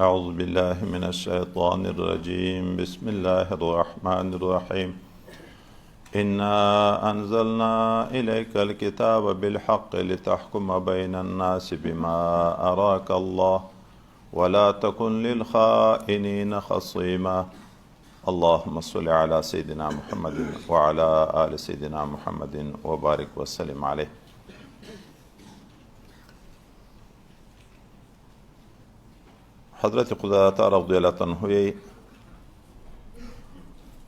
أعوذ بالله من الشيطان الرجيم. بسم الله الرحمن الرحيم. إنا أنزلنا إليك الكتاب بالحق لتحكم بين الناس بما أراك الله ولا تكن للخائنين خصيما. اللهم صل على سيدنا محمد وعلى آل سيدنا محمد وبارك وسلم عليه. حضرت قدادة رضی الله عنه یې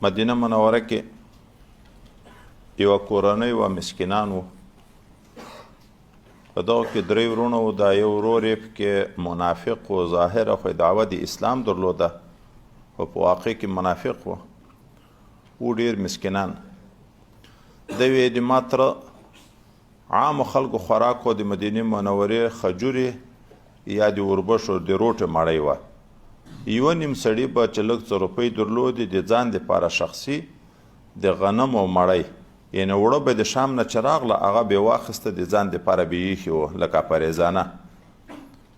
مدینه منوره کې یوه کورنۍ وه، مسکینان وو. په دغو کې درې وروڼه وو. دا یو ورور یې پکې منافق و، ظاهره خو یې دعوه د اسلام درلوده، خو په واقع کې منافق و. و ډېر مسکینان. دی ویې د ما تره عامو خلکو خوراک و، د مدینې منورې خجورې یا د اوربشو د روټې مړۍ وه. یوه نیم سړي به چې لږ څه روپۍ درلودې د ځان دپاره شخصي د غنمو مړۍ، یعنې اوړه به د شام نه چې راغله هغه به یې واخیسته، د ځان دپاره به یې ایښي وو لکه پرېزانه.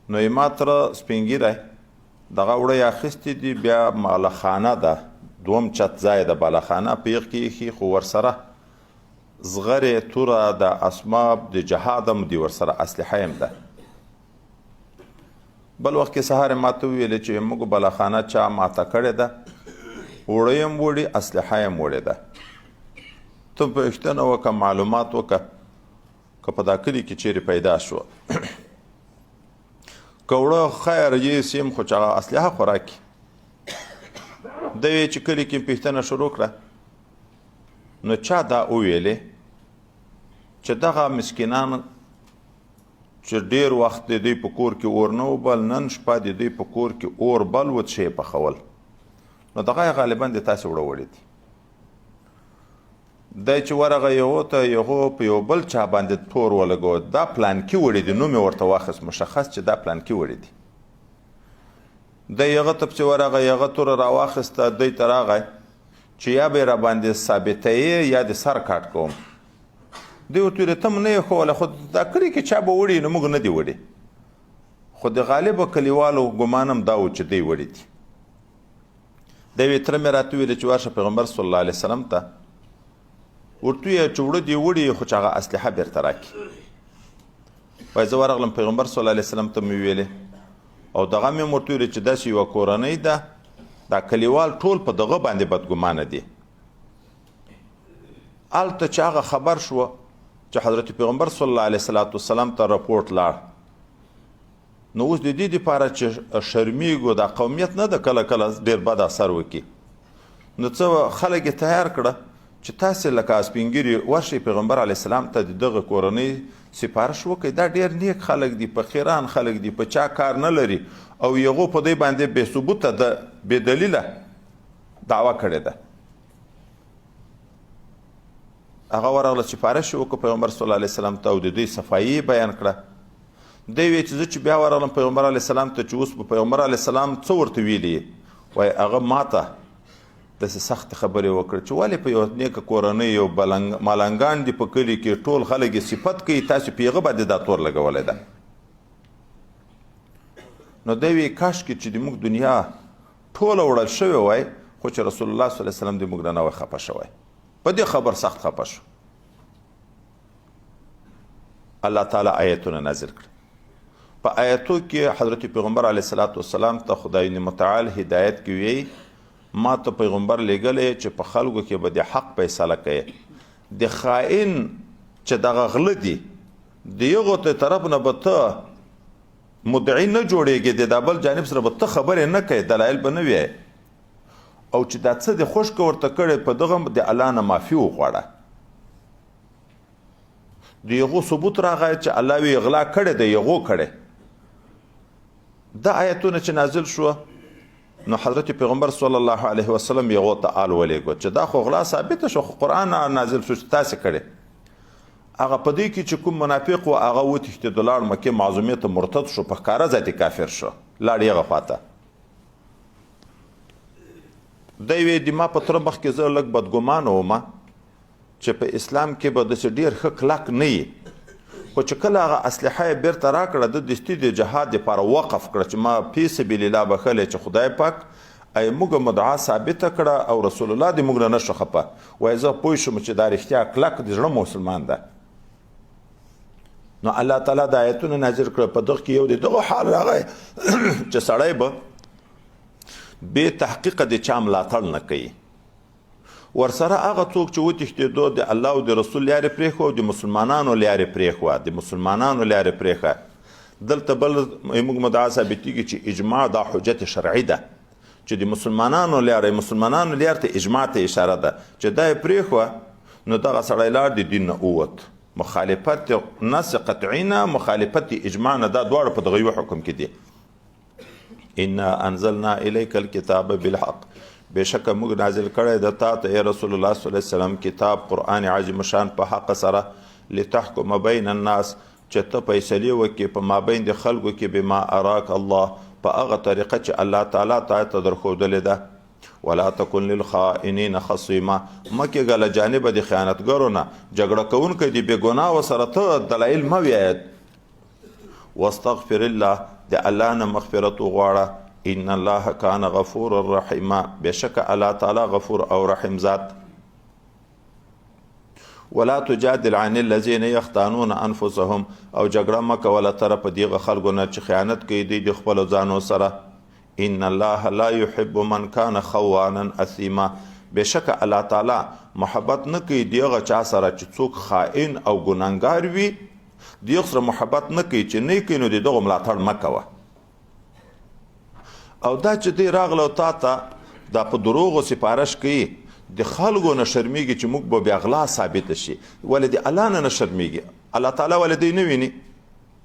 نو یې ما تره سپین ږیری دغه اوړه یې اخیستي دي، بیا مالخانه ده، دوم چت ځای ده، بالاخانه په یخ کې ایښي، خو ورسره زغرې، توره، د اسباب د جهاد هم دي ورسره، اسلحه هم ده. بل وخت کې سهار یې ماته وویلې چې موږ بالاخانه چا ماته کړې ده، اوړه یې هم وړي، اسلحه یې هم وړې ده. ته پوښتنه وکړه، معلومات وکړه که په دا کلي کې چیرې پیدا شو. که اوړه خیر یې سیم، خو چې هغه اسلحه خو راکړي. دی وایي چې کلي کې پوښتنه شروع کړه، نو چا دا وویلې چې دغه مسکینان چې ډیر وخت د دوی په کور کې اور نه و بل، نن شپه د دوی په کور کې اور بل و، څه یې پخول. نو دغه یې غالبا د تاسې وړه وړي دي. دی چې ورغی یغو ته، یغو په یو بل چا باندې تور ولګو، دا پلانکي وړي دي، نوم یې ورته واخیست مشخص چې دا پلانکي وړي دي. دی یغه ته پسې ورغی، یغه توره راواخیسته، دی ته راغی چې یا به یې راباندې ثابتوې یا د سر کاټ کوم. دی ورته ویل ته مو نه یې ښوولی، خو دا کلي کې چا به وړي نو موږ نه دي وړي. خو د غالبو کلیوالو ګمان هم دا و چې دوی وړي دي. دی وی تره مې راته وویل چې ورشه پیغمبر صلی الله علیه وسلم ته ورته ووایه چې وړه دې وړي، خو چې هغه اسلحه بېرته راکړي. وایي زه ورغلم پیغمبر صلی الله علیه وسلم ته مې وویلې او دغه مې هم ورته وویلې چې داسې یوه کورنۍ ده، دا کلیوال ټول په دغه باندې بدګمانه دي. هلته چې هغه خبر شو چې حضرت پیغمبر صلی الله علیه وسلم ته رپورټ لاړ، نو اوس د دې دپاره چې شرمیږو، دا قومیت نه ده، کله کله ډېر بد اثر وکړي. نو څه خلک یې تیار کړه چې تاسې لکه سپین ږیري ورشئ پیغمبر علیه السلام ته د دغه کورنۍ سفارش وکړئ، دا ډېر نیک خلک دي، فقیران خلک دي، په چا کار نه لري، او هغو په دوی باندې بې ثبوته ده، بې دلیله دعوه کړې ده. هغه ورغله سفارش یې وکړ پیغمبر صلی الله علیه وسلم ته او د دوی صفایي یې بیان کړه. دی وی چې زه چې بیا ورغلم پیغمبر علیه السلام ته چې اوس به پیغمبر علیه السلام څه ورته ویلي، وایي هغه ماته داسې سختې خبرې وکړې چې ولې په یوه نیکه کورنۍ یو ملنګان دي په کلي کې، ټول خلک یې صفت کوي، تاسې په هغه باندې دا تور لګولی ده. نو دی وی کاشکې چې د موږ دنیا ټوله وړل شوې وای، خو چې رسول الله صلی الله علیه وسلم د موږ نه نه وای خفه شوی. په دې خبر سخت خفه شو. الله تعالی آیتونه نازل کړ. په آیتو کې حضرت پیغمبر علیه الصلاة والسلام ته خدای متعال هدایت کوي، ما ته پیغمبر لېږلی چې په خلکو کې به د حق فیصله کوي، د خائن چې دغه غله دي د هغو ته طرف نه به ته مدعي نه جوړېږې، د دا بل جانب سره به ته خبرې نه کوې، دلایل به نه وایې، او چې دا څه د خشکه ورته کړی په دغه د الله نه معافي وغواړه. د هغو ثبوت راغی چې الله وی غلا کړې ده، هغو کړې. دا آیتونه چې نازل شو نو حضرت پیغمبر صلی الله علیه وسلم هغو ته آل ولېږو چې دا خو غلا ثابته شو، خو قرآن نازل شو چې تاسې کړې. هغه په دې کې چې کوم منافق و هغه وتښتېد، لاړ مکې معظمې ته مرتد شو، په ښکاره ذاتې کافر شو، لاړ یې هغه خواته. دی وی د ما په تره مخکې زه لږ بدګمانه وم چې په اسلام کې به داسې ډېر ښه کلک نه یي، خو چې کله هغه اسلحه یې بیرته راکړه، ده دستي د جهاد دپاره وقف کړه چې ما فی سبیل الله بښلی، چې خدای پاک ای موږ مدعا ثابته کړه او رسول الله دې موږ نه نه شو خپه. وایي زه پوه شوم چې دا رښتیا کلک د زړه مسلمان ده. نو الله تعالی دا آیتونه نازل کړل. په دغه کې یو د دغه حال راغی چې سړی به بې تحقیقه د چا ملاتړ نه کوي. ورسره هغه څوک چې وتښتېدو د الله او د رسول لارې پرېښوه او د مسلمانانو لارې پرېښوه، د مسلمانانو لارې پرېښه. دلته بل موږ مدعا ثابتېږي چې اجماع دا حجت شرعي ده، چې د مسلمانانو لارې، مسلمانانو لار ته اجماع ته اشاره ده، چې دا یې پرېښوه نو دغه سړی لار د دین نه ووت. مخالفت نص قطعي نه، مخالفت اجماع نه، دا دواړه په دغه یو حکم کې دي. انا انزلنا الیک الكتاب بالحق، بېشکه موږ نازل کړی د تا ته ای رسول الله صلی الله علیه وسلم کتاب قرآن عظیم شان په حق سره، لتحکم بین الناس، چې ته فیصلې وکړې په مابین د خلکو کې، بما اراک الله، په هغه طریقه چې الله تعالی تا ته درښودلې ده. ولا تکن للخائنین خصیما، مه کېږه له جانبه د خیانتګرو نه، جګړه کوونکی د بې ګناه ورسره ته دلایل مه ویایه. واستغفر الله، د الله نه مغفرت وغواړه، ان الله کان غفورا رحیما، بېشکه الله تعالی غفور او رحیم ذات. ولا تجادل عن الذين يختانون انفسهم، او جګړه مه کوه له طرفه دغه خلکو نه چې خیانت کوي دوی د خپلو ځانو سره. ان الله لا يحب من كان خوانا اثیما، بېشکه الله تعالی محبت نه کوي دغه چا سره چې څوک خائن او ګناهګار وي، دغه سره محبت نه کوي، چې نه کوي نو د دغه ملاتړ مه کوه. او دا چې دی راغله او تا ته دا په دروغو سفارش کوي، د خلکو نه شرمیږي چې موږ به بیا غلا ثابته شي، ولې د الله نه نه شرمیږي؟ الله تعالی ولې دی نه ویني؟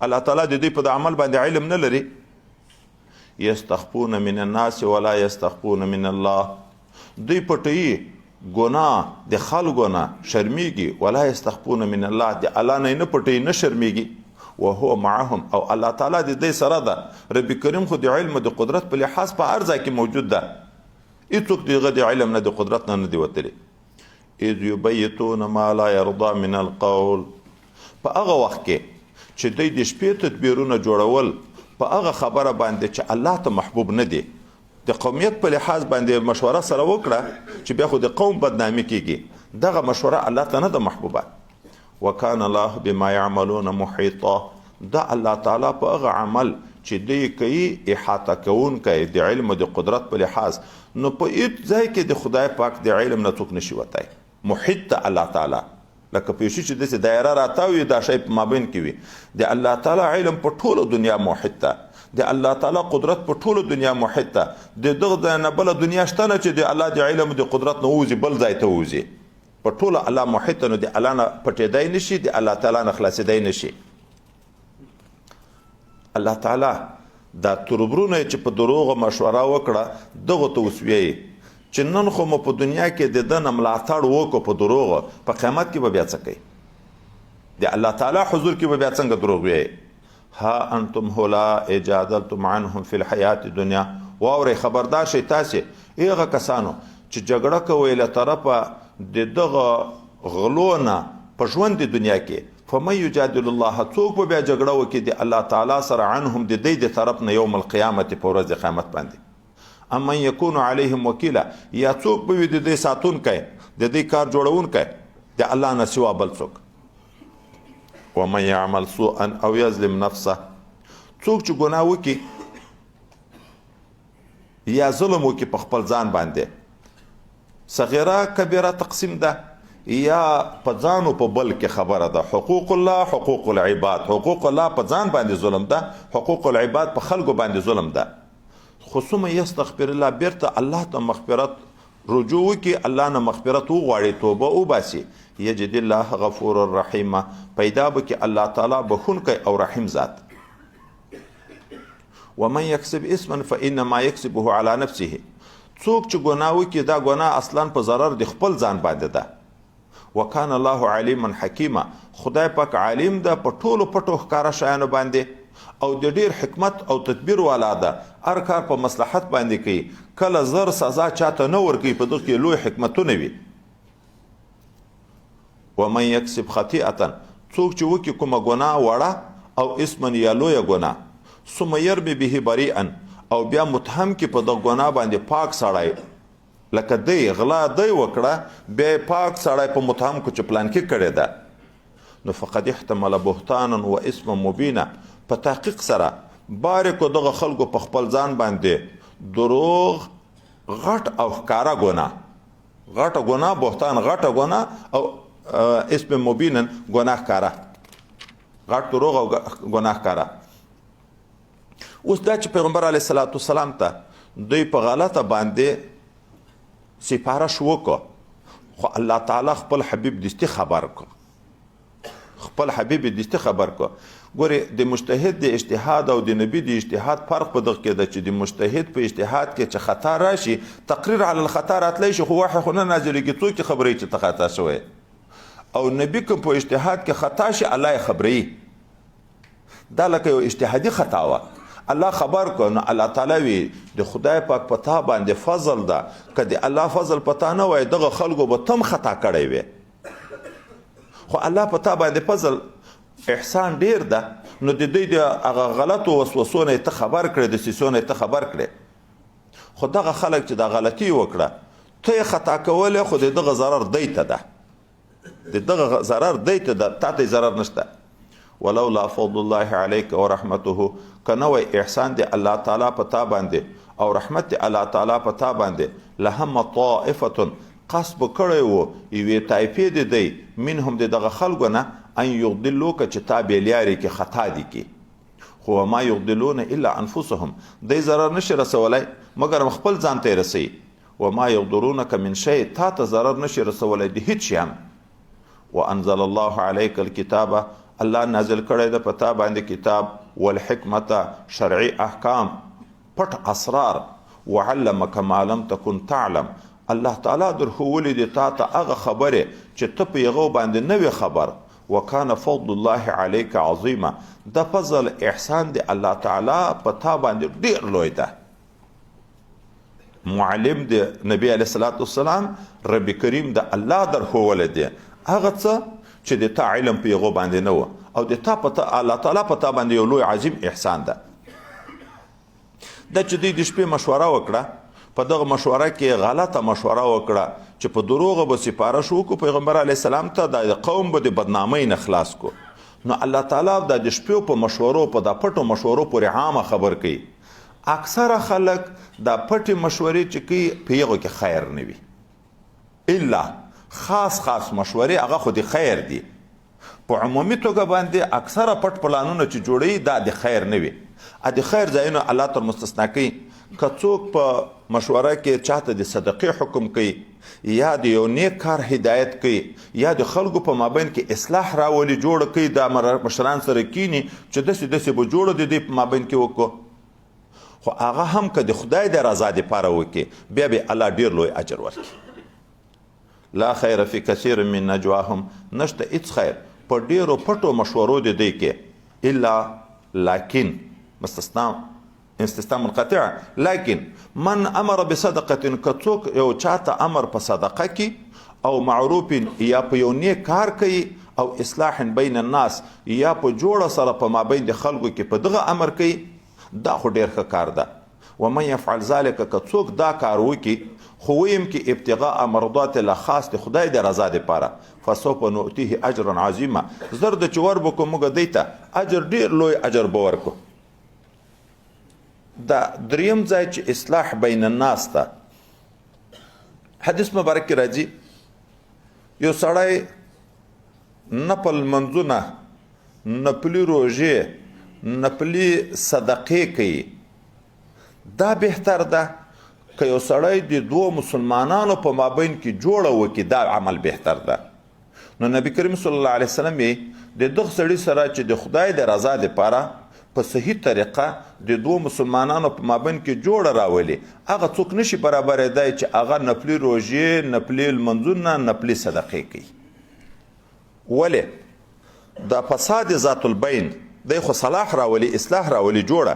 الله تعالی د دوی په عمل باندې علم نه لري. یستخفون من الناس ولا یستخفون من الله، دوی پټوي ګناه د خلکو نه شرمیږي، ولا یستخفون من الله، د الله نه نه پټوي، نه شرمیږي. وهو معهم، او الله تعالی د دې سره ده. رب کریم خو د علم د قدرت په لحاظ په هر ځای کې موجود ده، هیڅوک دغه د علم نه د قدرت نه نه دی وتلی. اذ یبیتون ما لا یرضا من القول، په هغه وخت کې چې دوی د شپې تدبیرونه جوړول په هغه خبره باندې چې الله ته محبوب نه دی، د قومیت په لحاظ باندې مشوره سره وکړه چې بیا خو د قوم بدنامي کیږي، دغه مشوره الله ته نه ده محبوبه. وکان الله بما يعملون محیطا، دا الله تعالی په هغه عمل چې دوی کوي احاطه کوونکی د علم د قدرت په لحاظ، نو په هیڅ ځای کې د خدای پاک د علم نه څوک نشي وتی. محیط ته الله تعالی لکه په شي چې داسې دایره راتاوي، دا شی په مابین کې وي. د الله تعالی علم په ټوله دنیا محیط ده، د الله تعالی قدرت په ټوله دنیا محیط ده. د دغه ځای نه بله دنیا شته نه چې د الله د علم د قدرت نه ووځي بل ځای ته ووځي. په ټوله الله محیط ده، نو د الله نه پټېدای نشي، د الله تعالی نه خلاصېدای نشي. الله تعالی دا تربرونه چې په دروغو مشوره وکړه دغو ته اوس ویایي چې نن خو مو په دنیا کې د ده نه ملاتړ وکړو په دروغو، په قیامت کې به بیا څه کوي؟ د الله تعالی حضور کې به بیا څنګه دروغ ویایي؟ ها انتم هؤلاء جادلتم عنهم فی الحیات الدنیا، واورئ خبردار شئ تاسې هغه کسانو چې جګړه کوئ له طرفه د دغه غلو نه په ژوند د دنیا کې، فمن یجادل الله، څوک به بیا جګړه وکړي د الله تعالی سره عنهم د دی د طرف نه یوم القیامت په ورځ د قیامت باندې، امن یکون علیهم وکیلا، یا څوک به وي د دې ساتونکی، د دې کار جوړونکی د الله نه سوا بل څوک. ومن یعمل سوءا او یظلم نفسه، څوک چې ګناه وکړي یا ظلم وکړي په خپل ځان باندې، صغیره کبیره تقسیم ده، یا په ځان او په بل کې خبره ده، حقوق الله حقوق العباد، حقوق الله په ځان باندې ظلم ده، حقوق العباد په خلکو باندې ظلم ده. خو ثم یستغفر الله، بیرته الله ته مغفرت رجوع وکړي، الله نه مغفرت وغواړي، توبه وباسي، یجد الله غفور الرحیم، پیدا به کړي الله تعالی بښونکی او رحیم ذات. ومن یکسب اسما فانما یکسبه علی نفسه، څوک چې ګناه وکړي دا ګناه اصلا په ضرر د خپل ځان باندې ده. وکان الله علیما حکیما، خدای پاک عالم ده په ټولو پټو ښکاره شیانو باندې، او د ډیر حکمت او تدبیر والا ده، هر کار په مصلحت باندې کوي، کله زر سزا چاته نه ورکوي، په دغه کې لوی حکمتونه وي. ومن یکسب خطیئة، څوک چې وکړي کومه ګناه وړه او اسما یا لویه ګناه، ثم یرمی به بریئا، او بیا متهم کې په دغه ګناه باندې پاک سړی، لکه دی غلا دی وکړه، بیا یې پاک سړی په متهم کو چې پلانکي کړې ده، نو فقد احتمل بهتانا و اسما مبینا، په تحقیق سره بارکو دغه خلکو په خپل ځان باندې دروغ غټ او ښکاره ګناه، غټه ګناه، بهتان غټه ګناه او اسم مبینا ګناه ښکاره، غټ دروغ او ګناه ښکاره. اوس دا چې پیغمبر علیه الصلاة والسلام ته دوی په غلطه باندې سفارش وکړ، خو الله تعالی خپل حبیب دستي خبر کړ، خپل حبیب دستي خبر کړ. ګورې د مجتهد د اجتهاد او د نبی د اجتهاد فرق په دغه کې ده چې د مجتهد په اجتهاد کې چې خطا راشي تقریر علی الخطا راتلی شي، خو وحی خو نه نازلېږي، څوک یې خبروي چې ته خطا شوی؟ او نبی که په اجتهاد کې خطا شي الله یې خبروي. دا لکه یو اجتهادي خطا وه، الله خبر کو، نو الله تعالی وی د خدای پاک په تا باندې فضل ده، که د الله فضل په تا نه وای دغه خلکو به تم خطا کړی وی، خو الله په تا باندې فضل احسان ډیر ده، نو د دوی د هغه غلطو وسوسو نه ته خبر کړې، د سیسو نه ته خبر کړې. خو دغه خلک چې دا غلطي وکړه ته یې خطا کولې، خو د دغه ضرر دی ته ده، د دغه ضرر دی ته ده، تا ته ضرر نشته. ولولا فضل الله علیک ورحمته، که نه وای احسان دی الله تعالی په تا باندې او رحمت دی الله تعالی په تا باندې، لهم طائفه، قصد به کړی وو یوې طایفې د دی منهم د دغه خلکو نه، ان یضلوک، چې تا بې لیارې کې خطا دي کې، خو وما یضلون الا انفسهم، دی ضرر نشي رسولی مګر خپل ځان ته یې رسوي. وما یضرونک من شیء، تا ته ضرر نشي رسولی د هیڅ شي هم. وانزل الله علیک الکتاب، الله نازل کړی ده په تا باندې کتاب، والحکمت، شرعي احکام، پټ اسرار، وعلمک ما لم تکن تعلم، الله تعالی در ښوولي دي تا ته هغه خبرې چې ته په هغو باندې نه وې خبر. وکان فضل الله علیک عظیما، د فضل احسان دی الله تعالی په تا باندې ډیر لوی ده. معلم دی نبی علیه الصلاة والسلام، رب کریم د الله در ښوولی دی هغه څه چې د تا علم په هغو باندې نه و، او د تا په الله تعالی په تا باندې یو لوی عظیم احسان ده. دا چې دوی د شپې مشوره وکړه، په دغه مشوره کې غلطه مشوره وکړه چې په دروغه به سفارش وکړو پیغمبر علیه السلام ته، دا قوم به د بدنامۍ نه خلاص کو. نو الله تعالی دا د شپې په مشورو، په دا پټو مشورو پورې عامه خبر کوي. اکثره خلک دا پټې مشورې چې کوي په هغو کې خیر نه وي، الا خاص خاص مشورې هغه خو د خیر دي. په عمومي توګه باندې اکثره پټ پلانونه چې جوړوي دا د خیر نه وي. د خیر ځایونه الله تر مستثنا کوي. که څوک په مشوره کې چاته د صدقې حکم کوي، یا د یو نیک کار هدایت کوي، یا د خلکو په مابین کې اصلاح راولي جوړه کوي، دا مشران سره کینی چې داسې داسې به جوړه د دوی په مابین کې وکړو، خو هغه هم که د خدای د رضا دپاره وکړي بیا به الله ډېر لوی اجر ورکړي. لا خیر فی کثیر من نجواهم، نشته هیڅ خیر په ډېرو پټو مشورو د دوی کې، الا لکن مستثنا، استثناء منقطع، لكن من امر بصدقه، که څوک یو چاته امر په صدقه کې او معروف یا په یو نیک کار کوي، او اصلاح بین الناس یا په جوړه سره په مابین د خلکو کې په دغه امر کوي، دا خو ډېر ښه کار ده. ومن يفعل ذلك، که څوک دا کار وکړي خو ویم کې ابتغاء مرضات الله، خاص د خدای د رضا دپاره، فسوف نؤتیه اجرا عظیما، زر د چې ور به کړو موږ دی ته اجر، ډېر لوی اجر به ورکړو. دا دریم ځای چې اصلاح بین الناس ته حدیث مبارک کې راځي، یو سړی نفل منځونه، نفلي روژې، نفلي صدقې کوي، دا بهتر ده که یو سړی د دوو مسلمانانو په مابین کې جوړه وکړي، دا عمل بهتر ده. نو نبی کریم صلی الله علیه وسلم یې د دغه سړي سره چې د خدای د رضا دپاره په صحیح طریقه د دوو مسلمانانو په مابین کې جوړه راولي، هغه څوک نشي برابرېدای چې هغه نفلي روژې، نفلي لمونځونه، نفلي صدقې کوي. ولې؟ دا فساد ذات البین دی خو صلاح راولي، اصلاح راولي، جوړه.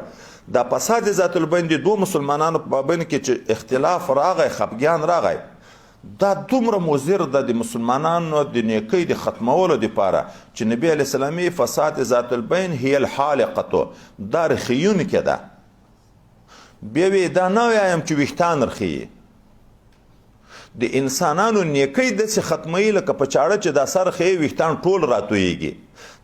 دا فساد ذات البین د دوو مسلمانانو په مابین کې چې اختلاف راغی، خفګان راغی، دا دومره مضر ده د مسلمانانو د نیکۍ د ختمولو دپاره چې نبی علیه السلام یې فساد ذات البین هي الحالقه، دا رخیونکې ده. بیا وی دا نه وایم چې ویښتان رخیي، د انسانانو نیکۍ داسې ختموي لکه په چاړه چې دا سر ښیي ویښتان ټول راتویږي.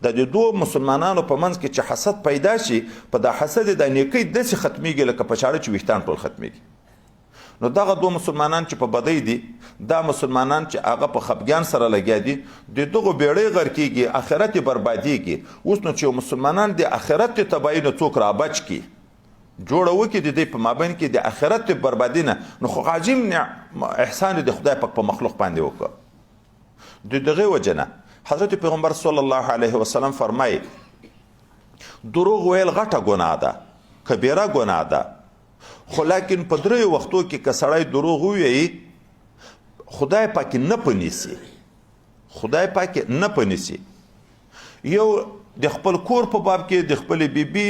د دې دوو مسلمانانو په منځ کې چې حسد پیدا شي، په دا حسد د نیکۍ داسې ختمیږي لکه په چاړه چې ویښتان ټول ختمیږي. نو دغه دوه مسلمانان چې په بدۍ دي، دا مسلمانان چې هغه په خپګان سره لګیا دي، د دغو بیړۍ غرقیږي، آخرت یې بربادیږي. اوس نو چې مسلمانان د آخرت د تباهي نه څوک رابچ کړي، جوړه وکړي د دوی په مابین کې د آخرت د بربادي نه، نو خو عظیم احسان د خدای پاک په مخلوق باندې وکړ. د دغې وجې نه حضرت پیغمبر صلی الله علیه وسلم فرمایي دروغ ویل غټه ګناه ده، کبیره ګناه ده، خو لیکن په دریو وختو کې که سړی دروغ ووایي خدای پاک نه پنیسي، خدای پاک نه پنیسي. یو د خپل کور په باب کې د خپلې بیبي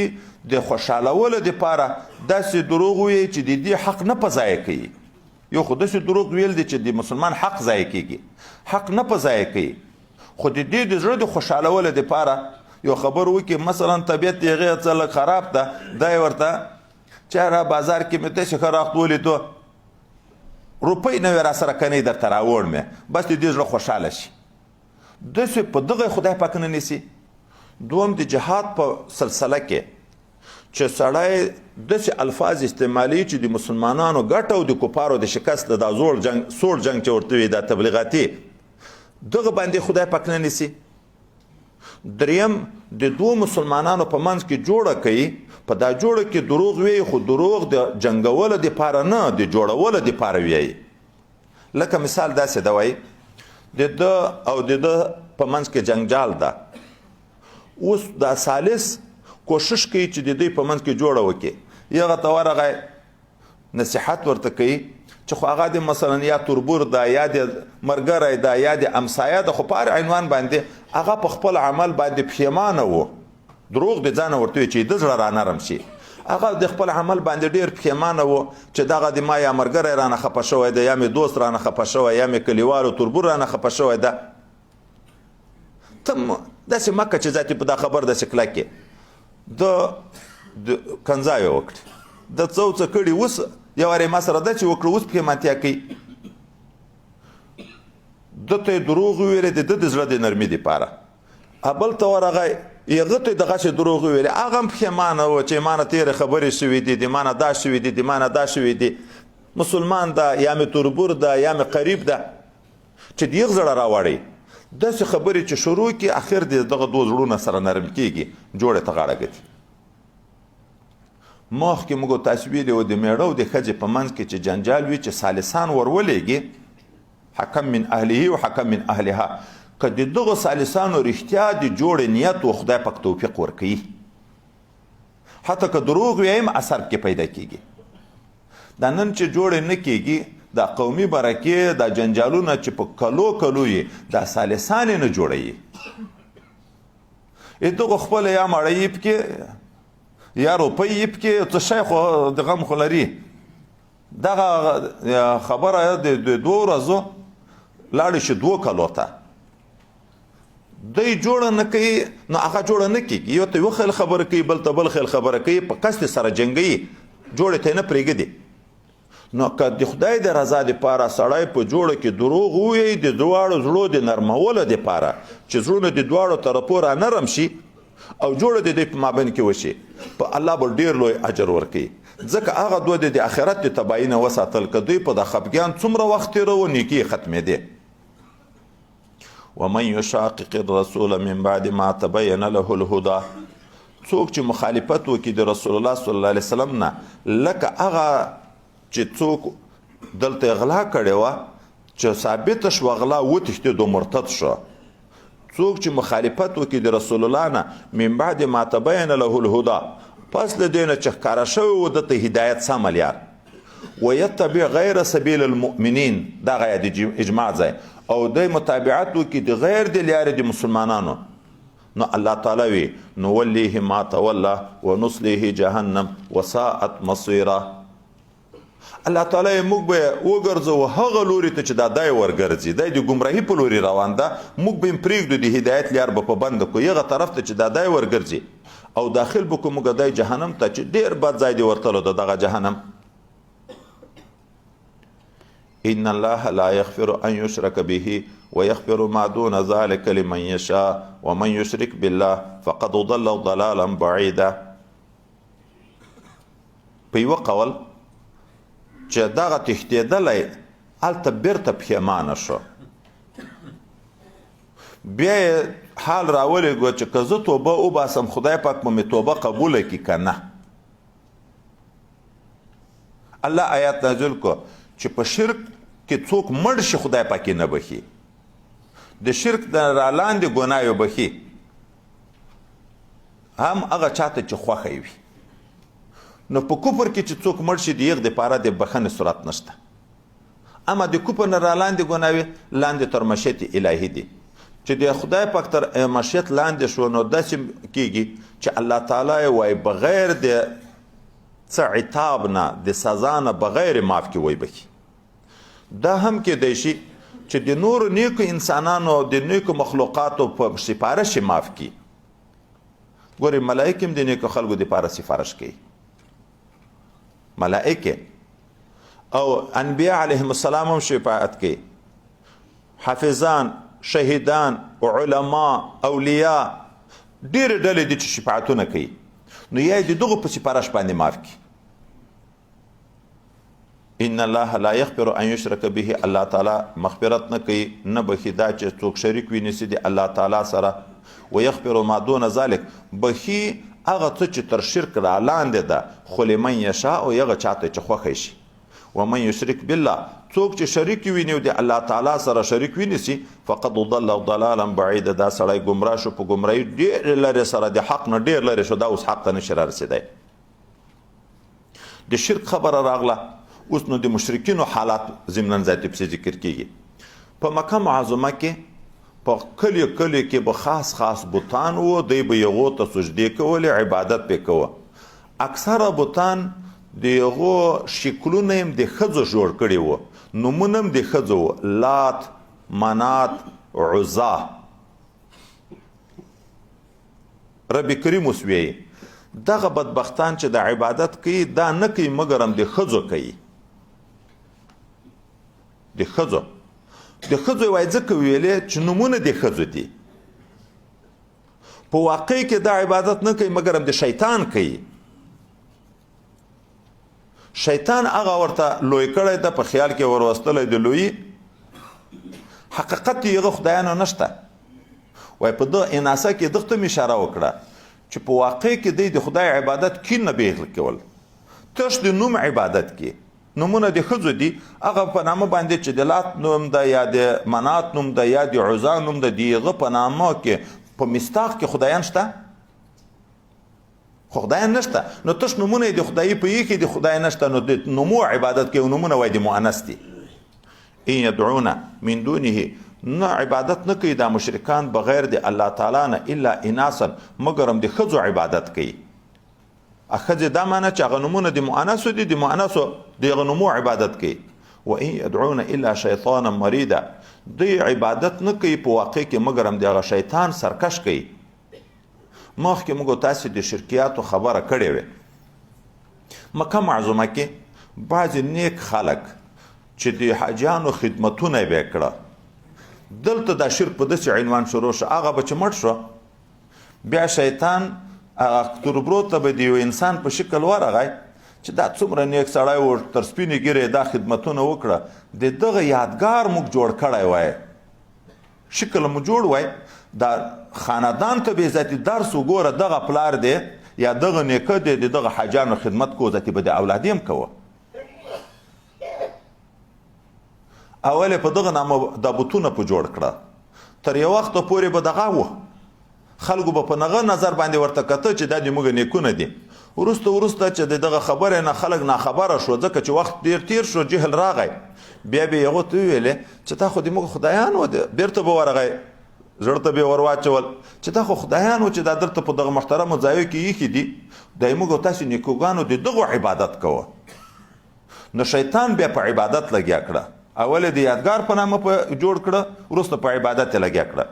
د خوشحالولو دپاره داسې دروغ ووایي چې د دې حق نه په ځای کوي. یو خو داسې دروغ ویل دي چې د مسلمان حق ضایع کېږي، حق نه په ځای کوي، خو د دې د زړه د خوشحالولو دپاره یو خبر وکړي، مثلا طبیعت یې هغې څه لږ خراب ده، دا یې ورته چې را بازار کې مې داسې ښه راخت ولیدو، روپۍ نه وې را سره کنۍ درته راوړ مې، بس د دې زړه خوشحاله شي. داسې په دغه خدای پاک نه نیسي. دوم د جهاد په سلسله کې چې سړی داسې الفاظ استعمالوي چې د مسلمانانو ګټه او د کفارو د شکست د دا زوړ جنګ، سوړ جنګ چې ورته وي، دا تبلیغاتي، دغه باندې خدای پاک نه نیسي. دریم د دوو مسلمانانو په منځ کې جوړه کوي، په دا جوړه کې دروغ وایي، خو دروغ د جنګولو دپاره نه، د جوړولو دپاره وایي. لکه مثال داسې ده، وایي د ده او د ده په منځ کې جنجال ده، اوس دا ثالث کوشش کوي چې د دوی په منځ کې جوړه وکړي، یغه ته ورغی نصیحت ورته کوي چې خو هغه د مثلا یا تربور ده، یا د مرګری ده، یا د امسایه ده، خو په هر عنوان باندې هغه په خپل عمل باندې پښیمانه و، دروغ د ځانه ورته وایي چې د زړه را نرم شي، هغه د خپل عمل باندې ډېر پښیمانه و چې دغه د ما یا مرګری رانه خفه شوی دی، یا مې دوست رانه خفه شوی، یا مې کلیوالو تربور رانه خفه شوی ده، ته داسې مه که چې ذاتي په دا خبر داسې کلک یې. ده د کنځاوې وکړې، ده څه څه کړي، اوس یو وار یې ما سره ده چې وکړو، اوس پښېمانتیا کوي. ده ته یې دروغ وویلې د ده د زړه د نرمي دپاره. بل ته ورغی، هغه ته یې دغسې دروغ وویلې، هغه هم پښېمانه و چې ما نه تېرې خبرې شوې دي، د ما نه دا شوې دي، د ما نه دا شوې دي، مسلمان ده، یا مې تربور ده، یا مې قریب ده، چې د هغه زړه راوړي. داسې خبرې چې شروع کړي، اخر دې دغه دوه زړونه سره نرم کېږي، جوړې ته غاړه ږدي. مخکې موږ تاسو ویلي وو د مېړه او د ښځې په منځ کې چې جنجال وي، چې ثالثان ور ولېږي، حکم من اهله او حکم من اهلها، که د دغو ثالثانو رښتیا د جوړې نیت و، خدای پاک توفیق ورکوي. حتی که دروغ وي هم اثر پکې پیدا کېږي. دا نن چې جوړې نه کېږي، دا قومي برکې، دا جنجالونه چې په کلو کلو یې، دا ثالثان یې نه جوړوي. دغو خپله یا مړی یې پکې، یا روپۍ یې پکې، څه شی خو د غم خو لري. دغه خبره د دوو ورځو لاړې شي دوو کلو ته، دی جوړه نه کوي، نو هغه جوړه نه کېږي. یو ته یو خیل خبره کوي، بل ته بل خیل خبره کوي، په قصد سره جنګوي، جوړې ته یې نه پرېږدي. نو که د خدای د رضا دپاره سړی په جوړه کې دروغ ووایي، د دواړو زړو د نرمولو دپاره چې زړونه د دواړو طرفو را نرم شي او جوړه د دوی په مابین کې وشي، په الله به ډېر لوی اجر ورکوي. ځکه هغه دوه د آخرت د تباهي نه وساتل، که دوی په د خفګان څومره وخت تېروه، نیکي یې ختمېدې. ومن یشاقق الرسول من بعد ما تبین له الهدی، څوک چې مخالفت وکړي د رسول الله صلی الله علیه وسلم نه، لکه هغه چې څوک دلته غلا کړې وه، چې ثابته شوه غلا، وتښتېدو، مرتد شو. څوک چې مخالفت وکړي د رسول الله نه، من بعد ما تبین له الهدی، پس له دې نه چې ښکاره شوی و ده ته هدایت سمه لیار، ویتبع غیر سبیل المؤمنین، دغه د اجماع ځای، او دی متابعت وکړي د غیر د لیارې د مسلمانانو، نو الله تعالی وی نولیه ما تولی ونصلیه جهنم وساءت مصیرا. الله تعالی موږ به وګرځو هغه لوري ته چې دا دای ورګرځي، دی د ګمراهي په لوري روان ده، موږ به یې پرېږدو، د هدایت لار به په بند کړو، هغه طرف ته چې دا دای ورګرځي او داخل به کړو موږ دی جهنم ته چې ډېر بد ځای دی ورتلو د دغه جهنم. ان الله لا يغفر ان يشرك به ويغفر ما دون ذلك لمن يشاء ومن يشرك بالله فقد ضل ضلالا بعيدا. په یوه قول چې دغه تښتېدلی هلته بیرته پښېمانه شو، بیا یې حال راولېږو چې که زه توبه وباسم خدای پاک به مې توبه قبوله کړي که نه. الله آیات نازل کو چې په شرک کې څوک مړ شي خدای پاک یې نه بښي، د شرک د رالاندې ګناه یې بښي هم هغه چاته چې خوښه یې وي. نو په کفر کې چې څوک مړ شي د یغ دپاره د بښنې صورت نشته، اما د کفر نه رالاندې ګناوې لاندې تر مشیت الهي دي، چې د خدای پاک تر مشیت لاندې شو نو داسې کیږي چې الله تعالی یې وایي بغیر د څه عتاب نه د سزا نه بغیر معاف کې وایي بښي. دا هم کېدای شي چې د نورو نیکو انسانانو د نیکو مخلوقاتو په سفارش یې معاف کړي. ګورې ملایکې هم د نیکو خلکو دپاره سفارش کوي، ملایکې او انبیا علیهم السلام هم شفاعت کوي، حافظان، شهیدان، علما، اولیاء، ډېرې ډلې دي چې شفاعتونه کوي، نو یا یې د دغو په سفارش باندې معاف کړي. ان الله لا یغفر ان یشرک به، الله تعالی مغفرت نه کوي، نه بښي دا چې څوک شریک وینیسي د الله تعالی سره. ویغفر ما دون ذلک، بښي هغه څه چې تر شرک را لاندې ده، خو لمن یشاء، هغه چاته چې خوښی شي. ومن یشرک بالله، څوک چې شریک ویني او د الله تعالی سره شریک وینیسي، فقد ضل ضلالا بعیدا، دا سړی ګمراه شو، په ګمراهي ډېر لرې سره د حق نه ډېر لرې شو، دا اوس حق ته نشي رارسېدی. د شرک خبره راغله، اوس نو د مشرکینو حالات ضمناً ځای ته پسې ذکر کیږي. په مکه معظمه کې په کلیو کلیو کې به خاص خاص بتان وو، دوی به یغو ته سجدې کولې، عبادت پې کوه. اکثره بتان د یغو شکلونه هم د ښځو جوړ کړي وو، نومونه هم د ښځو وو، لات، منات، عزا. رب کریم اوس ویي دغه بدبختان چې د عبادت کوي دا نه کوي مګر هم د ښځو کوي، د ښځو، د ښځو یې وایي ځکه ویلې چې نومونه د ښځو دي، په واقع کې دا عبادت نه کوي مګر هم د شیطان کوي. شیطان هغه ورته لوی کړی ده، په خیال کې وروستلی د لوی حقیقت یې هغه خدایانو نشته. وایي په دغه اناسه کې دغه ته مې اشاره وکړه چې په واقع کې دی د خدای عبادت کې نه بیغل کول، تش د نوم عبادت کې، نومونه د ښځو دي، هغه په نامه باندې چې د لات نوم ده یا د منات نوم ده یا د عزا نوم ده، د هغه په نامه کې په مستاق کې خدایان شته؟ خو خدایان نشته. نو تش نومونه یې د خدایي په یې کې د خدای نشته، نو د نومو عبادت کوي، نومونه وایي د مؤنث دي. ان یدعون من دونه، نه عبادت نه کوي دا مشرکان بغیر د الله تعالی نه الا اناسا، مګر هم د ښځو عبادت کوي. ښځې دا معنی چې هغه نومونه د مؤنثو دي، د مؤنثو د هغه نومو عبادت کوي. وان یدعون الا شیطانا مریدا، دوی عبادت نه کوي په واقع کې مګر هم د هغه شیطان سرکش کوي. مخکې موږ تاسې د شرکیاتو خبره کړې وې. مکه معظمه کې بعضې نیک خلک چې د حاجیانو خدمتونه یې به کړه، دلته دا شرک په داسې عنوان شروع شو، هغه به چې مړ شو بیا شیطان هغه تربرو ته به د یو انسان په شکل ورغی چې دا څومره نیک سړی و، تر سپینې ږیرې دا خدمتونه وکړه، د دغه یادګار موږ جوړ کړی وای، شکل مو جوړ وای، دا خاندان ته به ذاتي درس وګوره، دغه پلار دی یا دغه نیکه دی د دغه حاجانو خدمت کو، ذاتي به د اولادې هم کوه. اول یې په دغه نامه دا بتونه په جوړ کړه، تر یو وخته پورې به دغه و، خلکو به په نغه نظر باندې ورته کته چې دا د موږ نیکونه دي. وروسته وروسته چې د دغه خبرې نه خلک ناخبره شو، ځکه چې وخت ډېر تېر شو، جهل راغی، بیا به یې هغو ته وویلې چې دا خو د موږ خدایان و، بېرته به ورغی زړه ته به یې ورواچول چې دا خو خدایان و چې دا درته په دغه محترمو ځایو کې ایښي دي، دا یې موږ او تاسې نیکوګانو د دغو عبادت کوه. نو شیطان بیا په عبادت لګیا کړه. اول د یادګار په نامه په جوړ کړه، وروسته په عبادت یې لګیا کړه.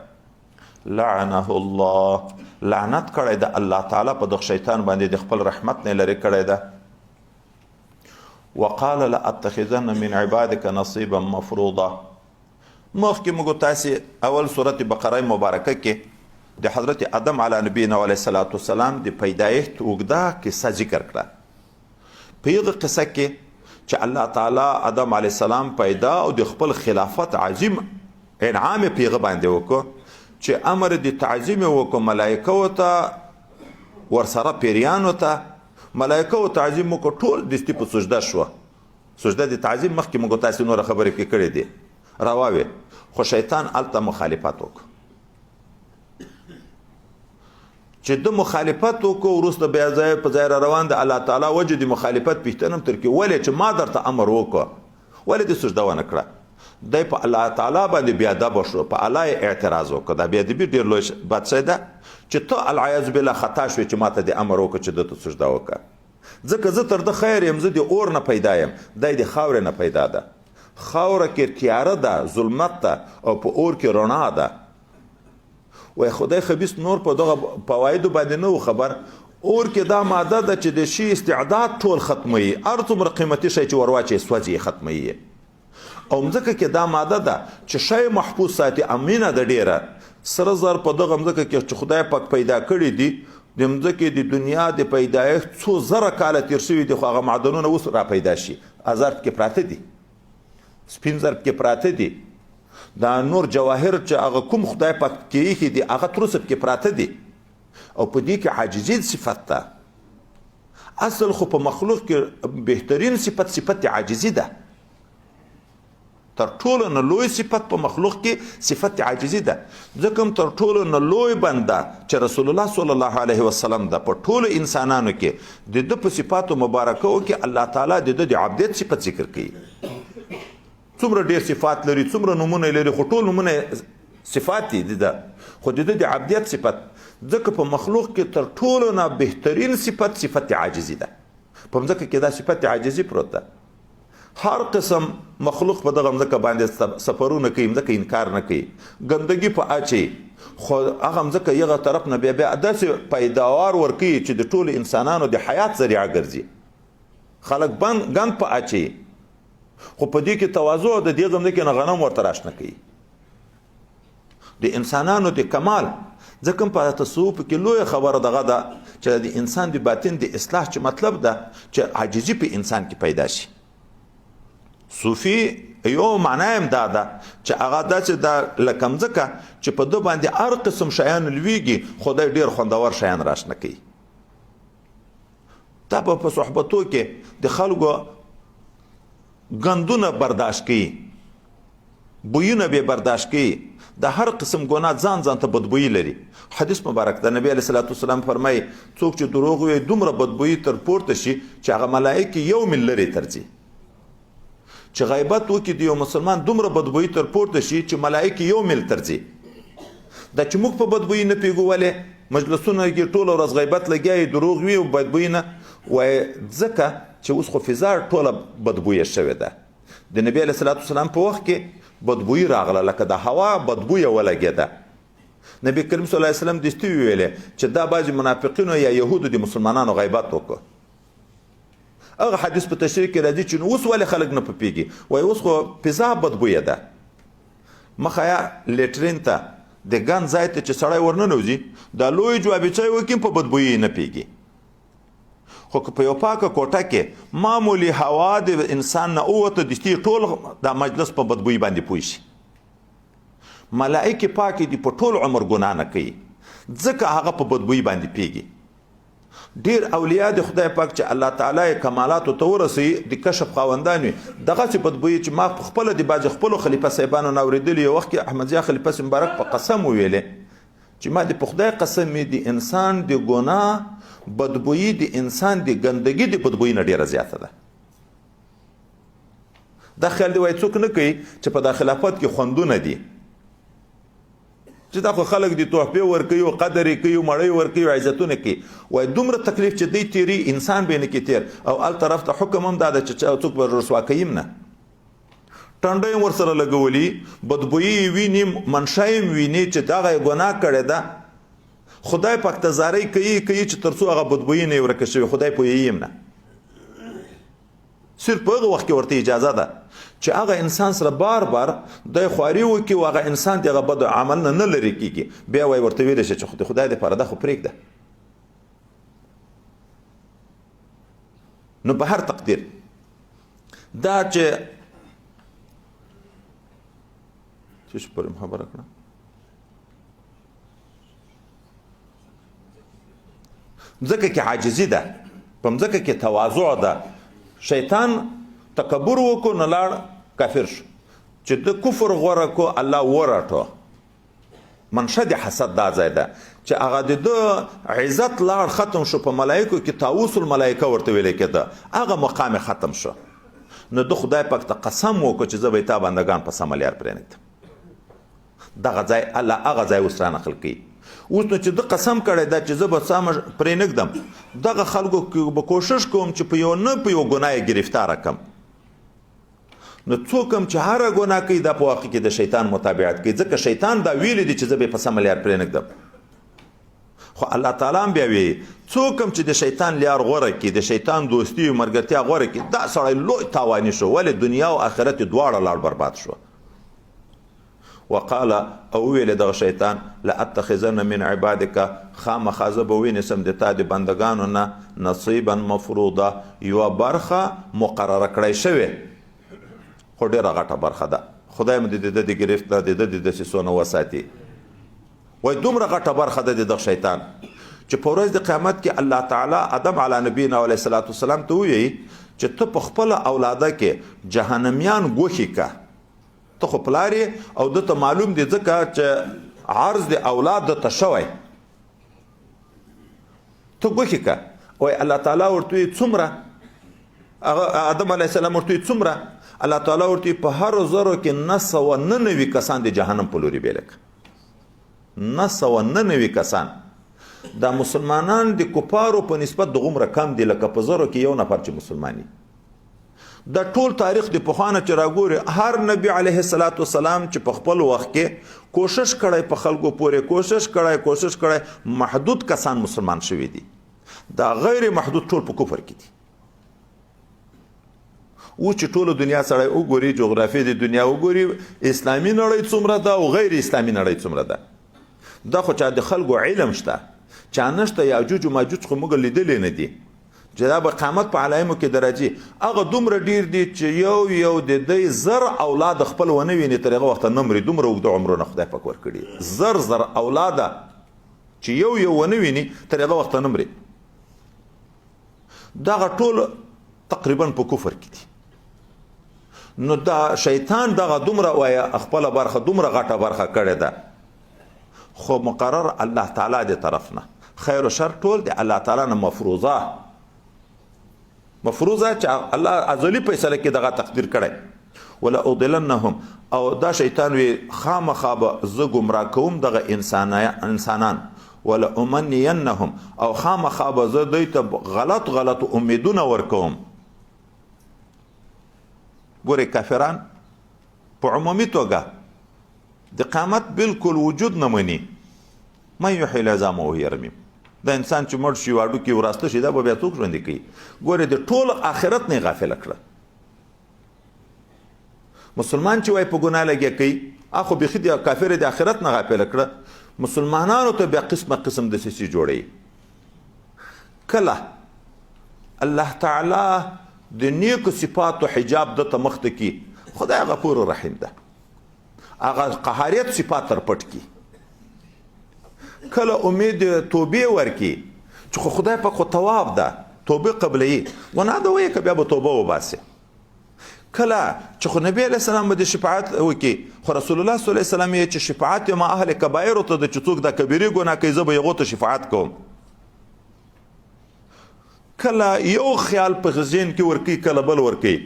لعنه الله، لعنت کړی د الله تعالی په دغه شیطان باندې، د خپل رحمت نه لرې کړی ده. وقال لأتخذن من عبادك نصيبا مفروضا. مخکې موږ تاسې اول سورت بقره مبارکه کې د حضرت ادم علی نبینا علیه الصلاة والسلام د پیدایښت اوږده قصه ذکر کړه. په هغه قصه کې چې الله تعالی ادم علیه السلام پیدا او د خپل خلافت عظیم انعام یې په هغه باندې وکړو، چې امر د تعظیم یې وکړو ملایکو ته، ورسره پیریانو ته، ملایکو تعظیم وکړو، ټول دستي په سجده شوه. سجده د تعظیم مخکې موږ تاسې نوره خبرې پرې کړې دي، روا وې، خو شیطان هلته مخالفت وکړو. چې د مخالفت وکړو وروسته بیا ځای په ځای را روان د الله تعالی وجه د مخالفت پوښتنه هم تر کې، ولې چې ما درته امر وکړو ولې دې سجده ونه کړه؟ دی په الله تعالی باندې بېادبه شو، په الله یې اعتراض وکړ. دا بېادبي ډېر لوی بد شی ده چې ته العیاذ بالله خطا شوې چې ما ته دې امر وکړ چې ده ته سجده وکړه، ځکه زه تر ده خیر یم، زه د اور نه پیدا یم، دی د خاورې نه پیدا ده. خاوره کې تیاره ده، ظلمت ده، او په اور کې رڼا ده. وای خدای خبیث نور په دغه فوایدو باندې نه و خبر. اور کې دا ماده ده چې د شي استعداد ټول ختموي، هر څومره قیمتي شی چې ورواچوي سوځي یې ختموي. او مځکه کې دا ماده ده چې شی محفوظ ساتي، امینه ده ډېره. سره زر په دغه مځکه کې چې خدای پاک پیدا کړي دي، د مځکې د دنیا د پیدایښت څو زره کاله تېر شوي دي، خو هغه معدنونه اوس را پیدا شي، ازر پکې پراته دي، سپین زر پکې پراته دي، دا نور جواهر چې هغه کوم خدای پاک پکې ایښي دي هغه تر اوسه پکې پراته دي. او په دې کې عاجزي صفت ده. اصل خو په مخلوق کې بهترین صفت صفت عاجزي ده. تر ټولو نه لوی صفت په مخلوق کې صفت عاجزي ده. ځکه هم تر ټولو نه لوی بنده چې رسول الله صلی الله علیه وسلم ده په ټولو انسانانو کې د ده په صفاتو مبارکو کې الله تعالی د ده د عبدیت صفت ذکر کوي. څومره ډېر صفات لري، څومره نومونه لري، خو ټول نومونه صفات دي د ده، خو د ده د عبدیت صفت. ځکه په مخلوق کې تر ټولو نه بهترین صفت صفت عاجزي ده. په مځکه کې دا صفت عاجزي پروت ده. هر قسم مخلوق په دغه مځکه باندې سفرونه کوي، مځکه انکار نه کوي، ګندګي په اچي، خو هغه مځکه یغه طرف نه بیا بیا داسې پیداوار ورکوي چې د ټولو انسانانو د حیات ذریعه ګرځي. خلک ګند په اچي، خو په دې کې تواضع د دې ځمکې نه غنم ورته راشنه کوي. د انسانانو د کمال ځکه په تصوف کې لویه خبره دغه ده چې د انسان د باطن د اصلاح چې مطلب ده چې عاجزي په انسان کې پیدا شي. صوفي یو معنا هم دا ده چې هغه داسې ده لکه مځکه چې په ده باندې هر قسم شیان لویږي، خدای ډېر خوندور شیان راشنه کوي. تا په صحبتو کې د خلکو ګندونه برداشت کوي، بویونه به برداشت کوي، د هر قسم ګناه ځان ځان ته بدبویي لري. حدیث مبارک ده، نبی علیه الصلاة والسلام فرمایي څوک چې دروغ وایي دومره بدبویي تر پورته شي چې هغه ملایکې یو میل لرې ترځي. چې غیبت وکړي د یو مسلمان دومره بدبویي تر پورته شي چې ملایکې یو میل ترځي. دا چې موږ په بدبویي نه پوهېږو ولې مجلسونه کې ټوله ورځ غیبت لګیا یي، دروغ وي او بدبویي نه وایي، ځکه چې اوس خو فضا ټوله بدبویه شوې ده. د نبی علیه الصلاة والسلام په وخت کې بدبویي راغله، لکه د هوا بدبویه ولګېده. نبی کریم صلی الله علیه وسلم دستي وویلې چې دا بعضې منافقینو یا یهودو د مسلمانانو غیبت وکړ. هغه حدیث په تشریح کې راځي چې نو اوس ولې خلک نه پوهېږي؟ وایي اوس خو فضا بدبویه ده. مخه یا لیټرین ته د ګند ځای ته چې سړی ورننوځي دا لوی جوابچی وکړي په بدبویي نه پوهېږي. خو که په یو پاکه کوټه کې معمولي هوا د انسان نه ووته دستي ټول دا مجلس په بدبویي باندې پوه شي. ملایکې پاکې دي، په ټول عمر ګناه نه کوي، ځکه هغه په بدبویي باندې پوهېږي. ډېر اولیاء د خدای پاک چې الله تعالی یې کمالاتو ته ورسوي د کشف خاوندان وي، دغسې بدبویي چې ما په خپله د بعضې خپلو خلیفه صاحبانو نه اورېدلي. یو وخت کې احمدضیا خلیفه صاحب مبارک په قسم وویلې چې ما د په خدای قسم وي د انسان د ګناه بدبویي د انسان د ګندګي د بدبویي نه ډېره زیاته ده. دا خیال دی وایي څوک نه کوي چې په دا خلافت کې خوندونه دي. چې دا خو خلک دي تحفې ورکوي او قدر یې کوي او مړۍ ورکوي او عزتونه کوي. وایي دومره تکلیف چې دی تېري انسان به یې نه کړي تېر. او ال طرف ته حکم هم دا ده چې څوک به رسوا کوي هم نه، ټنډه یې ورسره لګولي، بدبویي یې ویني، منشه یې هم ویني چې دغه یې ګناه کړې ده. خدای پاک ته زارۍ کوي کوي چې تر څو هغه بدبویي نه یې ورکه شوې، خدای پوهېږي هم نه. صرف په هغه وخت کې ورته اجازه ده چې هغه انسان سره بار بار د خواري وکړي او هغه انسان د هغه بد عمل نه نه لرې کېږي، بیا وایي ورته ویلی شي چې خدای دپاره دا خو پرېږده. نو په هر تقدیر دا چې څه شي پورې خبره کړه، مځکه کې عاجزي ده، په مځکه کې تواضع ده. شیطان تکبر وکړو نو لاړ کافر شو، چې د کفر غوره کو الله ورټو. منشه د حسد دا ځای ده چې هغه د ده عزت لاړ ختم شو، په ملایکو کې طاووس الملایکه ورته ویل کېده، هغه مقام ختم شو. نو د خدای پاک ته قسم وکړو چې زه به یې تا بندګان په سمه لار پرېنږدم. دغه ځای الله هغه ځای اوس را نقل کوي. اوس نو چې ده قسم کړی دا چې زه به سمه پرېنږدم، دغه خلکو کې به کوشش کوم چې په یو نه په یو ګناه یې ګرفتاره کړم. نو څوک هم چې هره ګناه کوي دا په واقع کې د شیطان متابعت کوي، ځکه شیطان دا ویلي دي چې زه به یې په سمه لار پرېنږدم. خو الله تعالی هم بیا وایي څوک هم چې د شیطان لار غوره کړي، د شیطان دوستي او ملګرتیا غوره کړي، دا سړی لوی تاواني شو، ولې دنیا او آخرت یې دواړه لاړ برباد شو. وقال او ویل دغه شیطان لاتخذن من عبادک، خامخا زه به ونیسم د تا د بندګانو نه نصیبا مفروضه، یوه برخه مقرره کړی شوې، خو ډېره غټه برخه ده. خدای مو د ده د ګرفت نه د ده د دسیسو نه وساتي. وایي دومره غټه برخه ده د دغه شیطان چې په ورځ د قیامت کې الله تعالی آدم علی نبینا علیه الصلاة والسلام ته ووایي چې ته په خپله اولاده کې جهنمیان ګوښې که، ته خو پلار یې او ده ته معلوم دی ځکه چې عرض د اولاد ده ته شوی، ته ګوښې که. وایي الله تعالی ورته وایي څومره؟ هغه آدم علیه السلام ورته وایي څومره؟ الله تعالی ورته وایي په هرو زرو کې 999 کسان د جهنم په لوري بېله کړه. 999 کسان. دا مسلمانان د کفارو په نسبت دغومره کم دي لکه په زرو کې یو نفر چې مسلمان دي. دا ټول تاریخ د پخوانه چې راګوري، هر نبی علیه الصلاة والسلام چې په خپل وخت کې کوشش کړی، په خلکو پورې کوشش کړی، کوشش کړی، محدود کسان مسلمان شوي دي، دا غیر محدود ټول په کفر کې دي. اوس چې ټوله دنیا سړی وګوري، جغرافیې د دنیا وګوري، اسلامي نړۍ څومره ده او غیر اسلامي نړۍ څومره ده، دا خو چا د خلکو علم شته، چا نشته. یاجوج و ماجوج خو موږ لیدلی نه دي چې دا به قیامت په علایمو کې درځي، هغه دومره ډېر دي چې یو یو د دی زر اولاد خپل ونه ویني تر هغه وخته نه مري، دومره اوږده عمرونه خدای پاک ورکړي، زر زر اولاده چې یو یو ونه ویني تر هغه وخته نه مري. دغه ټول تقریبا په کفر کې دي. نو دا شیطان دغه دومره وایه خپله برخه دومره غټه برخه کړې ده، خو مقرر الله تعالی د طرف نه خیر و شر ټول د الله تعالی نه مفروضه، مفروضه چې الله ازلی فیصله کې دغه تقدیر کړی. ولا اضلنهم، او دا شیطان وی خامخا به زه ګمراه کوم دغه انسانان، ولا امنینهم، او خامخا به زه دوی ته غلط غلط امیدونه ورکوم. ګورئ کافران په عمومي توګه د قیامت بالکل وجود نه مني. من یحیی العظام وهي رمیم، دا انسان چې مړ شي هډوکي وراسته شي دا به بیا څوک ژوندي کوي؟ ګورئ د ټول آخرت نه یې غافله کړه. مسلمان چې وایي په ګناه لګیا کوي، اخو بیخي د کافر د آخرت نه غافله کړه. مسلمانانو ته بیا قسمه قسم دسیسې جوړوي. کله الله تعالی د نیکو صفاتو حجاب ده ته مخته کړي، خدای غفور رحیم ده، هغه قهاریت صفات تر پټ کړي. کله امید توبې ورکړي چې خو خدای پاک خو تواب ده، توبه قبلوي، ګناه ده ویې که بیا به توبه وباسي. کله چې خو نبی علیه السلام به د شفاعت وکړي، خو رسول الله صلی الله علیه وسلم یې چې شفاعت یې ما اهل کبایرو ته ده چې څوک دا کبیرې ګناه کوي زه به یې هغو ته شفاعت کوم. کله یو خیال په ذهن کې ورکوي، کله بل ورکوي،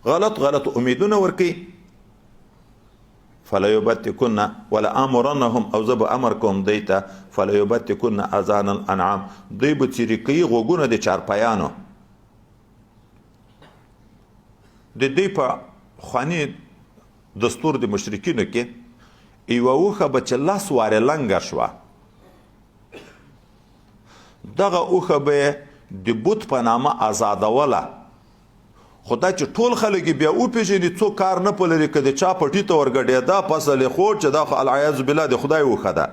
غلط غلط امیدونه ورکوي. فلیبتکن ولامرنهم، او زه به امر کوم دوی ته، فلیبتکن اذان الانعام، دوی به څیرې کوي غوږونه د چارپایانو. د دوی په پخواني دستور د مشرکینو کې یوه اوښه به چې 10 وارې لنګه شوه، دغه اوښه به یې د بت په نامه ازادوله. خو دا چې ټول خلک یې بیا وپېژني، څوک کار نه په لري، که د چا پټي ته ورګډېده فصل یې خوړ چې دا خو العیاذ بالله د خدای اوښه ده،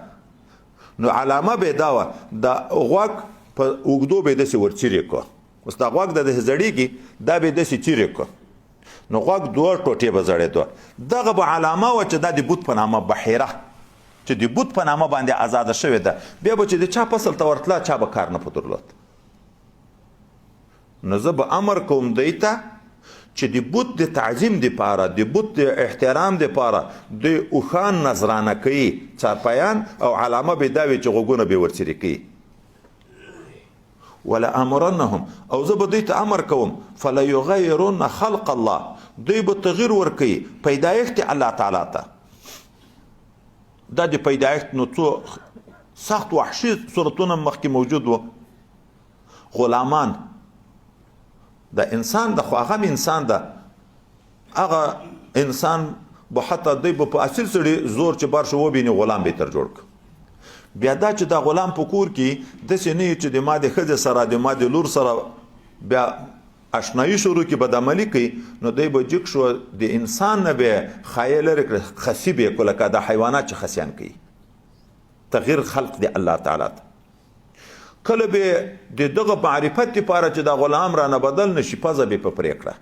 نو علامه به یې دا وه، د غوږ په اوږدو به یې داسې ورڅیرې کړو. اوس دا غوږ د داسې زړېږي، دا به یې داسې څیرې کړو، نو غوږ دوه ټوټې به زړېدو. دغه به علامه وه چې دا د بت په نامه بحیره، چې د بت په نامه باندې ازاده شوې ده. بیا به چې د چا فصل ته ورتله، چا به کار نه په درلود. نو زه به امر کوم دوی ته چې د بت د تعظیم دپاره، د بت د احترام دپاره دوی اوښان نذرانه کوي، څارپایان، او علامه به دا وي چې غوږونه به یې ورڅیرې کوي. ولامرنهم، او زه به دوی ته امر کوم، فلیغیرن خلق الله، دوی به تغییر ورکوي پیدایښت الله تعالی ته. دا د پیدایښت نو څو سخت وحشي صورتونه مخکې موجود وو. غلامان د انسان د، خو هغه هم انسان ده، هغه انسان به حتی دوی به په اصیل سړي زور چې بار شو وبیني، غلام به یې تر جوړ کړ. بیا دا چې دا غلام په کور کې داسې نه وي چې د ما د ښځې سره، د ما د لور سره بیا اشنایي شروع کړي، بدعملي کوي، نو دی به جګ شو، د انسان نه به یې خایې لرې کړې، خسي به یې کړو، لکه دا حیوانات چې خسیان کوي. تغییر خلق دی الله تعالی ته. کله به د دغه معرفت لپاره چې دا غلام رانه بدل نه شي، پزه به په پرې کړه،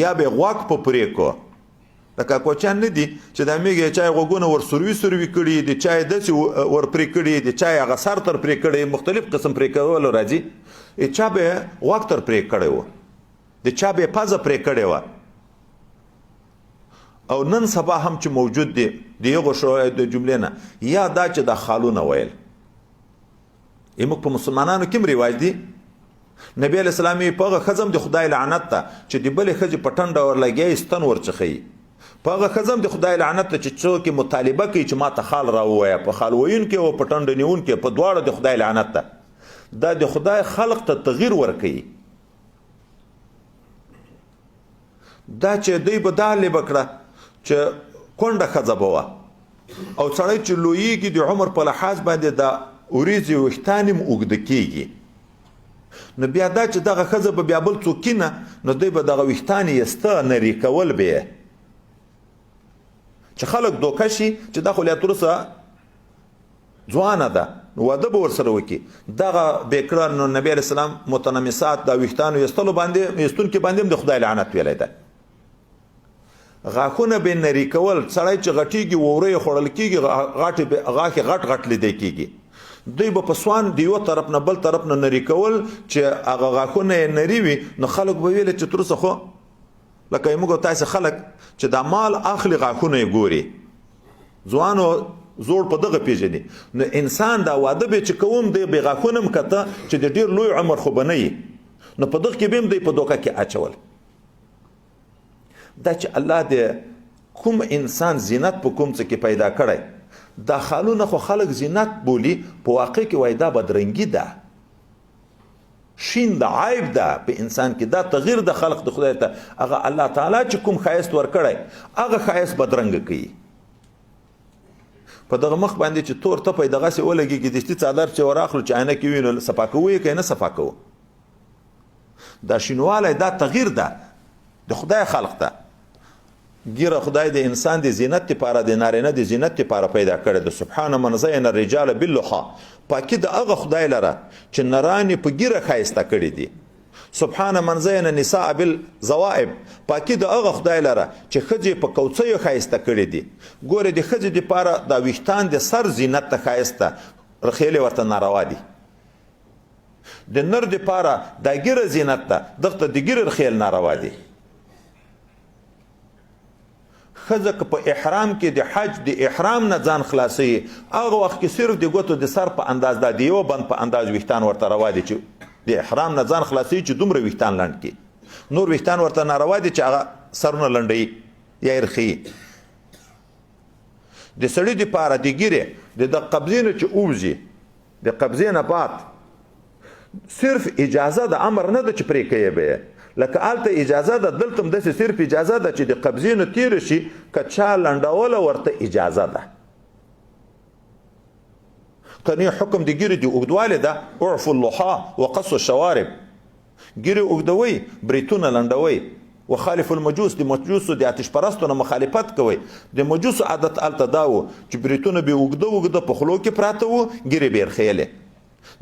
یا به غوږ په پرې کړو. لکه کوچیان نه دي چې دا میږی چا یې غوږونه ور سروي سروي کړي، د چا یې داسې ور پرې کړي، د چا یې هغه سر تر پرې کړی، مختلف قسم پرې کولو راځي. چا به غوږ تر پرې کړی و، د چا به یې پزه پرې کړې وه. او نن سبا هم چې موجود دی د هغو د جملې نه، یا دا چې دا خالونه ویل، موږ په مسلمانانو کې هم رواج دی. نبی علیه السلام یې په هغه ښځه هم د خدای لعنت ده چې د بلې ښځې په ټنډه ورلګیا یې ستن ورڅخوي. په هغه ښځه هم د خدای لعنت ده چې څوک یې مطالبه کوي چې ما ته خال راووایه، په خال ویونکي او په ټنډه نیونکي، په دواړو د خدای لعنت ده. دا د خدای خلق ته تغییر ورکوي. دا چې دوی به دا لېبه کړه چې کونډه ښځه به وه، او سړی چې لویېږي د عمر په لحاظ باندې دا وریځې ویښتان هم اوږده کېږي، نو بیا دا چې دغه ښځه به بیا بل څوک کینه، نو دوی به دغه ویښتان یې سته نري کول به یې، چې خلک دوکه شي چې دا خو لا تر اوسه ځوانه ده، نو واده به ورسره وکړي. دغه به کړه. نو نبی علیه السلام متنمسات دا ویښتانو ایستلو باندې، ایستونکي باندې هم د خدای لعنت ویلی ده. غاښونه به نري کول، سړی چې غټېږي ووره یې خوړل کېږي، غاښې غټ غټ لیدی کېږي. دوی به په سوان د یو طرف نه بل طرف نه نري کول چې هغه غاښونه یې نري وي، نو خلک به ویل چې تر اوسه خو لکه موږ او تاسې خلک چې دا مال اخلي غاښونه یې ګوري، ځوانو زوړ په دغه پېژني. نو انسان دا واده به چې کوم دی بې غاښونه هم کته چې د ډېر لوی عمر خو به نه وي، نو په دغه کې به هم دی په دوکه کې اچول. دا چې الله دې کوم انسان زینت په کوم څه کې پیدا کړی، دا خالونه خو خلک زینت بولي، په واقع کې وایي دا بدرنګي ده، شین ده، عیب ده په انسان کې، دا تغییر د خلق د خدای ته. هغه الله تعالی چې کوم ښایست ورکړی هغه ښایست بدرنګ کوي. په دغه مخ باندې چې تور تپی دغسې ولګېږي، دستي څادر چې وراخلو چې آینه کې وینو، صفا کوو یې که نه صفا کوو؟ دا شینوالی دا تغییر ده د خدای خلق ته. ګیره خدای د انسان د زینت لپاره، د نارینه د زینت لپاره پیدا کړی ده. سبحان من زین الرجال باللحا، پاکي د هغه خدای لره چې نران یې په ګیره ښایسته کړي دي. سبحان من زین النساء بالزوائب، پاکي د هغه خدای لره چې ښځې په کوڅیو ښایسته کړي دي. ګوره د ښځې دپاره دا ویښتان د سر زینت ته ښایسته، رخیلې ورته ناروا دي. د نر دپاره دا ګیره زینت ده، دغه د ګیرې رخیل ناروا دي. ښځه که په احرام کې د حج د احرام نه ځان خلاصوي، هغه وخت کې صرف د ګوتو د سر په انداز، دا د یو بند په انداز ویښتان ورته روا دي چې د احرام نه ځان خلاصوي، چې دومره ویښتان لنډ کړي. نور ویښتان ورته ناروا دي چې هغه سرونه لنډوي. یا یې رخیي. د سړي دپاره د ږیرې د قبضې نه چې ووځي، د قبضې نه بعد صرف اجازه ده، امر نه ده چې پرې کوې به یې. لکه هلته اجازه ده، دلته هم داسې صرف اجازه ده چې د قبضې نه تېره شي، که چا لنډوله ورته اجازه ده. کنې حکم د ږیرې د اوږدوالي ده، اعفو اللحا وقصو الشوارب، ږیرې اوږدوئ، بریتونه لنډوئ. وخالف المجوس، د مجوسو د آتش پرستو نه مخالفت کوئ. د مجوسو عادت هلته دا و چې بریتونه به اوږده اوږده په خولو کې پراته وو، ږیرې به یې رخیلې.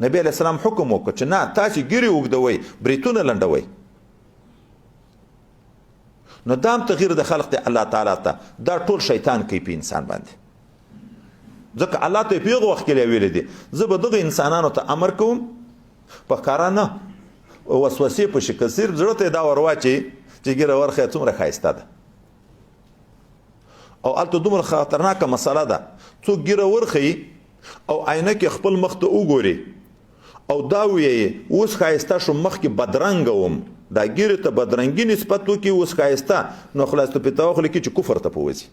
نبی علیه السلام حکم وکړ چې نه، تاسې ږیرې اوږدوئ، بریتونه لنډوئ. نو دا هم تغییر د خلق دی الله تعالی ته، دا ټول شیطان کوي په انسان باندې. ځکه الله ته یې په هغه وخت کې ویلي دي، زه به دغه انسانانو ته امر کوم په ښکاره نه، وسوسې په شکل، صرف زړه ته یې دا ور واچوي چې ږیره ورښیه څومره ښایسته ده. او هلته دومره خطرناکه مسله ده، څوک ږیره ورښیي او آینه کې خپل مخ ته وګوري او دا ویایي اوس ښایسته شوم، مخکې بدرنګه وم، دا ږیرې ته بدرنګي نسبت وکړي اوس ښایسته، نو خلاص ته په توخ لیکي چې کفر ته پوځي.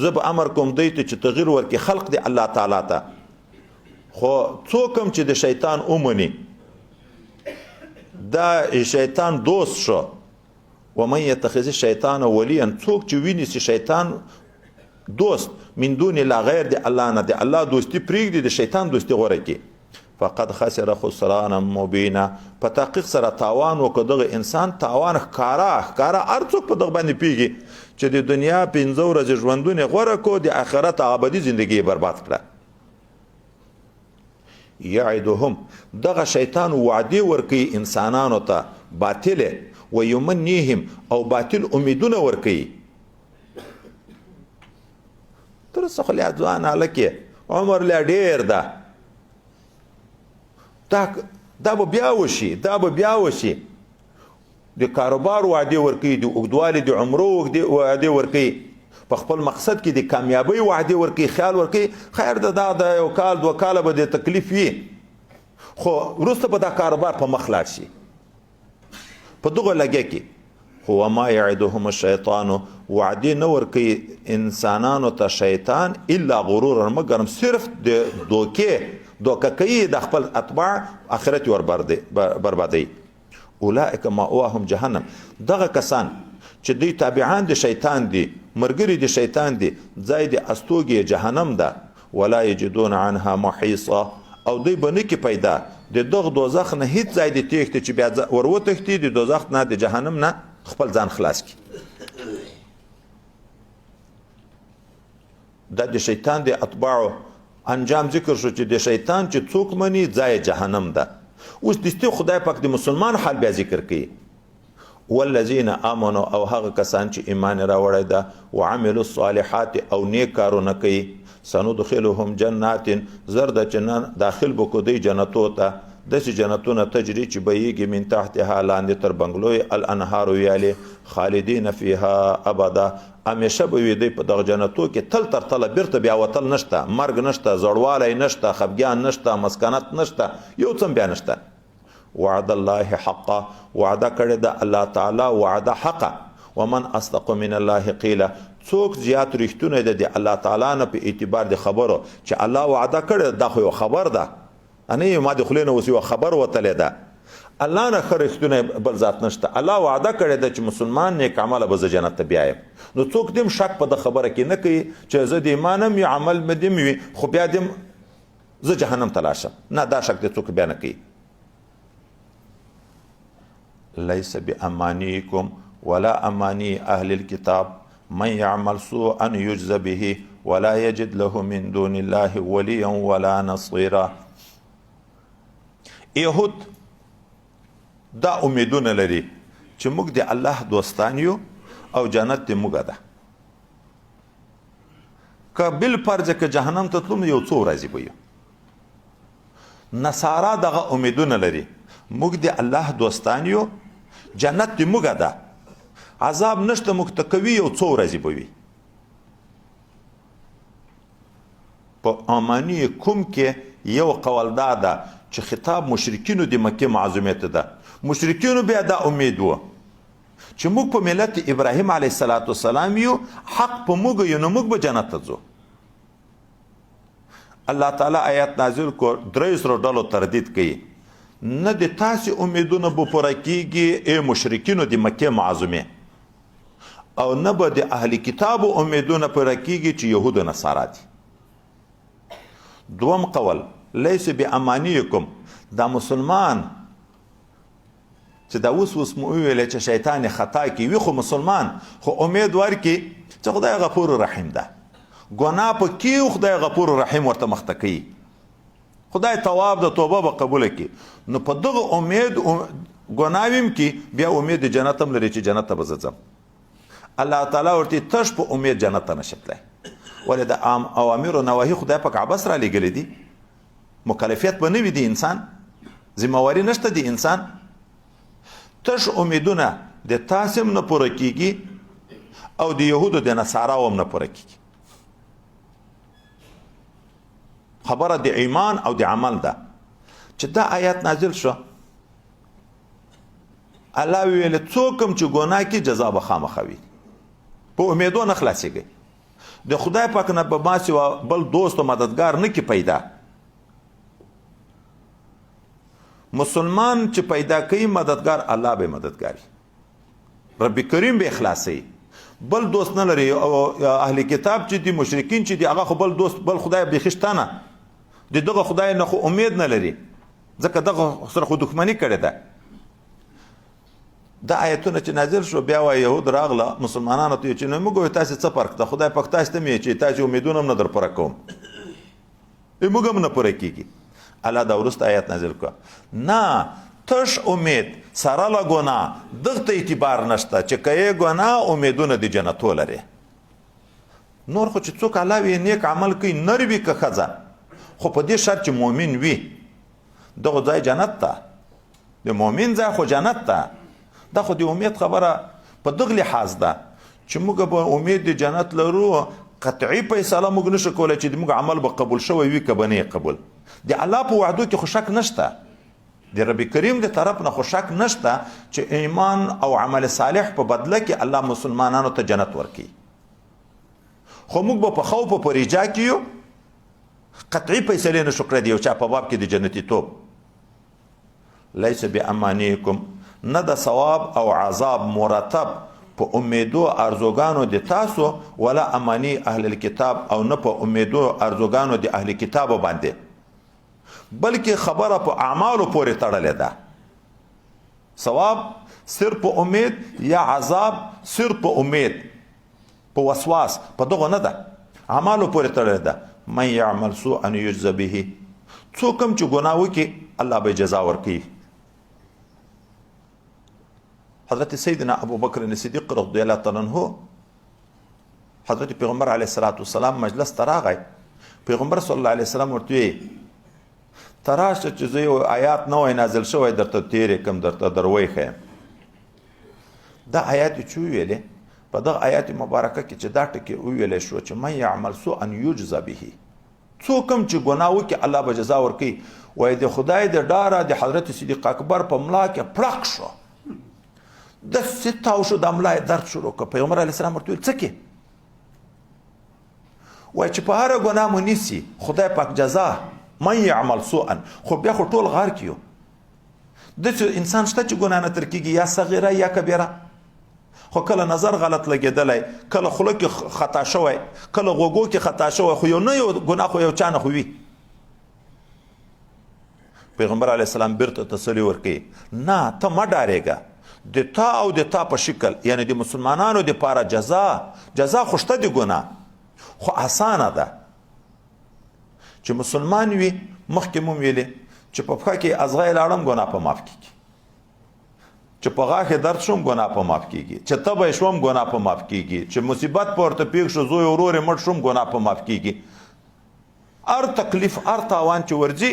زه به امر کوم دوی ته چې تغییر ورکړي خلق دی الله تعالی ته. خو څوک هم چې د شیطان ومني، دا شیطان دوست شو، ومن یتخذ الشیطان ولیا، څوک چې ویني چې شیطان دوست من دون الله، غیر د الله نه، د الله دوستي پرېږدي، د شیطان دوستي غوره کړي، فقد خسر خسرانا مبینا، په تحقیق سره تاوان وکړ دغه انسان، تاوان ښکاره ښکاره، هر څوک په دغه باندې پوهېږي چې د دنیا پنځه ورځې ژوندون یې غوره کړو، د آخرت ابدي زندګي یې برباد کړه. یعدهم، دغه شیطان وعدې ورکوي انسانانو ته باطلې، ویمنیهم، او باطل امیدونه ورکوي. تر څه خو لا ځوان هلک یې، عمر لا ډېر ده، دا به بیا وشي، دا به بیا وشي. د کاروبار وعدې ورکوي، د اوږدوالي د عمرو وعدې ورکوي، په خپل مقصد کې د کامیابۍ وعدې ورکوي، خیال ورکوي خیر ده، دا د یو کال دوه کاله به د تکلیف وي، خو وروسته به دا کاروبار په مخ لاړ شي. په دغه لګیا کې خو وما یعدهم الشیطان، وعدې نه ورکوي انسانانو ته شیطان الا غرورا، مګر صرف د دوکې، دوکه کوي د خپل اتباع، آخرت یې ور بربادوي. اولئک مأواهم جهنم، دغه کسان چې دوی تابعان د شیطان دي، مرګري د شیطان دي، ځای د استوګې جهنم ده. ولا یجدون عنها محیصا، او دوی به نه کړي پیدا د دغه دوزخ نه هیڅ ځای د تېښتې چې بیا ور وتښتي، د دوزخ نه، د جهنم نه خپل ځان خلاص کړي. دا د شیطان د اتباعو انجام ذکر شو چې د شیطان چې څوک مني ځای جهنم ده. اوس دستي خدای پاک د مسلمان حال بیا ذکر کوي. والذین آمنوا، او هغه کسان چې ایمان راوړی ده، وعملوا الصالحات، او نیک کارونه کوي، سندخلهم جنات، زر ده چې نن داخل به کړو دوی جنتو ته، داسې جنتونه تجري چې بهیږي من تحتها، لاندې تر بنګلو یې الانهار ویالې، خالدین فیها ابدا، همیشه به وي دوی په دغه جنتو کې تل تر تله، بیرته بیا وتل نشته، مرګ نشته، زړوالی نشته، خفګان نشته، مسکنت نشته، یو څه هم بیا نشته. وعد الله حقا، وعده کړې ده الله تعالی وعده حقه. ومن اصدق من الله قیلا، څوک زیات رښتونی دی د الله تعالی نه په اعتبار د خبرو، چې الله وعده کړې ده، دا خو یو خبر ده، نه یې ما د خولې نه اوس یوه خبر وتلې ده، الله نه ښه رښتونی بل ذات نشته، الله وعده کړې ده چې مسلمان نیک عمله به زه جنت ته بیایم. نو څوک دې هم شک په د خبره کې نه کوي چې زه د ایمان هم وي، عمل مې دې هم وي، خو بیا دې هم زه جهنم ته لاړ شم، نه، دا شک دې څوک بیا نه کوي. ليس بأمانيكم ولا أماني أهل الكتاب من يعمل سوءا يجز به ولا يجد له من دون الله وليا ولا نصيرا. يهود دا امیدونه لري چې موږ د الله دوستان یو او جنت دې موږ ده، که بل فرض که جهنم ته تلو یو څو ورځې به یو. نصارا دغه امیدونه لري، موږ د الله دوستان یو، جنت دې موږ ده، عذاب نشته موږ ته، کوي یو څو ورځې به وي. په امانی کوم کې یو قول دا ده چې خطاب مشرکینو د مکې معظومې ته ده، مشرکینو بیا دا امید و چې موږ په ملت ابراهیم علیه السلام یو، حق په موږ یو، نو موږ به جنت ته ځو. الله تعالی آیات نازل کو، درې سره ډلو تردید کوي، نه د تاسې امیدونه به پوره کیږي ای مشرکینو د مکې معظمې، او نه به د اهل کتابو امیدونه پوره کیږي چې یهود و نصارا دي. دوم قول لیس بامانیکم، دا مسلمان چې دا اوس اوس مو وویل چې شیطان خطا کې وي، خو مسلمان خو امید ورکړي چې خدای غفور رحیم ده، ګناه په کې خدای غفور رحیم ورته مخته کوي، خدای تواب د توبه به قبوله کړي، نو په دغه امید ګناه ویم کې بیا امید د جنت هم لري چې جنت ته به زه ځم. الله تعالی ورته تش په امید جنت ته نشي تللی. ولې د عام اوامر او نواهي خدای پاک عبث را لېږلي دي، مکلفیت به نه وي د انسان، ذمهواري نشته د انسان. تش امیدونه د تاسې هم نه پوره کېږي او د یهودو د نصاراو هم نه پوره کېږي. خبره د ایمان او د عمل ده. چې دا آیات نازل شو، الله ویل څوک هم چې ګناه کوي جزا به خامخا وي، په امیدو نه خلاصېږي. د خدای پاک نه به ما سوا بل دوست او مددګار نه کی پیدا. مسلمان چې پیدا کوي مددګار، الله به مددګاري، رب کریم به خلاصي، بل دوست نه لري. او اهل کتاب چې دي، مشرکین چې دي، هغه خو بل دوست بل خدای بیخي شته نه، د دغه خدای نه خو امید نه لري، ځکه دغه سره خو دښمني کړې ده. دا آیتونه چې نازل شو، بیا وایي یهود راغله مسلمانانو ته چې نو موږ وایو تاسې څه فرق ده، خدای پاک تاسې ته مې چې تاسې امیدونه هم نه در پوره کوم، موږ هم نه پوره کېږي. الله دا وروسته آیت نازل کړه، نه تش امید سره له ګناه دغه ته اعتبار نشته چې که یې ګناه امیدونه د جنتو لري. نور خو چې څوک الله وي نیک عمل کوي، نر وي که ښځه، خو په دې شرط چې مؤمن وي، دغه ځای جنت ته، د مؤمن ځای خو جنت ته. دا خو د امید خبره په دغه لحاظ ده چې موږ به امید د جنت لرو، قطعي فیصله موږ نشو کولی چې د موږ عمل به قبول شوی وي که به نه قبول. د الله په وعدو کې خو شک نشته، د رب کریم د طرف نه خو شک نشته چې ایمان او عمل صالح په بدله کې الله مسلمانانو ته جنت ورکوي. خو موږ به په خوف او په رجا کې یو، قطعي فیصلې نشو کړی د یو چا په باب کې د جنتي توب. لیس بامانیکم، نه د ثواب او عذاب مرتب په امیدو ارزوګانو د تاسو، ولا امانی اهل الکتاب، او نه په امیدو ارزوګانو د اهل کتاب باندې، بلکې خبره په اعمالو پورې تړلې ده. ثواب صرف په امید یا عذاب صرف په امید، په وسواس، په دغه نه ده، اعمالو پورې تړلې ده. من یعمل سوءا یجز به، څوک هم چې ګناه وکړي الله به جزا ورکوي. حضرت سیدنا ابو بکر صدیق رضی الله تعالی عنہ حضرت پیغمبر علیه الصلاة والسلام مجلس ته راغی. پیغمبر صلی الله علیه وسلم ورته وویل ته راشه چې زه یو آیات نوی نازل شوی درته تېر یې کړم، درته در وښیم. دا آیات یې چې وویلې، په دغه آیات مبارکه کې چې دا ټکی وویلی شو چې من یعمل سوءا یجزا به، څوک هم چې ګناه وکړي الله به جزا ورکوي. وایي د خدای د ډاره د حضرت صدیق اکبر په ملا کې پړق شو، داسې تاو شو، د ملا یې درد شروع کړ. پیغمبر علیه السلام ورته وویل څه کې؟ وایي چې په هره ګناه مو نیسي خدای پاک جزا، من یعمل سوءا، خو بیا خو ټول غار کې یو. داسې انسان شته چې ګناه نه تر کېږي، یا صغیره یا کبیره، خو کله نظر غلط لګېدلی، کله خوله کې خطا شوی، کله غوږو کې خطا شوی، خو یو نه یو ګناه خو یو چا نه خو وي. پیغمبر علیه السلام بیرته تسلي ورکوي، نه ته مه ډارېږه، د تا او د تا په شکل، یعنی د مسلمانانو دپاره جزا، جزا خو شته د ګناه، خو اسانه ده چې مسلمان وي. مخکې مو ویلې چې په پښه کې ازغی لاړم ګناه په معاف کېږي، چې په غاښ درد شوم ګناه په معاف کېږي، چې تبه شوم ګناه په معاف کېږي، چې مصیبت په ورته پېښ شو، زوی ورور یې مړ شوم ګناه په معاف کېږي. هر تکلیف هر تاوان چې ورځي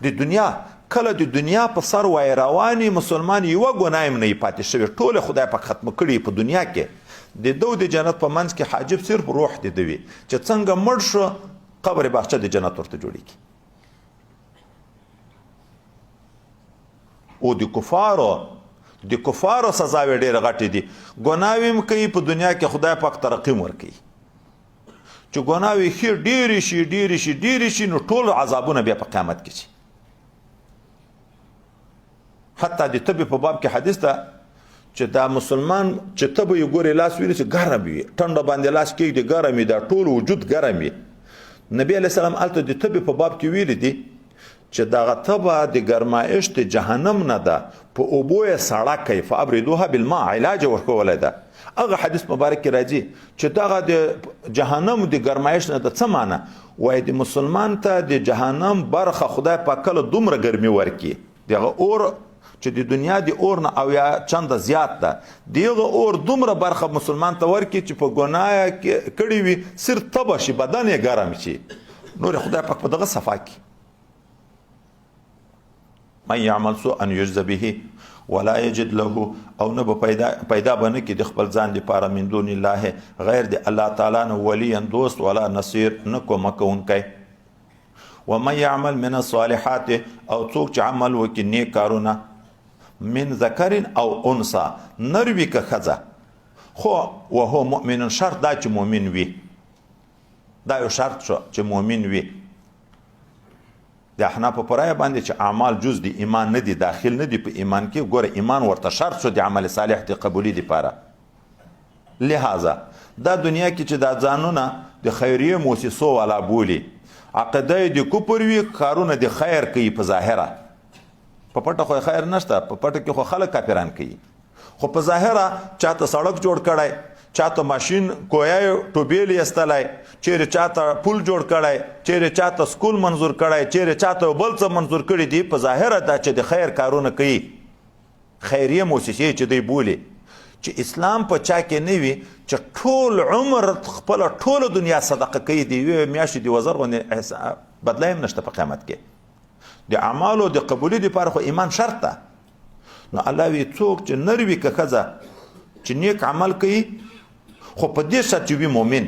د دنیا، کله د دنیا په سر وای رواني مسلمان یوه ګناه هم نه وي پاتې شوې، ټوله خدای پاک ختمه کړي په دنیا کې. د ده د جنت په منځ کې حاجب صرف روح د ده وي، چې څنګه مړ شو قبر باغچه د جنت ورته جوړېږي. او د کفارو د کفارو سزاوې ډېرې غټې دي. ګناوې هم کوي په دنیا کې، خدای پاک ترقي هم ورکوي. چې ګناوې ښې ډېرې شي، ډېرې شي، ډېرې شي، نو ټول عذابونه بیا په قیامت کې شي. حتی د تبې په باب کې حدیث ده چې دا مسلمان چې تبه یې ګورې لاس ویني چې ګرم وي، ټنډه باندې لاس کېږدي ګرم وي، دا ټول وجود ګرم وي. نبی علیه السلام هلته د تبې په باب کې ویلي دي چې دغه تبه د ګرمایش د جهنم نه ده، په اوبو یې سړه کوي، فابردوها بالماء، علاج یې ورکولی ده. هغه حدیث مبارک کې راځي چې دغه د جهنم د ګرمایش نه ده. څه معنی؟ وایي د مسلمان ته د جهنم برخه خدای پاک کله دومره ګرمي ورکړي، دغه اور چې د دنیا د اور نه او یا چنده زیات ده، دغه اور دومره برخه مسلمان ته ورکړي چې په ګناه کې کړي وي، صرف تبه شي، بدن یې ګرم شي، نور خدای پاک په دغه صفا کړي. من يعمل سوءا يجز به ولا يجد له، او نه به پیدا به نه کړي د خپل ځان دپاره من دون الله غیر د الله تعالی نه ولیا دوست ولا نصیر، نه کومک کوونکی. ومن يعمل من الصالحات، او څوک چې عمل وکړي نیک کارونه، من ذکر او انثى، نر وي که ښځه، خو وهو مؤمن، شرط دا چې مؤمن وي، دا یو شرط شو چې مؤمن وي. د احنافو په رایه باندې چې اعمال جز د ایمان نه دي، داخل نه دي په ایمان کې، ګوره ایمان ورته شرط شو د عمل صالح د قبولي دپاره. لہذا دا دنیا کې چې دا ځانونه د خیریه موسسو والا بولي، عقیده یې د کفر وي، کارونه د خیر کوي په ظاهره، په پټه خو خیر نشته، په پټه کې خو خلک کافران کوي، خو په ظاهره چاته سړک جوړ کړی، چاته ماشین کویای ټوبیل ایستلی، چیرې چاته پول جوړ کړی، چیرې چاته سکول منظور کړی، چیرې چاته بل څه منظور کړي دي، په ظاهره دا چې د خیر کارونه کوي، خیریه موسسې چې دوی بولي، چې اسلام په چا کې نه وي چې ټول عمر خپله ټوله دنیا صدقه کوي، د یوې میاشتې د وزر غوندې بدله هم نشته په قیامت کې. د اعمالو د قبولي دپاره خو ایمان شرط ده. نو الله وی څوک چې نر وي که ښځه چې نیک عمل کوي، خو په دې شرط چې وي مؤمن،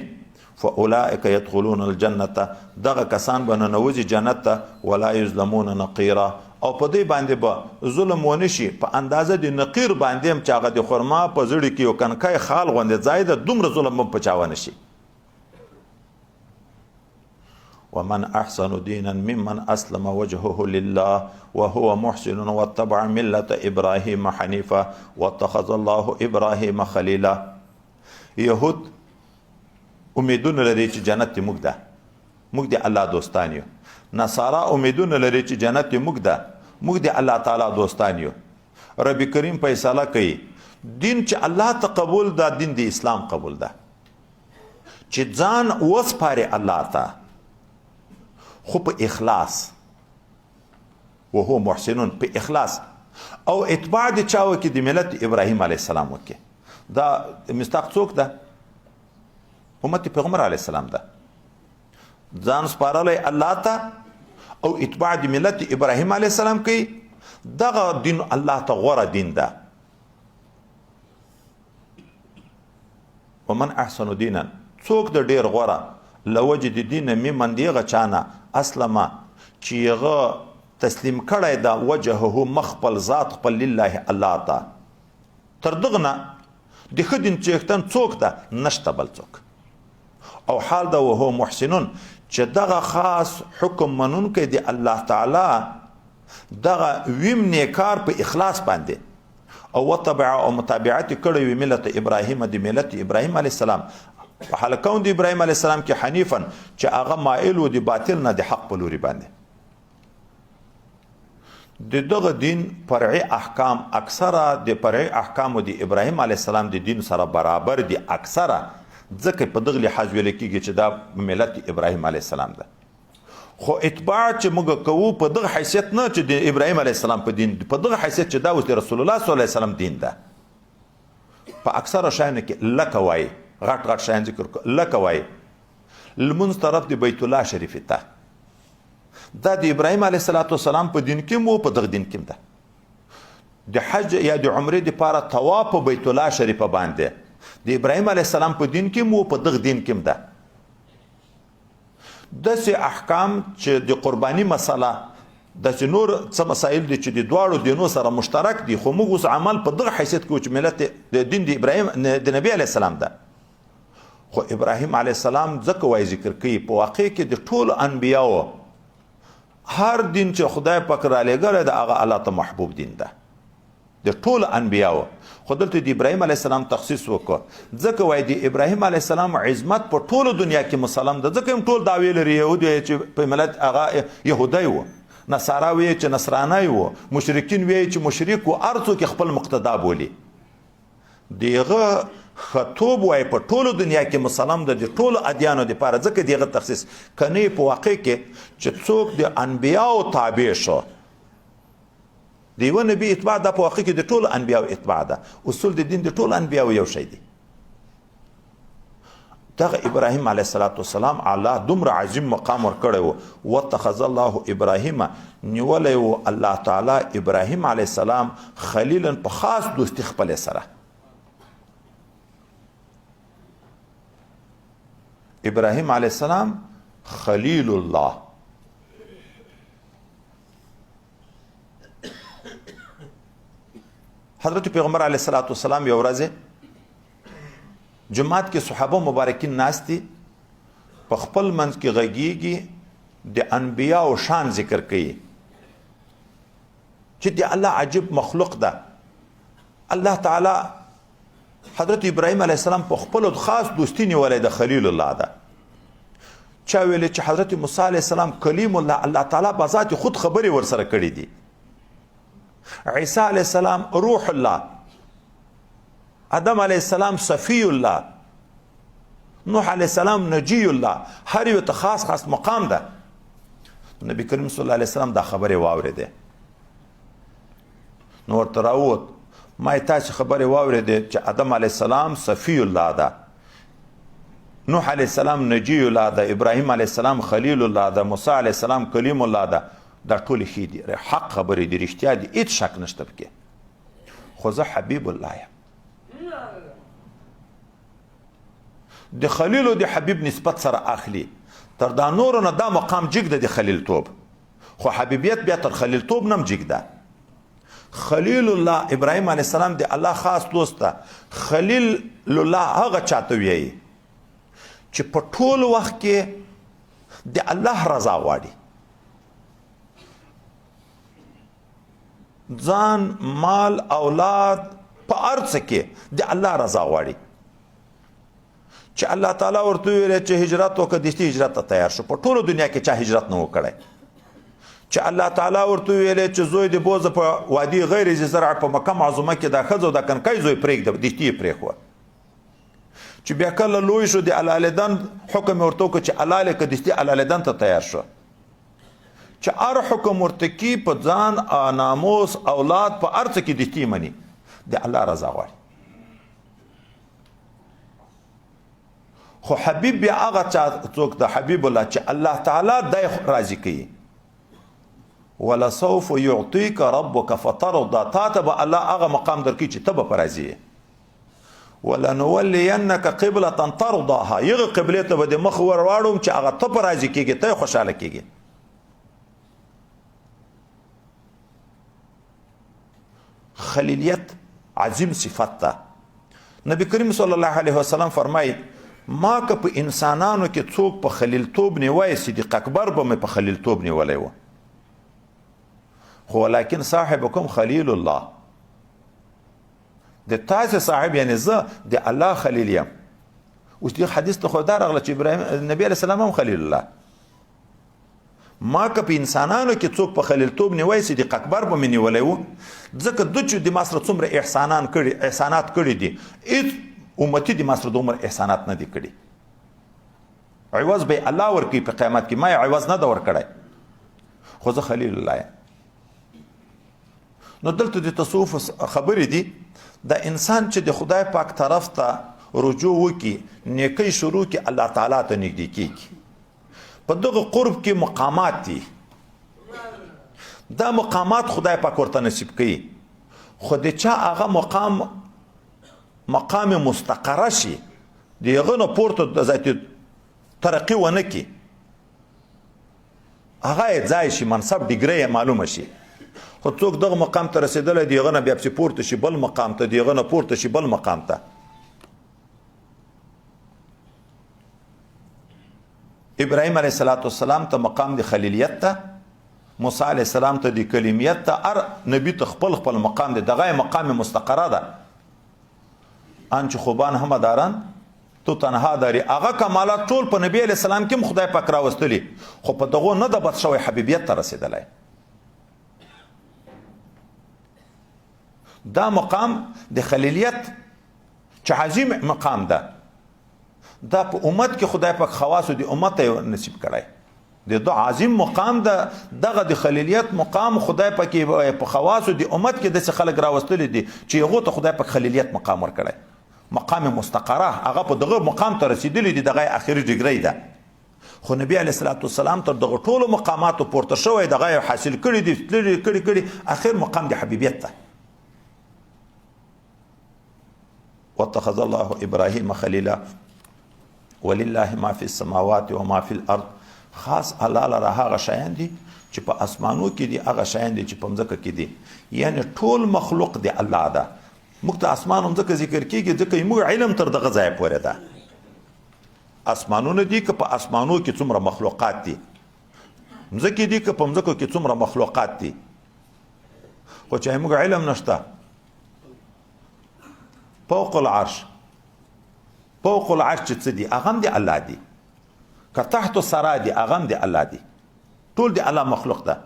فاولئک يدخلون الجنة، دغه کسان به ننوځي جنت ته، ولا یظلمون نقیرا، او په دوی باندې به ظلم ونه شي په اندازه د نقیر باندې هم چې هغه د خرما په زړه کې یو کنکی خال غوندې ځای ده، دومره ظلم به په چا ونه شي. ومن احسن دينا ممن اسلم وجهه لله وهو محسن واتبع ملة ابراهيم حنيفا واتخذ الله ابراهيم خليلا. يهود امیدونه لري چې جنت موږ ده، موږ د الله دوستان یو. نصارا امیدونه لري چې جنت موږ ده، موږ د الله تعالی دوستان یو. رب کریم فیصله کوي، دین چې الله ته قبول ده، دین د اسلام قبول ده، چې ځان وسپاري الله ته، خو په اخلاص، وهو محسنون، په اخلاص او اتباع د چا وکړي؟ د ملت ابراهیم علیه السلام وکړي. دا مصداق څوک ده؟ امت پیغمبر علیه السلام ده. ځان سپارلی الله ته او اتباع د ملت ابراهیم علیه السلام کوي، دغه دین الله ته غوره دین ده. ومن احسن دینا، څوک د ډیر غوره له وجې د دین ممن دی هغه چا نه اسلمه چې هغه تسلیم کړی ده وجهه مخ خپل ذات خپل لله الله ته، تر دغه نه د ښه دین څښتن څوک ده؟ نشته بل څوک. او حال ده وهو محسنون، چې دغه خاص حکم منونکی دی الله تعالی، دغه ویم نیکار په اخلاص باندې، او وتبع او متابعت کړی وي ملت ابراهیم، د ملت ابراهیم علیه السلام، په حال کون د ابراهیم علیه السلام کې حنیفا، چې هغه مایل و د باطل نه د حق په لوري باندې. د دغه دین فرعي احکام اکثره د فرعي احکامو د ابراهیم علیه السلام د دین سره برابر دي اکثره، ځکه په دغه لحاظ ویل کېږي چې دا ملت ابراهیم علیه السلام ده. خو اتباع چې موږ کوو په دغه حیثیت نه چې د ابراهیم علیه السلام په دین، په دغه حیثیت چې دا اوس د رسول الله صلی الله علیه وسلم دین ده. په اکثره شیانو کې لکه وایي، غټ غټ شیان ذکر کوو، لکه وایي لمونځ طرف د بیت الله شریف ته، دا د ابراهیم علیه السلام په دین کې مو په دغه دین کې ده. د حج یا د عمرې دپاره طواف په بیت الله شریفه باندې د ابراهیم علیه السلام په دین کې مو په دغه دین کې ده. داسې احکام چې د قرباني مسله داسې نور څه مسایل دي چې د دواړو دینو سره مشترک دي، خو موږ اوس عمل په دغه حیثیت کوو چې ملت د دین د ابراهیم د نبی علیه السلام ده. خو ابراهیم علیه السلام ځکه وایي ذکر کوي، په واقع کې د ټولو انبیاو هر دین چې خدای پاک را لېږلی ده هغه الله ته محبوب دین ده، د ټولو انبیاو. خو دلته د ابراهیم علیه السلام تخصیص وکړ، ځکه وایي د ابراهیم علیه السلام عظمت په ټولو دنیا کې مسلم ده، ځکه هم ټول دعوې لري. یهود وایي چې په ملت هغه یهودی و، نصارا وایي چې نصرانی و، مشرکین وایي چې مشرک و، هر څوک یې خپل مقتدا بولي. دغه خطوب وایي په ټولو دنیا کې مسلم ده، د ټولو ادیانو دپاره، ځکه دغه تخصیص کنې په واقع کې چې څوک د انبیاو تابع شو، د یوه نبي اتباع ده، په واقع کې د ټولو انبیاو اتباع ده، اصول د دین د ټولو انبیاو یو شی دی. دغه ابراهیم علیه السلام الله دومره عظیم مقام ورکړی و، واتخذ الله ابراهیم، نیولی و الله تعالی ابراهیم علیه السلام خلیلا په خاص دوستی خپلې سره. ابراهیم علیه السلام خلیل الله، حضرت پیغمبر علیه الصلاة والسلام یو ورځ جماعت کې صحابه مبارکین ناست دي، په خپل منځ کې غږیږي، د انبیاو شان ذکر کوي چې د الله عجیب مخلوق ده. الله تعالی حضرت ابراهیم علیه السلام په خپل خاص دوستی نیولی د خلیل الله ده. چا ویلې چې حضرت موسی علیه السلام کلیم الله، الله تعالی په ذات خود خبرې ورسره کړې دي. عیسی علیه السلام روح الله، آدم علیه السلام صفی الله، نوح علیه السلام نجی الله، هر یو ته خاص خاص مقام ده. نبی کریم صلی الله علیه وسلم دا خبرې واورېدې، نو ورته راووت، ما یې تاسې خبرې واورېدې چې آدم علیه السلام صفی الله ده، نوح علیه السلام نجی الله ده، ابراهیم علیه السلام خلیل الله ده، موسی علیه السلام کلیم الله ده. دا ټولې ښې دي، حق خبرې دي، رښتیا دي، هېڅ شک نشته پکې، خو زه حبیب الله یم. د خلیل او د حبیب نسبت سره اخلي، تر دا نورو نه دا مقام جګ ده د خلیل توب، خو حبیبیت بیا تر خلیل توب نه هم جګ ده. خلیل الله ابراهیم علیه السلام د الله خاص دوست ده. خلیل الله هغه چاته ویایي چې په ټول وخت کې د الله رضا غواړي، ځان، مال، اولاد، په هر څه کې د الله رضا غواړي. چې الله تعالی ورته وویل چې هجرت وکړه، دستي هجرت ته تیار شو. په ټوله دنیا کې چا هجرت نه و کړی. چې الله تعالی ورته وویل چې زوی دې بوځه په وادي غیر ذي زرع په مکه معظمه کې دا ښځه او دا کنکۍ زوی پرېږده، دستي یې پرېښوه. چې بیا کله لوی شو د حلالېدن حکم یې ورته وکړ چې حلال یې کړه، دستي حلالېدن ته تیار شو. چې هر حکم ورته کی په ځان، ناموس، اولاد، په هر څه کې دستي مني، د الله رضا غواړي. خو حبیب بیا هغه چا څوک د حبیب الله چې الله تعالی دی راضي کوي. ولسوف يعطيك ربك فترضى، تا ته به الله هغه مقام درکړي چې ته به په راضي یې. ولنولينك قبلة ترضاها، یغه قبلې ته به دې مخ ور واړوم چې هغه ته په راضي کېږي، ته یې خوشحاله کېږي. خلیلیت عظیم صفت ده. نبی کریم صلی الله علیه وسلم فرمایي ما که په انسانانو کې څوک په خلیلتوب نیوای، صدیق اکبر به مې په خلیلتوب نیولی و، خو ولکن صاحبکم خلیل الله، د تاسې صاحب یعنی زه د الله خلیل یم. اوس دې حدیث ته خو دا راغله چې ابراهیم نبی علیه السلام هم خلیل الله. ما که په انسانانو کې څوک په خلیلتوب نیوای، صدیق اکبر به مې نیولی و، ځکه ده چې د ما سره څومره احسانات کړي دي، هېڅ امتي د ما سره دومره احسانات نه دي کړي. عوض به یې الله ورکوي په قیامت کې، ما یې عوض نه ده ورکړی، خو زه خلیل الله یم. نو دلته د تصوف خبرې دي. د انسان چې د خدای پاک طرف ته رجوع وکړي، نیکۍ شروع کړي، الله تعالی ته نږدې کېږي. په دغه قرب کې مقامات دي، دا مقامات خدای پاک ورته نصیب کوي. خو د چا هغه مقام مستقره شي، د هغه نه پورته د ذاتي ترقي ونه کړي. هغه یې ځای شي، منصب ډیګری یې معلومه شي. خو څوک دغه مقام ته رسېدلی دی، هغه نه بیا پسې پورته شي بل مقام ته، دی هغه نه پورته شي بل مقام ته. ابراهیم علیه السلام ته مقام د خلیلیت ته، موسی علیه السلام ته د کلیمیت ته، هر نبی ته خپل خپل مقام دی، دغه مقام مستقره ده. ان چې خوبان هم داران تو تنها داری، هغه کمالات ټول په نبی علیه السلام کې هم خدای پاک راوستلي، خو په دغو نه د بچ شوی حبیبیت ته رسېدلی. دا مقام د خلیلیت چې عظیم مقام ده، دا په امت کې خدای پاک خواصو د امت ته نصیب کړی. د ده عظیم مقام ده، دغه د خلیلیت مقام خدای پاک په خواصو د امت کې داسې خلک راوستلي دي چې هغو ته خدای پاک خلیلیت مقام ورکړی، مقام مستقره، هغه په دغه مقام ته رسېدلي دي، دغه یې اخري ډګرۍ ده. خو نبی علیه الصلاة والسلام تر دغه ټولو مقاماتو پورته شوی، دغه یې حاصل کړي دي، تللي کړي کړي، اخر مقام د حبیبیت ده. واتخذ الله ابراهیم خلیلا ولله ما فی السماوات وما فی الارض. خاص الله لره هغه شیان دي چې په اسمانو کې دي، هغه شیان دي چې په مځکه کې دي، یعنی ټول مخلوق دی الله ده. موږ ته اسمان او مځکه ذکر کیږي ځکه موږ علم تر دغه ځایه پورې ده. اسمانونه دي که په اسمانو کې څومره مخلوقات دي، مځکې دي که په مځکو کې څومره مخلوقات دي، خو چې موږ علم نشته. فوق العرش، فوق العرش چې څه دي هغه هم دی الله دي، که تحت الثرا دي هغه هم دی الله دي، ټول دی الله مخلوق ده.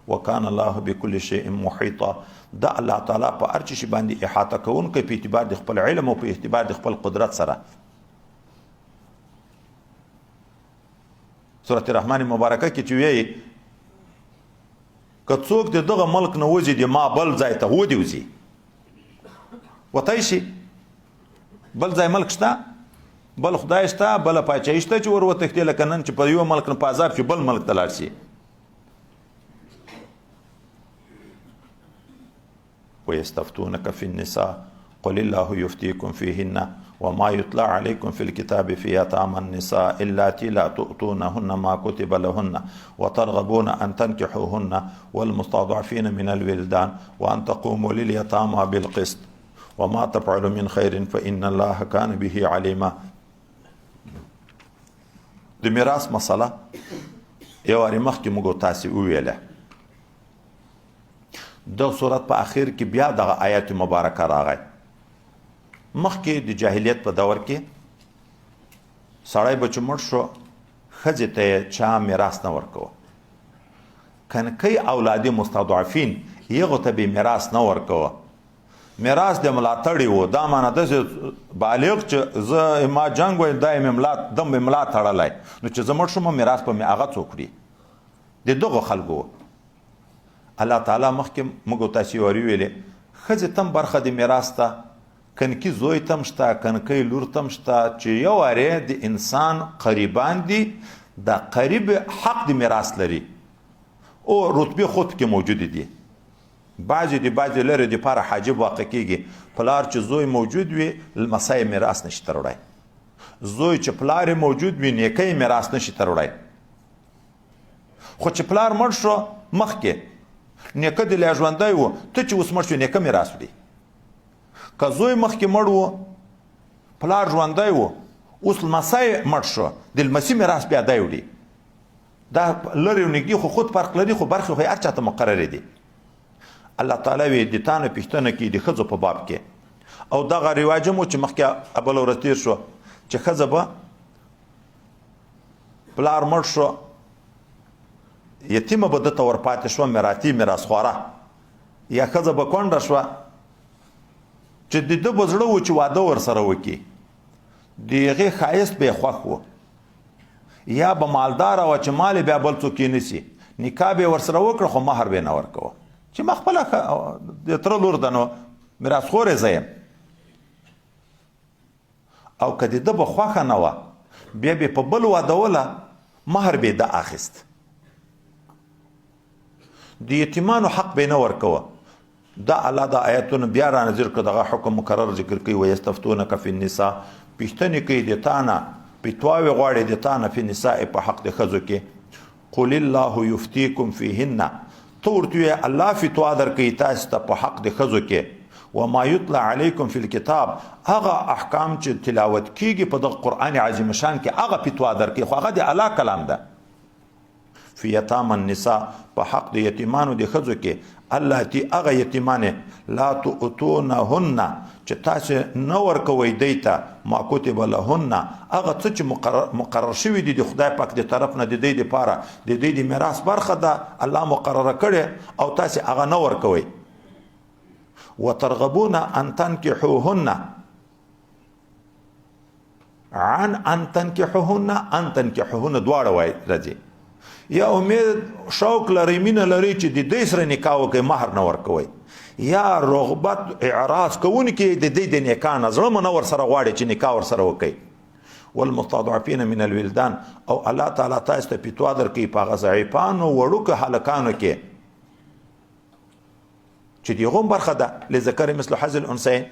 وکان الله بكل شيء محيطا، دا الله تعالی په هر شي باندې احاطه کوونکی په اعتبار د خپل علم او په اعتبار د خپل قدرت سره. سورة الرحمن مبارکه کې چې وایي که څوک د دغه ملک نه وځي د ما بل ځای ته ودې وځي، وتی شي، بل ځای ملک شته، بل خدای شته، بله پاچاهي شته چې ور وتښتي، لکه نن چې په یو ملک نه په عذاب شي بل ملک ته لاړ شي. ويستفتونك في النساء قل الله يفتيكم فيهن وما يطلع عليكم في الكتاب في يتامى النساء اللاتي لا تؤتونهن ما كتب لهن وترغبون أن تنكحوهن والمستضعفين من الولدان وأن تقوموا لليتامى بالقسط وما تفعلوا من خير فإن الله كان به عليما. د میراث مسله یو وارې مخکې موږ تاسې وویله. د سورت په اخر کې بیا دغه آیت مبارکه راغی. مخکې د جاهلیت په دور کې سړی به چې مړ شو ښځې ته یې چا میراث نه ورکوه، کنکۍ اولادي مستضعفین هغو ته به میراث نه ورکوه. میراث د ملاتړي و، دا معنا داسې بالغ چې زه ما جنګ وای دا یې مې ملا دم مې ملا تړلی، نو چې زه مړ شوم میراث به مې هغه څوک وړي، د دغو خلکو و. الله تعالی مخکې موږ تاسې وري ویلې ښځې تم برخه د میراث ته، کنکی زوی تم شته، کنکی لور تم شته، چې یو وارې د انسان قریبان دي، د قریب حق د میراث لري او رتبې خود پکې موجودې دي. بعضې د بعضې لرې دپاره حاجب واقع کېږي، پلار چې زوی موجود وي لمسی میراث نشي تروړی، زوی چې پلار یې موجود وي نیکه یې میراث نشي تروړی. خو چې پلار مړ شو مخکې نیکه دې لا ژوندی و، ته چې اوس مړ شوې نیکه میراث وړي. که زوی مخکې مړ و پلار ژوندی و اوس لمسی مړ شو د لمسي میراث بیا دی وړي. دا لرې او نږدې خو خود فرق لري، خو برخې خو یې هر چا ته مقررې دي. الله تعالی وی د تا نه پوښتنه کوي د ښځو په باب کې، او دغه رواج هم و چې مخکې بله ورځ تېر شو چې ښځه به پلار مړ شو یتیمه به ده ته ورپاتې شوه، میراثي میراثخواره، یا ښځه به کونډه شوه چې د ده به زړه و چې واده ورسره وکړي، د هغې ښایست به یې خوښ و، یا به مالداره وه چې مال یې بیا بل څوک یې نسي، نکاح به یې ورسره وکړه خو مهر به یې نه ورکوه چې ما خپله د تره لور ده نو میراثخور یې زه یم. او که د ده به خوښه نه وه بیا به په بل وادوله، مهر به یې ده اخیست، د یتیمانو حق به یې نه ورکوه. دا الله دا آیتونه بیا را نازل کړه، دغه حکم مکرر ذکر کوي، ویستفتونک فی النساء، پوښتنې کوي د تا نه، فتواوې غواړي د تا نه، فی النساء په حق د ښځو کې. قل الله یفتیکم فیهن، ته ورته ووایه الله فتوا درکوي تاسو ته په حق د ښځو کې. وما یتلى علیکم فی الکتاب، هغه احکام چې تلاوت کیږي په دغه قرآن عظیم شان کې هغه فتوا درکوي، خو هغه د الله کلام ده. فی یتام النساء، په حق د یتیمانو د ښځو کې، اللاتی هغه یتیمانې لا تؤتونهن چې تاسې نه ورکوئ دی ته ما کتب لهن، هغه څه چې مقرر شوي دي د خدای پاک د طرف نه د دوی دپاره، د دوی د میراث برخه ده، الله مقرره کړې او تاسې هغه نه ورکوئ. وترغبون ان تنکحوهن، عن ان تنکحوهن، ان تنکحوهن دواړه وای راځي. یا امید شوق لري، مینه لري چې د دې سره نکاح وکړي، مهر نه ورکوي، یا رغبت اعراض کوونکي د دې د نکاح نه زړه مو نه ورسره غواړي چې نکاح ورسره وکړي. والمستضعفین من الولدان، او الله تعالی تاسو ته فتوا درکوي په هغه ضعیفانو وړوکو هلکانو کې چې د هغو برخه ده، لذکر مثل حظ الانثیین.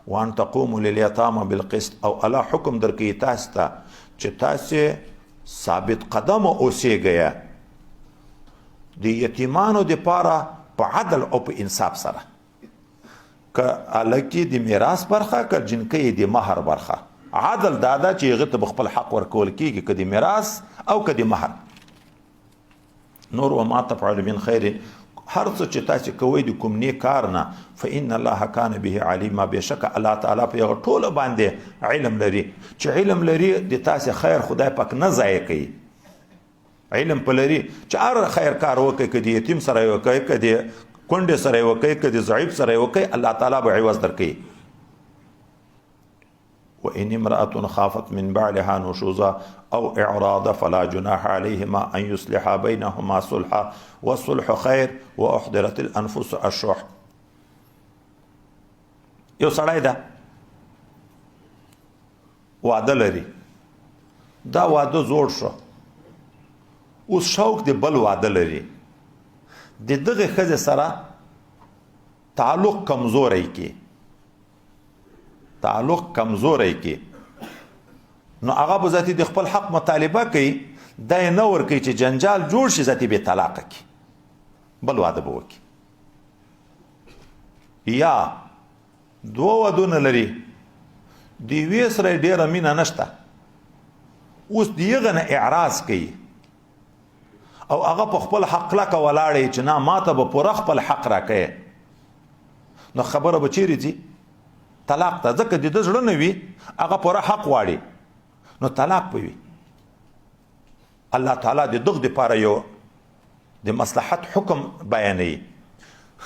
وان تقوموا للیتاما بالقسط، او الله حکم درکوي تاسو ته چې تاسې ثابت قدم اوسېږئ د یتیمانو دپاره په عدل او په انصاف سره، که هلک یې د میراث برخه، که جینکۍ یې د مهر برخه. عدل دا ده چې هغه ته به خپل حق ورکول کېږي، که د میراث او که د مهر. نور وما تفعل من خیر، هر څه چې تاسې کوئ د کوم نیک کار نه، فإن الله کان به علیما، بېشکه الله تعالی په هغه ټوله باندې علم لري. چې علم لري د تاسې خیر خدای پاک نه ضایع کوي. علم په لري چې هر خیر کار وکړي، که د یتیم سره یې وکړي، که د کونډې سره یې وکړي، که د ضعیف سره یې وکړي، الله تعالی به عوض درکوي. وإن امرأة خافت من بعلها نشوزا أو إعراضا فلا جناح عليهما أن يصلحا بينهما صلحا والصلح خير وأحضرت الأنفس الشح. یو سړی ده واده لري، دا واده زوړ شو، اوس شوق د بل واده لري، د دغې ښځې سره تعلق کمزوری کی، تعلق کمزوری کی، نو هغه به ذاتي د خپل حق مطالبه کوي، دا یې نه ورکوي چې جنجال جوړ شي، ذاتي بې طلاقه کړي، بل واده به وکړي. یا دوه ودونه لري، د یوې سره یې ډېره مینه نشته، اوس د هغه نه اعراض کوي او هغه په خپل حق کلکه ولاړی چې نه ما ته به پوره خپل حق راکوې، نو خبره به چیرې ځي؟ طلاق ته. ځکه د ده زړه نه وي، هغه پوره حق غواړي، نو طلاق به وي. الله تعالی د دغه دپاره یو د مصلحت حکم بیانوي.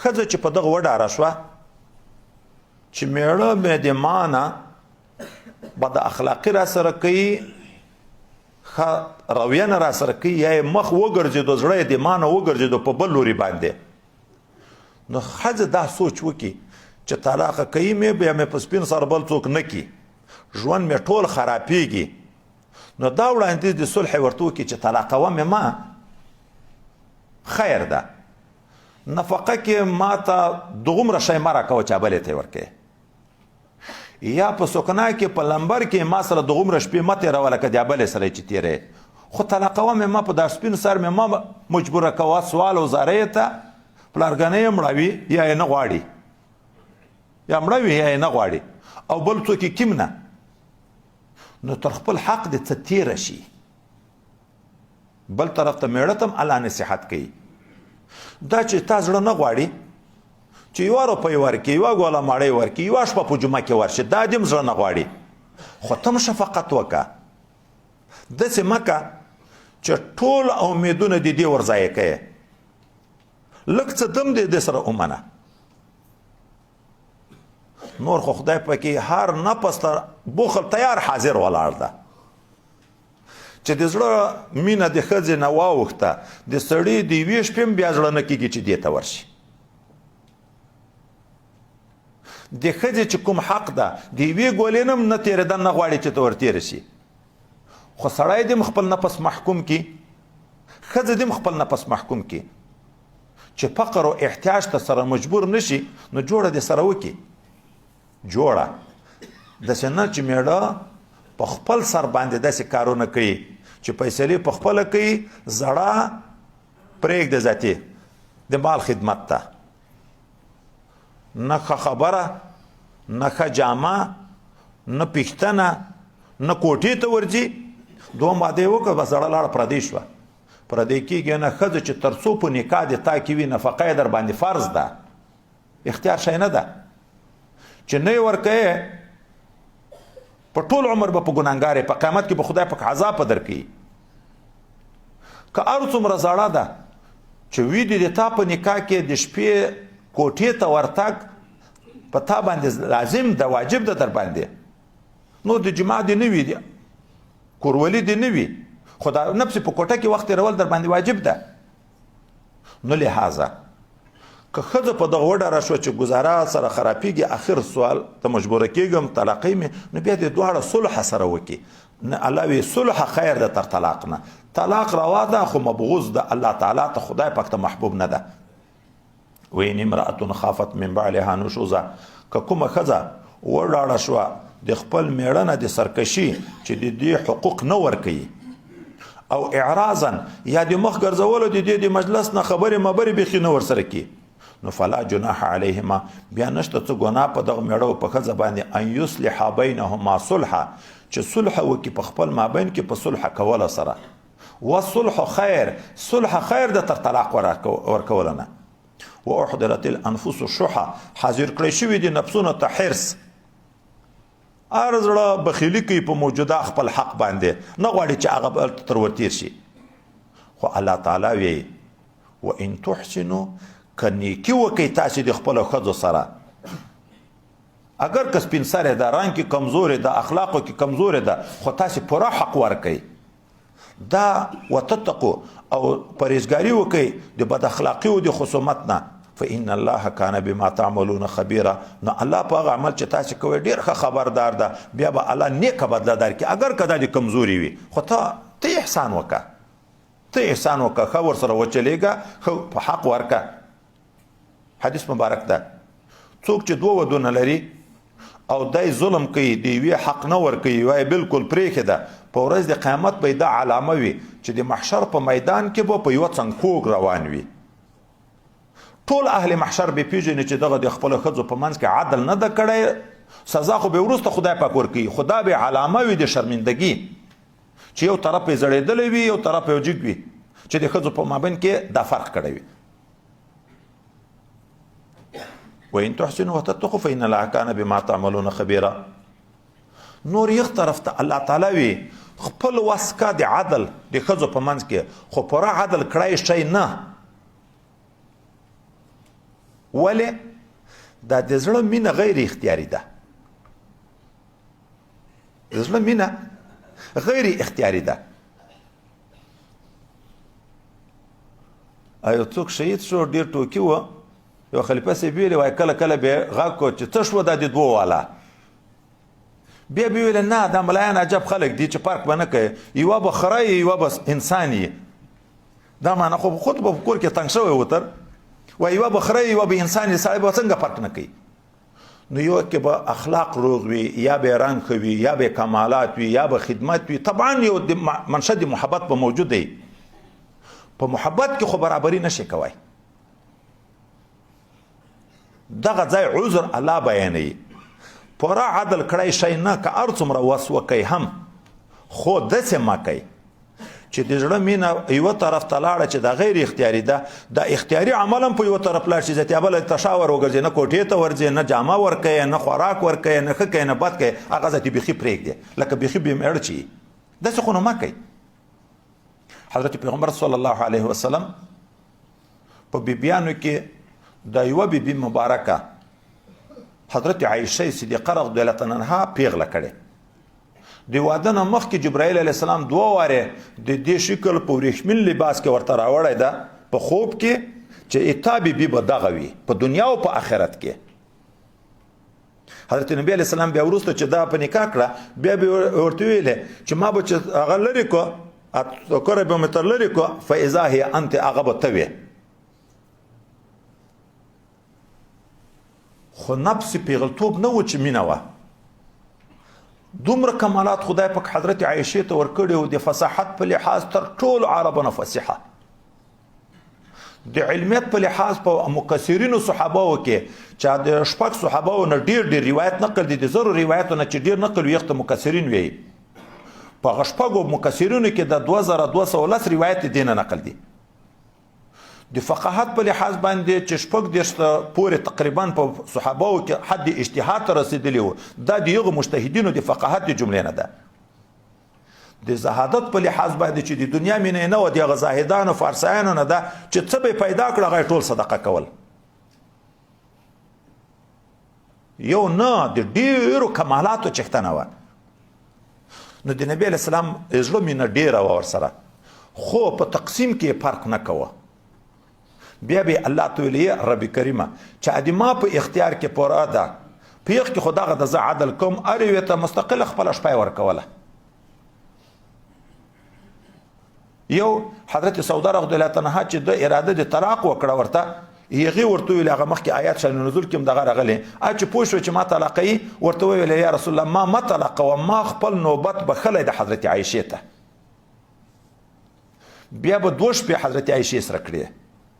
ښځه چې په دغه وډاره شوه چې مېړه مې د ما نه بد اخلاقي را سره کوي، ښه رویه نه را سره کوي، یا یې مخ وګرځېدو، زړه یې د ما نه وګرځېدو په بل لوري باندې، نو ښځه دا سوچ وکړي چې طلاقه کوي مې، بیا مې په سپین سر بل څوک نه کي، ژوند مې ټول خرابېږي، نو دا وړاندیز د صلح ورته وکړي چې طلاقوه مې ما، خیر ده، نفقه کې ما ته دغومره شی مه راکوه چې بلې ته یې ورکوې، یا په سکنا کې په لمبر کې ما سره دغومره شپې مه تېروه لکه د بلې سره چې تېرې، خو طلاقوه مې ما، په دا سپین سر مې ما مجبوره کوه، سوال او زارۍ ته پلارګنۍ یې مړوي یا یې نه غواړي، یا مړوي یا یې نه غواړي، او بل څوک یې کیم نه، نو تر خپل حق دې څه تېره شي. بل طرف ته مېړه ته هم الله نصیحت کوي، دا چې تا زړه نه غواړي چې یوه روپۍ ورکړي، یوه ګوله مړۍ ورکړي، یوه شپه په جمعه کې ورشي، دا دې هم زړه نه غواړي، خو ته هم شفقت وکړه، داسې مه که چې ټول امیدونه دې دې ورضایع کوې، لږ څه دم دې دې سره ومنه. نور خو خدای پکې هر نفس ته بخل تیار حاضر ولاړ ده، چې د زړه مینه د ښځې نه واوښته، د سړي د یوې شپې هم بیا زړه نه کېږي چې دې ته ورشي. د ښځې چې کوم حق ده د یوې ګولې نه هم نه تېرېده نه غواړي چې ته ورتېره شي، خو سړی دې هم خپل نفس محکوم کړي، ښځه دې هم خپل نفس محکوم کړي، چې فقر او احتیاج ته سره مجبور نشي، نو جوړه دې سره وکړي. جوړه داسې نه چې میړه په خپل سر باندې داسې کارونه کوي چې چې فیصلې په خپله کوي، زړه پرېږده ذاتي د مال خدمت ته، نه ښه خبره، نه ښه جامه، نه پښتنه، نه کوټې ته ورځي. دوه واده یې وکړه، بس زړه لاړه پردۍ شوه. پردۍ کېږي نه، ښځه چې تر څو په نکاح د تا کې وي نفقه یې در باندې فرض ده، اختیار شی نه ده. چې نه یې ورکوې په ټول عمر به په ګناهګار یې، په قیامت کې به خدای پاک عذاب په درکوي. که هر څومره زړه ده چې وي دې د تا په نکاح کې د شپې کوټې ته ورتګ په تا باندې لازم ده، واجب ده در باندې، نور د جماع دې نه وي، کورولي دې نه وي، خو دا نفس په کوټه کې وخت تېرول در باندې واجب ده. نو لهذا که ښځه په دغه وډاره شوه چې ګزاره سره خرابېږي، اخر سوال ته مجبوره کېږم، طلاقوي مې، نو بیا دې دواړه صلح سره وکړي. نه الله وی صلح خیر ده تر طلاق نه. طلاق روا ده خو مبغوض ده الله تعالی ته، خدای پاک ته محبوب نه ده. وین امرأة خافت من بعلها نشوزا، که کومه ښځه وډاړه شوه د خپل میړه نه د سرکشي چې د دې حقوق نه ورکوي، او اعراضا یا د مخ ګرځولو د دې د مجلس نه خبرې مبرې بیخي نه ورسره کي، نو فلا جناح علیهما، بیا نشته څه ګناه په دغه میړه او په ښځه باندې، ان یصلح بینهما صلحا، چې صلح وکړي په خپل مابین کې په صلح کوله سره. والصلح خیر، صلح خیر ده تر طلاق ورکولو نه. واحضرت الانفس الشح، حاضر کړی شوي دي نفسونو ته حرص، هر زړه بخیلي کوي په موجوده خپل حق باندې، نه غواړي چې هغه بل تر ورتېر شي. خو الله تعالی وایي وان تحسنوا، که نیکي وکئ تاسې د خپلو ښځو سره، اگر که سپین سرې ده، رنګ کې کمزورې ده، اخلاقو کې کمزورې ده، خو تاسې پوره حق ورکئ. دا وتتقو او پرهیزګاري وکئ د بد اخلاقي او د خصومت نه، فإن الله کان بما تعملون خبیرا، نو الله په هغه عمل چې تاسې کوئ ډېر ښه خبردار ده، بیا به الله نیکه بدله درکړي، اګر که دا د کمزوري وي، خو ته احسان وکړه، ته احسان وکړه، ښه ورسره وچلېږه، ښه په حق ورکړه. حدیث مبارک ده، څوک چې دوه ودونه لري او دی ظلم کوي، د یوې حق نه ورکوي، وایي بالکل پرېښې ده، په ورځ د قیامت به یې دا علامه وي چې د محشر په میدان کې به په یوه څنګ کوږ روان وي. ټول اهل محشر به پېژني چې دغه د خپلو ښځو په منځ کې عدل نه ده کړی، سزا خو به وروسته خدای پاک ورکوي، خو دا به علامه وي د شرمندګي چې یو طرف یې ځړېدلی وي، یو طرف یې جګ وي، چې د ښځو په مابین کې دا فرق کړی وي. وإن تحسنوا وتتقوا فإن الله كان بما تعملون خبيرا. نور یخ طرف ته الله تعالی وی خپل وس کا د عدل د ښځو په منځ کې، خو پوره عدل کړی شي نه. ولې؟ دا د زړه مینه غیر اختیاري ده، د زړه مینه غیر اختیاري ده. ایو څوک شهید شو، ډېر ټوکي و، یو خلیفه صاحب ویلي وای کله کله به غږ کو چې څه شوه دا د دوو والا، بیا به ویل نه دا ملایان عجب خلک دي چې فرق به نه کوي، یوه به خره یي یوه به انسان یي. دا معنا خو خود به په کور کې تنګ شوی و تر وای یوه به خره یي یوه به انسان یي، سړی به څنګه فرق نه کوي؟ نو یو کې به اخلاق روغ وي، یا به رنګ ښه وي، یا به کمالات وي، یا به خدمت وي، طبعا یو د منشأ د محبت به موجود دی. په محبت کې خو برابري نشي کوی، دغه ځای عذر الله بیانوي. پوره عدل کړی شی نه، که هر څومره وس وکئ هم، خو داسې مه کوئ چې د زړه مینه یوه طرف ته لاړه چې دا غیر اختیاري ده، دا اختیاري عمل هم په یوه طرف لاړ شي، ځکه بله تشاور وګرځي، نه کوټې ته ورځي، نه جامه ورکوي، نه خوراک ورکوي، نه ښه کوي، نه بد کوي، هغه ځای بیخي پرېږدي، لکه بیخي بې مېړه چې داسې خو نو مه کوئ. حضرت پیغمبر صلی الله علیه وسلم په بیبیانو کې د یوه بیبي مبارکه حضرت عایشه صدیقه رضی الله عنها پیغله کړې. د واده نه مخکې جبرائیل علیه السلام دوه وارې د دې شکل په وریښمین لباس کې ورته راوړی ده په خوب کې، چې اتا بیبي به دغه وي په دنیا او په آخرت کې. حضرت نبی علیه السلام بیا وروسته چې دا په نکاح کړه، بیا به ورته ویلې چې ما به چې هغه لرې کو، کره به مې تر لرې کو، فاذا هي انت، هغه به ته وې. خو نفس پیغلتوب نه و چې مینه وه، دومره کمالات خدای پاک حضرت عائشه ته ورکړي او د فصاحت په لحاظ تر ټولو عربو نه فصیحه، د علمیت په لحاظ په مکثرینو صحابه کې چې د شپږ صحابه نه ډیر ډیر روایت نقل دي، د زرو روایتونه چې ډیر نقل وي ته مکثرین وي. په شپږو مکثرینو کې د 2210 روایت دینه نقل دي. د فقاهت په لحاظ باندې چې 36 پورې تقریبا په صحابه کې حد اجتهاد ته رسېدلی و، دا د یغو مجتهدینو د فقاهت د جملې نه ده. د زهادت په لحاظ باندې چې د دنیا مینه نه و، د هغه زاهدانو فارسیانو نه ده چې څه به پیدا کړه هغه ټول صدقه کول. یو نه د ډېرو کمالاتو څښتنه وه. نو د نبی علیه السلام زړه مینه ډېره وه ورسره، خو په تقسیم کې فرق نه کوه. بیا به الله ته ویلي رب کریمه چې د ما په اختیار کې پوره ده، په یخ کې خو دغه د زه عدل کوم، هر یوې ته مستقله خپله شپه یې ورکوله. یو حضرت سوده رضی الله عنها چې د اراده د طلاق وکړه ورته، هغې ورته وویل، هغه مخکې آیات شان نزول کې هم دغه راغلی، چې پوه شو چې ما طلاقوي، ورته وویل یا رسول الله ما مه طلاقوه، ما خپل نوبت بښلی د حضرت عایشې ته. بیا به دوه شپې حضرت عایشې سره کړې،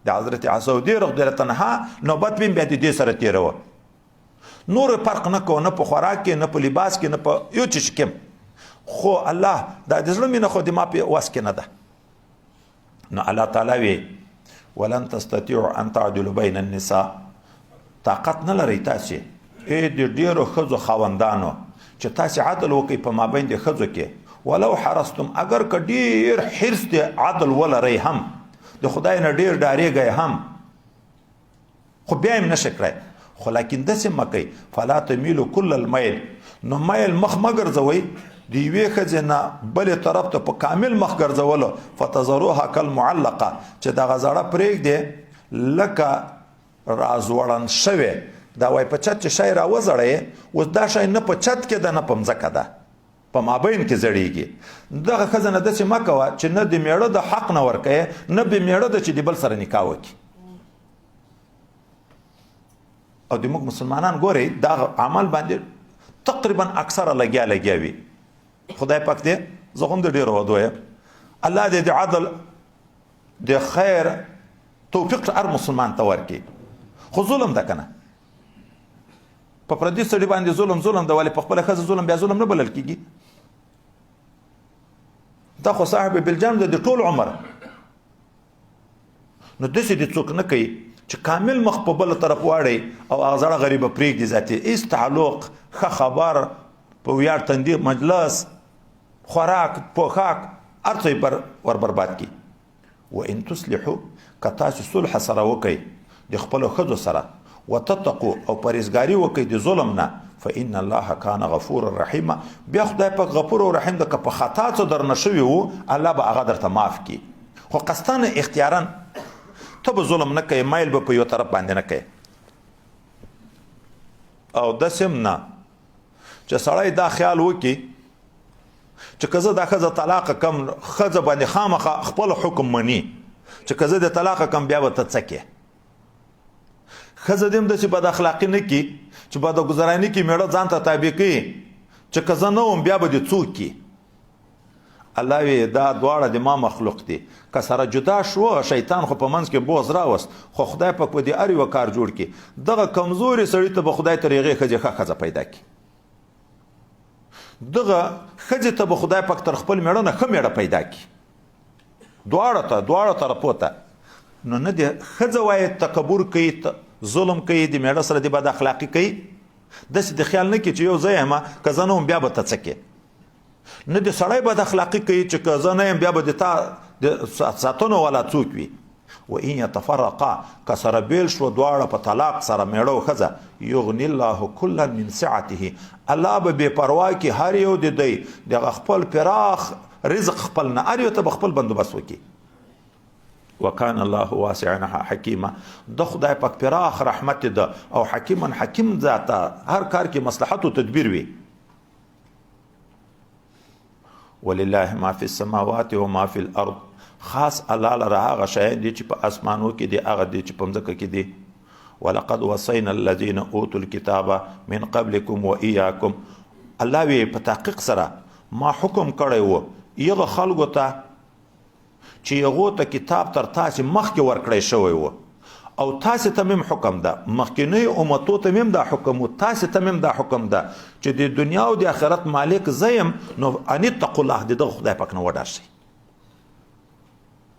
د حضرت سودې رضی الله عنها نوبت به بیا د دې سره تېروه. نور فرق نه کوه، نه په خوراک کې، نه په لباس کې، نه په یو څه کې. خو الله دا د زړه مینه خو د ما په وس کې نه ده. نو الله تعالی وی ولن تستطيعوا ان تعدلوا بين النساء، طاقت نه لرئ تاسې ای د ډېرو ښځو خاوندانو چې تاسې عدل وکئ په مابین د ښځو کې، ولو حرصتم، اگر که ډېر حرص د عدل ولرئ هم، د خدای نه ډېر ډارېږئ هم، خو بیا یې هم نشئ کړی. خو لکن داسې مه کوئ، فلا تمیلو کل المیل، نو میل مخ مه ګرځوئ د یوې ښځې نه بلې طرف ته په کامل مخ ګرځولو، فتذروها کالمعلقه، چې دغه زړه پرېږدې لکه رازوړن شوی. دا وایي په چت چې شی راوځړی، اوس دا شی نه په چت کې ده نه په مځکه ده، په مابین کې زړیږي. دغه ښځه نه داسې مه کوه چې نه د میړه د حق نه ورکوې، نه بې میړه ده چې د بل سره نکاح وکړي. او د موږ مسلمانان ګورئ دا عمل باندې تقریبا اکثره لګیا لګیا وي. خدای پاک دې زه هم د ډېرو ودو یم، الله دې د عدل د خیر توفیق هر مسلمان ته ورکړي. خو ظلم ده که نه، په پردي سړي باندې ظلم ظلم ده، ولې په خپله ښځه ظلم بیا ظلم نه بلل کېږي؟ دا خو صاحب بلجام ده د ټول عمر. نو داسې دې څوک نه کوي چې کامل مخ په بل طرف واړوي او هغه زړه غریبه پرېږدي ذاتي، هېڅ تعلق، ښه خبر، په ویاړ تندي مجلس، خوراک، پوښاک، هر څه یې ور برباد کړي. وان تصلحو، که تاسې صلح سره وکئ د خپلو ښځو سره، وتتقو، او پرهېزګاري وکئ د ظلم نه، فإن الله کان غفورا رحیما، بیا خدای پاک غفور او رحیم ده. که په خطا څه درنه شوي وو الله به هغه درته معاف کړي، خو قصداً اختیاراً ته به ظلم نه کوې، میل به په یو طرف باندې نه کوې. او داسې هم نه چې سړی دا خیال وکړي چې که زه دا ښځه طلاقه کم، ښځه باندې خامخا خپل حکم مني چې که زه د طلاقه کم بیا به ته څه کې. ښځه دې هم داسې بد اخلاقي نه کړي چې بد ګزاراني کې مېړه ځان ته تابع کړي چې که زه نه وم بیا به دې څوک کړي. الله وی دا دواړه د ما مخلوق دي، که سره جدا شو شیطان خو په منځ کې بوز راوست، خو خدای پاک به دې هر یوه کار جوړ کړي. دغه کمزوري سړي ته به خدای تر هغې ښځې ښه ښځه پیدا کړي، دغه ښځې ته به خدای پاک تر خپل مېړه نه ښه مېړه پیدا کړي، دواړه ته، دواړو طرفو ته. نو نه دې ښځه وایي تکبر کوي، ظلم کوي، د مېړه سره دې بد اخلاقي کوي، داسې د خیال نه کړي چې یو زه یم که زه نه وم بیا به ته څه کې. نه د سړی بد اخلاقي کوي چې که زه نه یم بیا به د تا د ساتنو والا څوک وي. و ان يتفرقا، که سره بېل شو دواړه په طلاق سره مېړه او ښځه، یغني الله کلا من سعته، الله به بې پروا کړي هر یو د دی دغه خپل پراخ رزق خپل نه، هر یو ته به خپل بندوبست وکړي. وکان الله واسعا حکیما، د خدای پاک پراخ رحمت ده او حکیما حکیم ذاته، هر کار کې مصلحت او تدبیر وي. ولله ما فی السماوات و ما فی الارض، خاص الله لره هغه شیان دي چې په اسمانو کې دي، هغه دي چې په مځکه کې دي. ولقد وصینا الذین اوتوا الکتاب من قبلکم و ایاکم، الله وی په تحقیق سره ما حکم کړی وو یغه خلکو ته چې یغو ته کتاب تر تاسې مخکې ورکړی شوی وو او تاسې ته مم حکم ده، مخکینیو امتو ته مم دا حکم و، تاسې ته مم دا حکم ده چې د دنیا او د آخرت مالک زه یم، نو ان اتقوا الله، د دغه خدای پاک نه وډار شئ.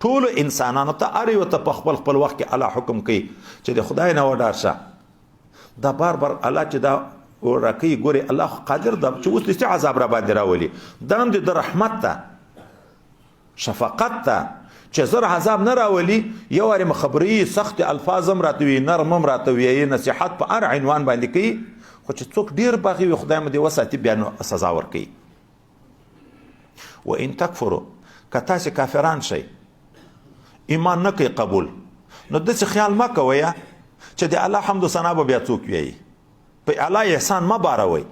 ټولو انسانانو ته هر یو ته په خپل خپل وخت کې الله حکم کوي چې د خدای نه وډار شه. دا بار بار الله چې دا راکوي، ګورې الله خو قادر ده چې اوس دې عذاب را باندې راولي، دا هم د رحمت ده، شفقت ته چې زر عذاب نه راولي. یو وارې مخبري سخت الفاظ هم راته وي، نرم هم راته وي، نصیحت په هر عنوان باندې کوي، خو چې څوک ډېر باغي وي خدای مو دې وساتي بیا نو سزا ورکوي. و ان تکفرو، که تاسې کافران شئ، ایمان نه کوي قبول، نو داسې خیال مه کوئ چې د الله حمد و ثنا به بیا څوک وایي، په الله احسان مه باروئ.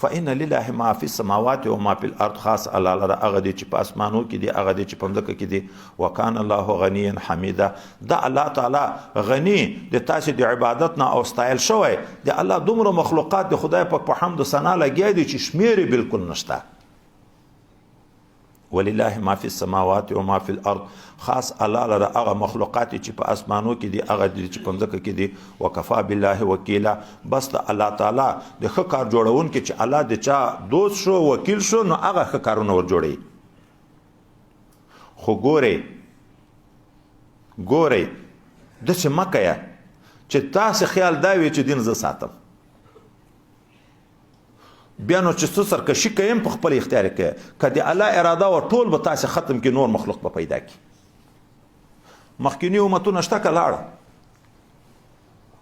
فإن لله ما فی السماوات و ما فی الارض، خاص الله لره هغه دی چې په اسمانو کې دی، هغه دی چې په مځکه کې دی. وکان الله غنیا حمیدا، دا الله تعالی غنی د تاسې د عبادت نه او ستایل شوی د الله دومره مخلوقات د خدای پاک په حمد و ثنا لګیا دي چې شمېر یې بالکل نشته. ولله ما فی السماوات و ما فی الارض، خاص الله لره هغه مخلوقات چې په اسمانو کې دي، هغه دي چې په مځکه کې دي. وکفا بالله وکیلا، بس د الله تعالی د ښه کار جوړونکي چې الله د چا دوست شو، وکیل شو، نو هغه ښه کارونه ور جوړوي. خو ګورئ ګورئ داسې مه کوه چې تاسې خیال دا وي چې دین زه ساتم، بیا نو چې څه سرکشي کوي په خپل اختیار کوي. که د الله اراده وه ټول به تاسې ختم کړي، نور مخلوق به پیدا کړي. مخکیني امتونه شته که لاړه؟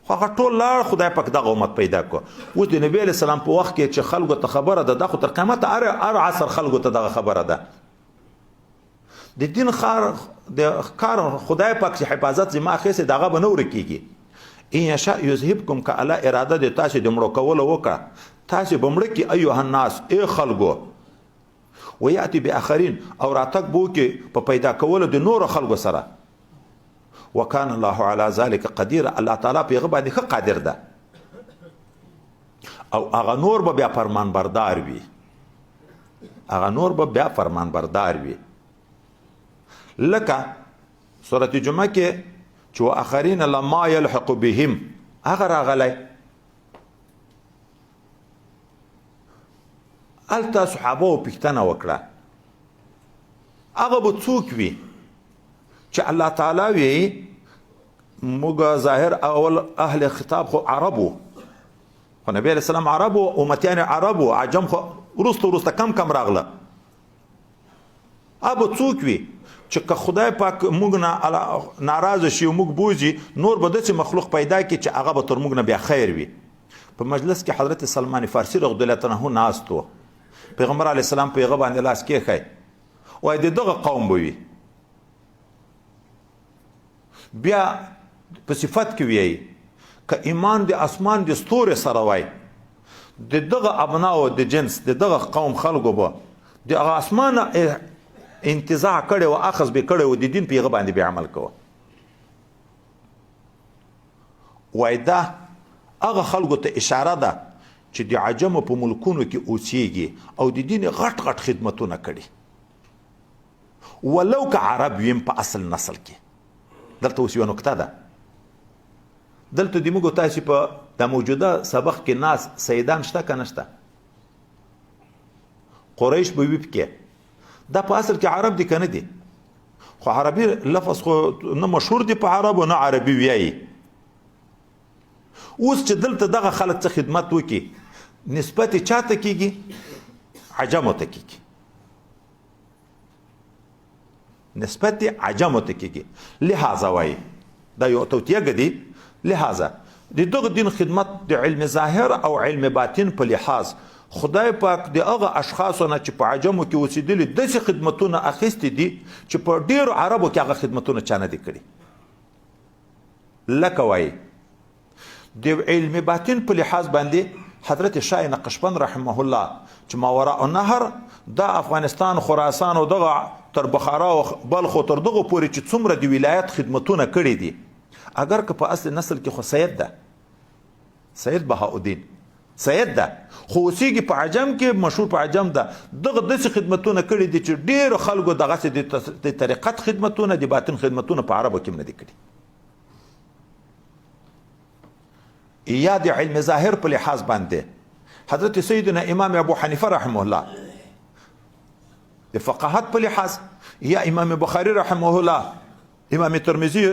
خو هغه ټول لاړ، خدای پاک دغه امت پیدا کړ. اوس د نبی علیه السلام په وخت کې چې خلکو ته خبره ده، دا خو تر قیامته هر عصر خلکو ته دغه خبره ده. د دین خار د کار خدای پاک چې حفاظت ذمه اخیستې د هغه به نه ورکېږي. ان یشاء یذهبکم، که الله اراده د تاسې د مړو کولو وکړه، تاسې به مړه کړي. ایها الناس، ای خلکو، ویاتي باخرین، او راتګ به وکړي په پیدا کولو د نورو خلکو سره. وکان الله علی ذلک قدیر، الله تعالی په هغه باندې ښه قادر ده، او هغه نور به بیا فرمانبردار وي، هغه نور به بیا فرمانبردار وي. لکه سورة جمعه کې چې واخرین لما یلحق بهم، هغه راغلی. هلته صحابه پوښتنه وکړه هغه به څوک وي چې الله تعالی وي؟ موږ ظاهر اول اهل خطاب خو عربو، خو نبی علیه السلام عربو، امتیان عربو، عجم خو وروسته وروسته کم کم راغله. ابو څوک وي چې که خدای پاک موږ نه ناراضه شي او موږ بوځي، نور به داسې مخلوق پیدا کړي چې هغه به تر موږ نه بیا خیر وي. په مجلس کې حضرت سلمان فارسي رضی الله عنه ناست و، پیغمبر علیه السلام په هغه باندې لاس کېښی، وایي د دغه قوم به وي. بیا په صفت کې ویایي که ایمان د اسمان د ستوري سره وای، د دغه ابناو د جنس د دغه قوم خلکو به د هغه اسمان انتزاع کړی و، اخذ به کړی و، د دین په هغه باندې به عمل کوه. وای دا هغه خلکو ته اشاره ده چې د عجمو په ملکونو کې اوسیږي او د دین غټ غټ خدمتونه کړي، ولو که عرب ویم په اصل نسل کې. دلته اوس یوه نکته ده، دلته د موږ تاسې په د موجوده سبق کې ناس سیدان شته که نشته؟ قریش به وي پکې، دا په اصل کې عرب دي که نه دي؟ خو عربي لفظ خو نه مشهور دی په عربو، نه عربي ویایي. اوس چې دلته دغه خلک څه خدمت وکړي، نسبت یې چا ته کېږي؟ عجمو ته کېږي، نسبت یې عجمو ته کېږي. لهذا وایي دا یو توطیه ګدي، لهذا د دغه دین خدمت د علم ظاهر او علم باطن په لحاظ خدای پاک د هغه اشخاصو نه چې په عجمو کې اوسېدلي داسې خدمتونه اخیستي دي چې په ډېرو عربو کې هغه خدمتونه چا نه دي کړي. لکه وایي د علم باطن په لحاظ باندې حضرت شاه نقشبند رحمه الله چې ماوراء النهر دا افغانستان خراسان او دغه تر بخارا او بلخ تر دغه پورې چې څومره د ولایت خدمتونه کړي دي، اگر که په اصل نسل کې خو سید ده، سید بهاءالدین سید ده، خو اوسېږي په عجم کې، مشهور په عجم ده. دغه داسې خدمتونه کړي دي چې ډېرو خلکو دغسې د طریقت خدمتونه، د باطن خدمتونه په عربو کې هم نه دي کړي. یا د علم ظاهر په لحاظ باندې حضرت سیدنا امام ابو حنیفه رحمه الله د فقاهت په لحاظ، یا امام بخاری رحمه الله، امام ترمذی،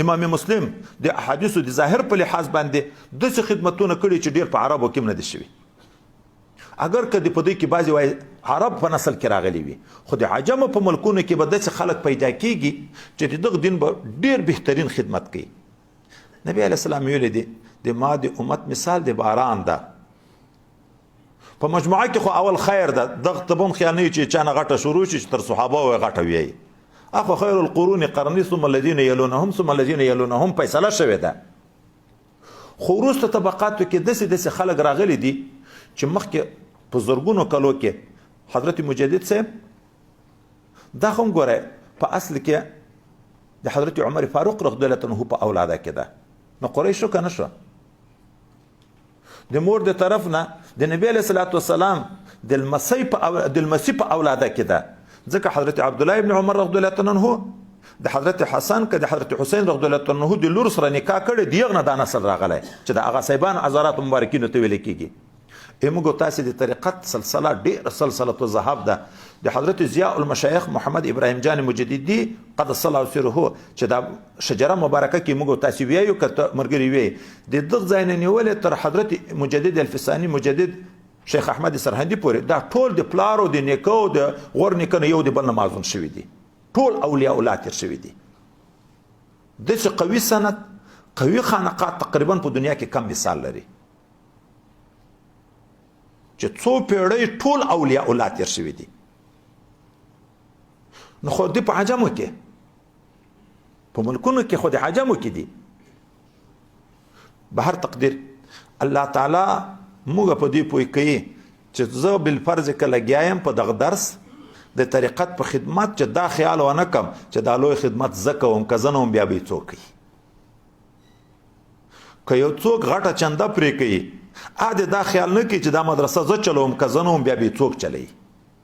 امام مسلم د احادیثو د ظاهر په لحاظ باندې داسې خدمتونه کړي چې ډېر په عربو کې هم نه دي شوي. اګر که د په دوی کې بعضې وایي عرب په نسل کې راغلي وي، خو د عجمو په ملکونو کې به داسې خلک پیدا کیږي چې د دغه دین به ډېر بهترین خدمت کوي. نبی علیه السلام ویلي دي د ما د امت مثال د باران ده. په مجموعه کې خو اول خیر ده، دغه ته به هم خیال نه وي چې چا نه غټه شروع شي چې تر صحابه وې غټه ویایي. اخو خیر القرون قرني ثم الذين يلونهم ثم الذين يلونهم فیصله شوې ده. خو وروسته طبقاتو کې داسې داسې خلک راغلي دي چې مخکې په زرګونو کلو کې حضرت مجدد صاحب دا هم ګوره په اصل کې د حضرت عمر فاروق رضی الله عنه په اولاده کې ده. نو قریش شو که نه شو؟ د مور د طرف نه د نبی علیه الصلاة والسلام د لمسي په اولاده کې ده، ځکه حضرت عبدالله ابن عمر رضی الله عنه د حضرت حسن که د حضرت حسین رضی الله عنه د لور سره نکاح کړې، د هغه نه دا نسل راغلی چې د هغه صاحبان حضرات مبارکینو ته ویل کېږي. موږ تاسې د طریقت سلسله ډېره سلسله الذهب ده. د حضرت ضیاء المشایخ محمد ابراهیم جان مجددي قدس الله سره چې دا شجره مبارکه کې موږ تاسې ویایو که ته ملګري ویایي، د دغه ځای نه نیولې تر حضرت مجدد الفساني مجدد شیخ احمد سرهندي پورې دا ټول د پلار او د نیکه او د غور نیکه نه یو د بل نه مازون شوي دي، ټول اولیاء الله تېر شوي دي. داسې قوي سند، قوي خانقاه تقریبا په دنیا کې کم مثال لري چې څو پیړۍ ټول اولیاء الله تېر شوي دي. نو خو دوی په عجمو کې، په ملکونو کې خو د عجمو کې دي. به هر تقدیر الله تعالی موږ په دې پوه کوي چې زه بالفرض که لګیا یم په دغه درس د طریقت په خدمت، چې دا خیال ونه کم چې دا لوی خدمت زه کوم، که زه نه وم بیا به یې څوک کوي. که یو څوک غټه چنده پرې کوي، ا دې دا خیال نه کوي چې دا مدرسه زه چلوم، که زه نه وم بیا به یې څوک چلوي.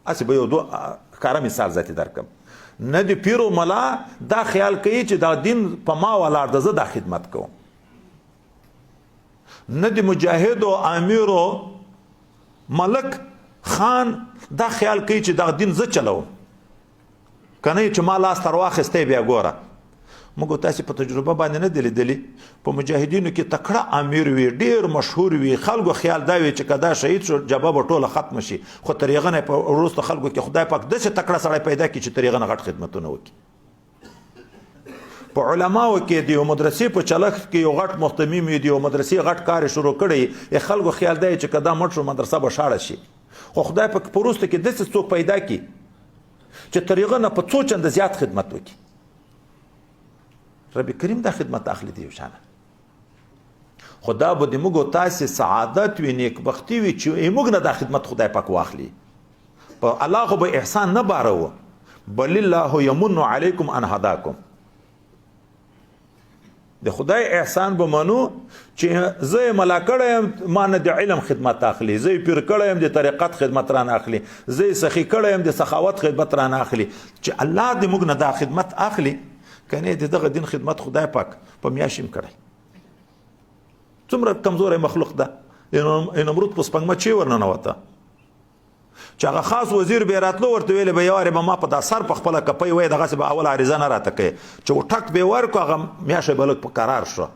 هسې به یو دوه ښکاره مثال ذاتي درکم. نه د پیر او ملا دا خیال کوي چې دا دین په ما ولاړ ده، زه دا خدمت کوم. نه د مجاهد او امیر او ملک خان دا خیال کوي چې دا دین زه چلوم، که نه چې ما لاس تر واخیستی بیا ګوره. موږ تاسې په تجربه باندې نه دی لیدلي، په مجاهدینو کې تکړه امیر وي، ډېر مشهور وي، خلکو خیال دا وي چې که دا شهید شو جبه به ټوله ختمه شي، خو تر هغه نه په وروسته خلکو کې خدای پاک داسې تکړه سړی پیدا کړي چې تر هغه نه غټ خدمتونه وکړي. په علماو کې د یو مدرسې په چلښت کې یو غټ مهتمم وي، د یو مدرسې غټ کار یې شروع کړی، یې خلکو خیال دی چې که دا مړ شو مدرسه به شاړه شي، خو خدای پاک په وروسته کې داسې څوک پیدا کړي چې تر هغه نه په څو چنده زیات خدمت وکړي. رب کریم دا خدمت اخلي دی یو شانه. خو دا به د موږ او تاسې سعادت وي، نیکبختي وي چې موږ نه دا خدمت خدای پاک واخلي. په الله خو به احسان نه باروه، بل الله یمن علیکم ان هداکم. د خدای احسان به منو چې زه یې ملا کړی یم، ما نه د علم خدمت اخلي، زه یې پیر کړی یم، د طریقت خدمت رانه اخلي، زه یې سخي کړی یم، د سخاوت خدمت رانه اخلي. چې الله د موږ نه دا خدمت اخلي، که نه د دغه دین خدمت خدای پاک په میاشت هم کړی. څومره کمزوری مخلوق ده. نمرود په سپوږمۍ چې ورننوته، چې هغه خاص وزیر به راتلو ورته ویلې به یوارې به ما په دا سر په خپله کپۍ وایي، دغسې به اول عریضه نه راته کوي، چې ټک به یې ورکړو هغه میاشت به لږ په قرار شو،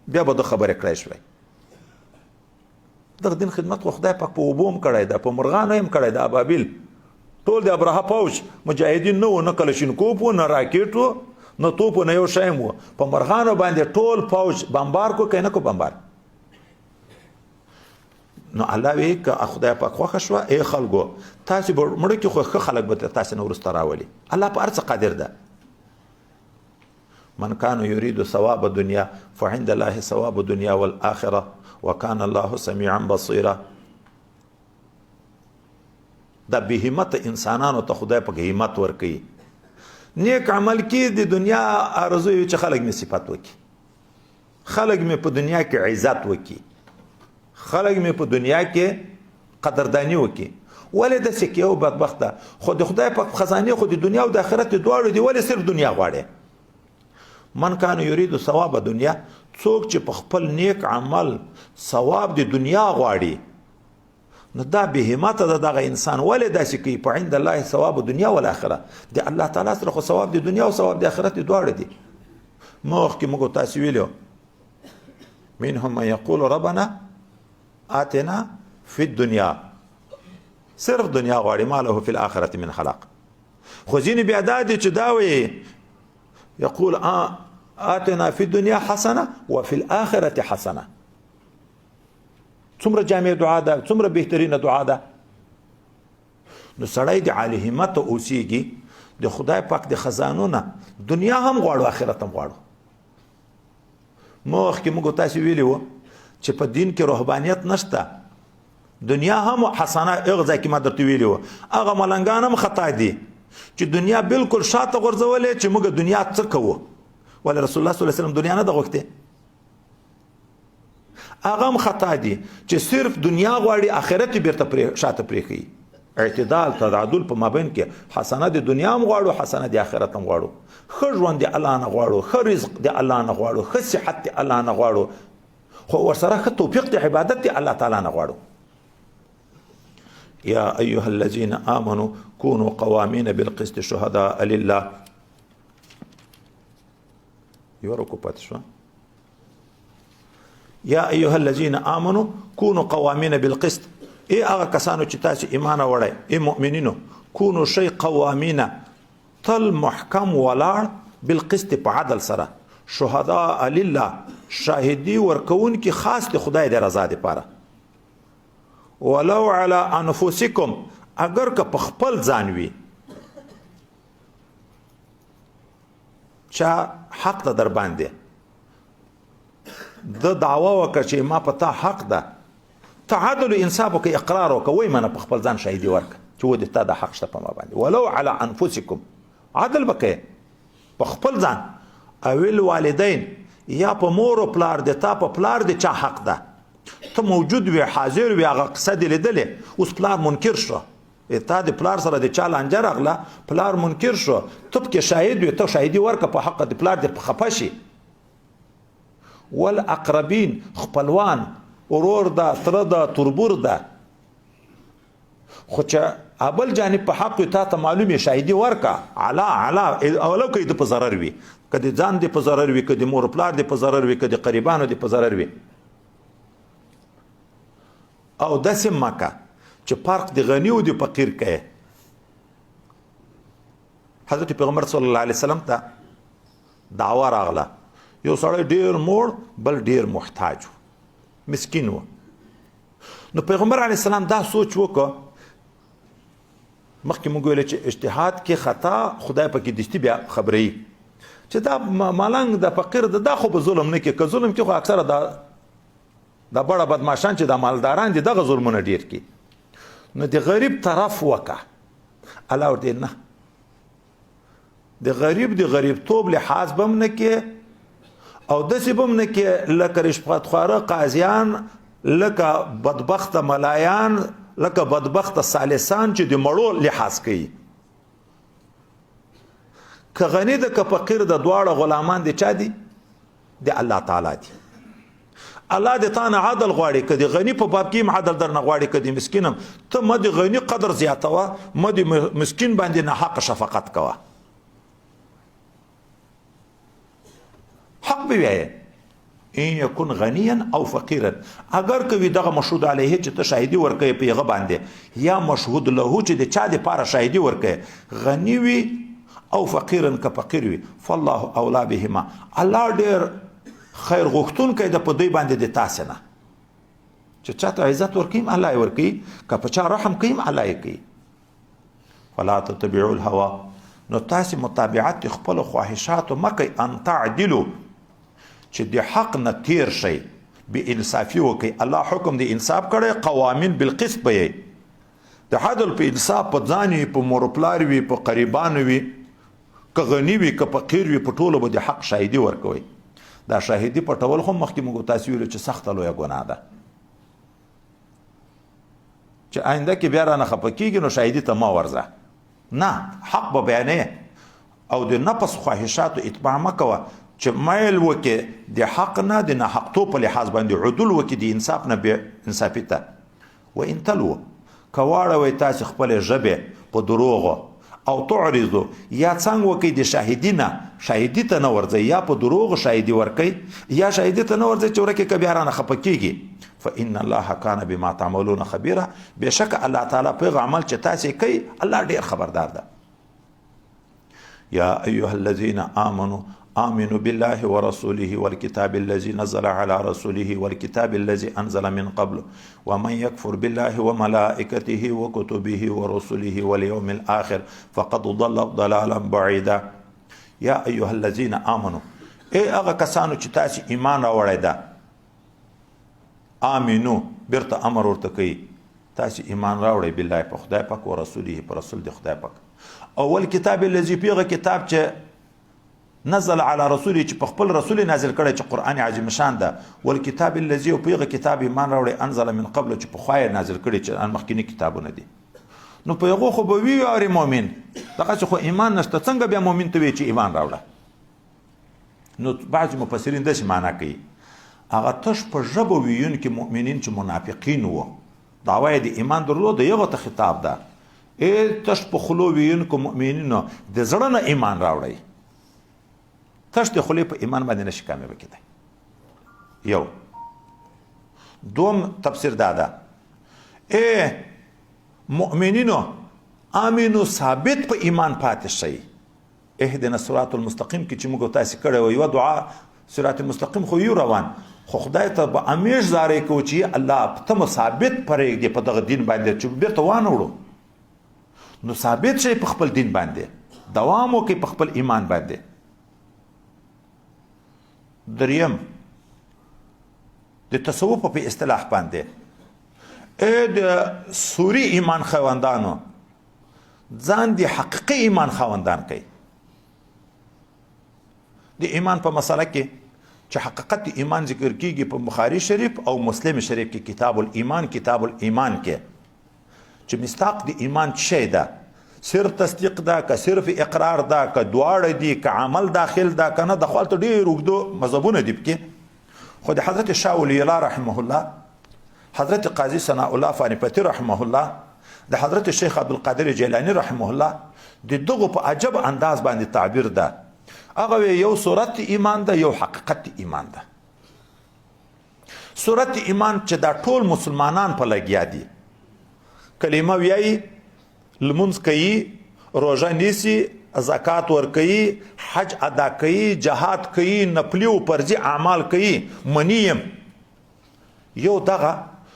بیا به ده خبرې کړی شوی. دغه دین خدمت خو خدای پاک په اوبو هم کړی ده، په مرغانو هم کړی ده. ابابیل ټول د ابرهه پوځ مجاهدین نه وو، نه کلشینکوف وو، نه راکټ وو، نه توپ وو، نه یو شی هم وو. په مرغانو باندې ټول پوځ بمبار کو که نه کو بمبار. نو الله وی که خدای پاک خوښه شوه، ای خلکو تاسې به مړه کې خو ښه خلک به تاسې نه وروسته راولي. الله په هر څه قادر ده. من كان يريد ثواب الدنيا فعند الله ثواب الدنيا والآخرة وكان الله سميعا بصيرا. دا بې همته انسانانو ته خدای پاک همت ورکوي. نیک عمل کې د دنیا آرزو وي چې خلک مې صفت وکړي، خلک مې په دنیا کې عزت وکړي، خلک مې په دنیا کې قدردانی وکړي. ولې داسې کې او بدبخته؟ خو د خدای پاک خزانه خو د دنیا او د آخرت دواړو دی، ولې صرف دنیا غواړي؟ من کان یرید ثواب دنیا، څوک چې په خپل نیک عمل ثواب د دنیا غواړي، نو دا به همت ده دغه انسان. ولې داسې کوي؟ په عند الله ثواب دنیا والآخرة، د الله تعالی سره خو ثواب د دنیا او ثواب د آخرت دواړه دي. مخکې موږ تاسو ویلو منهم من یقول ربنا آتنا فی الدنیا، صرف دنیا غواړي، ما له فی الآخرة من خلاق. خو ځینې بیا دا دي چې دا وایي یقول آتنا فی الدنیا حسنه وفي الآخرة حسنه. څومره جامع دعا ده، څومره بهترینه دعا ده. نو سړی د عالي همت اوسېږي، د خدای پاک د خزانو نه دنیا هم غواړو آخرت هم غواړو. مخکې موږ تاسو ویلي وو چې په دین کې رهبانیت نشته، دنیا هم حسنه. هغه ځای کې ما درته ویلي وو هغه ملنګان هم خطا دي چې دنیا بالکل شاته غورځولې چې موږ دنیا څه کوو. ولې رسول الله صلی الله علیه وسلم دنیا نه ده غوښتې؟ هغه هم خطا دي چې صرف دنیا غواړي آخرت یې بیرته شاته پرېښوي. اعتدال تعادل په مابین کې، حسنه د دنیا هم غواړو، حسنه د آخرت هم غواړو، ښه ژوند د الله نه غواړو، ښه رزق د الله نه غواړو، ښه صحت د الله نه غواړو، خو ورسره ښه توفیق د عبادت د الله تعالی نه غواړو. یا ایها الذین آمنوا كونوا قوامین بالقسط شهداء لله. یو رکو پاتې شوه. یا ایها الذین آمنوا كونوا قوامین بالقسط، ای هغه کسانو چې تاسو ایمان وړی، ای مؤمنینو، کونو شی قوامین، تل محکم ولاړ بالقسط په عدل سره، شهداء لله، شاهدی ورکون کی خاص د خدای د رضا لپاره، ولو علی انفسکم، اگر که په خپل ځان وي، چا حق ده در باندې، د دعوا وکړه چې ما په تا حق ده، ته عدل و انصاف وکړه، اقرار وکړه، وایي منه په خپل ځان شاهدي ورکړه چې ودې تا دا حق شته په ما باندې، ولو علی انفسکم، عدل به کوې په خپل ځان، او الوالدین، یا په مور او پلار دې، تا په پلار دې چا حق ده، ته موجود وې، حاضر وې، هغه قصه دې لیدلې، اوس پلار منکر شو، تا د پلار سره د چا لانجه راغله، پلار منکر شو، ته پکې شاهد وې، ته شاهدي ورکړه په حق د پلار دې خفه شي. والاقربین، خپلوان، ورور ده، تره ده، تربور ده، خو چې ابل جانب په حق وي تا ته معلوم یې، شاهدي ورکړه، علا علا اولو که د په ضرر وي، که د ځان دې په ضرر وي، که د مور پلار دې په ضرر وي، که د قریبانو دې په ضرر وي. او داسې مه که چې فرق د غني او د فقیر کوې. حضرت پیغمبر صلی الله علیه وسلم ته دعوه راغله، یو سړی ډیر موړ بل ډیر محتاج و، مسکین و. نو پیغمبر علیه السلام دا سوچ وکړ، مخکې موږ ویل چې اجتهاد کې خطا خدای پکې دستي بیا خبروي چې دا ملنګ د فقیر د دا خو به ظلم نه کوي، که ظلم کوي خو اکثره دا دا بڑا بدمعشان چې دا مالداران دي دغه ظلمونه ډیر کوي. نو د غریب طرف وکړه، الله ورته نه، د غریب د غریبتوب لحاظ به هم نه کې، او داسې به هم نه کې لکه رشوتخواره قاضیان، لکه بدبخته ملایان، لکه بدبخته ثالثان چې د مړو لحاظ کوي. که غني ده که فقیر ده، دواړه غلامان دي چا دي؟ د الله تعالی دي. الله د تا نه عدل غواړي، که د غني په باب کې هم عدل درنه غواړي، که د مسکین هم. ته مه د غني قدر زیاتوه، مه د مسکین باندې ناحقه شفقت کوه، حق به وایې. ان یکن غنیا او فقیرا، اگر که وي دغه مشهود علیه چې ته شاهدي ورکوې په هغه باندې، یا مشهود له چې د چا دپاره شاهدي ورکوې، غني وي او فقیرا که فقیر وي، فالله اولا بهما، الله ډېر خیر غوښتونکی ده په دوی باندې د تاسې نه. چې چا ته عزت ورکوي الله یې ورکوي، که په چا رحم کوي الله یې کوي. فلا تتبعوا الهوا، نو تاسې متابعت د خپلو خواهشاتو مه کوئ، ان تعدلو، چې د حق نه تیر شئ، بې انصافي وکئ. الله حکم د انصاف کړی، قوامین بالقسط به یئ، د عدل په انصاف په ځان وي، په مور پلار وي، په قریبانو وي، که غني وي که فقیر وي، په ټولو به د حق شاهدي ورکوئ. دا شاهدي پټول خو مخکې موږ تاسې ویلو چې سخته لویه ګناه ده. چې آینده کې بیا رانه خفه کېږي نو شاهدي ته مه ورځه. نه، حق به بیانې او د نفس خواهشاتو اتباع مه کوه چې میل وکې د حق نه د ناحقتو په لحاظ باندې عدول وکې د انصاف نه بې انصافي ته. و ان تلو، که واړوئ تاسې خپلې ژبې په دروغو، او تعرضو، یا څنګ وکئ د شاهدي نه، شاهدي ته نه ورځئ، یا په دروغو شاهدي ورکئ یا شاهدي ته نه ورځئ چې ورکې که بیا رانه خفه کېږي. فإن الله کان بما تعملون خبیرا، بېشکه الله تعالی په هغه عمل چې تاسې کوئ الله ډېر خبردار ده. یا ایها الذین آمنوا آمنوا بالله ورسوله والكتاب الذي نزل على رسوله والكتاب الذي أنزل من قبل ومن يكفر بالله وملائكته وكتبه ورسله واليوم الآخر فقد ضل ضلالا بعيدا. یا ایها الذین آمنوا، ای هغه کسانو چې تاسو ایمان راوړی ده، آمنو بیرته امر ورته کوي تاسو ایمان راوړئ بالله په خدای پاک او رسوله پر رسول د خدای پاک، اول کتاب الذي پیغه کتاب چې نزل على رسوله چې په خپل رسول نازل کړی چې قران عظیم شان ده، والکتاب الذي او پیغه کتاب ایمان راوړی انزل من قبل چې په خوا نازل کړی چې ان مخکینی کتابونه دي. نو په هغه خو به وی اوري مؤمن دغه چې خو ایمان نشته، څنګه بیا مؤمن ته وی چې ایمان راوړه؟ نو بعض مفسرین داسې معنا کوي، هغه تش په ژبه ویونکي مؤمنین چې منافقین وو، دعوه یې د ایمان درلود، یغه ته خطاب ده، ای تش په خولو ویونکو مؤمنینو د زړه نه ایمان راوړئ، تش د خولې په ایمان باندې نشي کامیابه کېدی. یو دوم تفسیر دا ده، ای مؤمنینو امینو ثابت په ایمان پاتې شئ. اهدنا الصراط المستقیم کې چې موږ تاسې کړی وه یوه دعا، صراط مستقیم خو یو روان، خو خدای ته به همیش زارۍ کوو چې الله ته مو ثابت پرېږدې په دغه دین باندې چې بېرته وانه وړو. نو ثابت شئ په خپل دین باندې، دوام وکړئ په خپل ایمان باندې. دریم د تصوف په اصطلاح باندې، ای د سوري ایمان خاوندانو ځان د حقیقي ایمان خاوندان کوي. د ایمان په مسله کې چې حقیقت د ایمان ذکر کیږي په بخاري شریف او مسلم شریف کې، کتاب الایمان، کتاب الایمان کې چې مصداق د ایمان څه شی ده، صرف تصدیق ده که صرف اقرار ده که دواړه دي که عمل داخل ده که نه، د خو هلته ډېر اوږده مذهبونه دي پکې. خو د حضرت شاه ولی الله رحمه الله، حضرت قاضي ثناء الله فانیپتی رحمه الله، د حضرت شیخ عبدالقادر جیلانی رحمه الله د دغو په عجب انداز باندې تعبیر ده. هغه وی یو صورت ایمان ده، یو حقیقت ایمان ده. صورت ایمان چې دا ټول مسلمانان په لګیا دي، کلمه ویایي، لمونځ کوي، روژه نیسي، زکات ورکوي، حج ادا کوي، جهاد کوي، نفلي او فرضي اعمال کوي، مني یم. یو دغه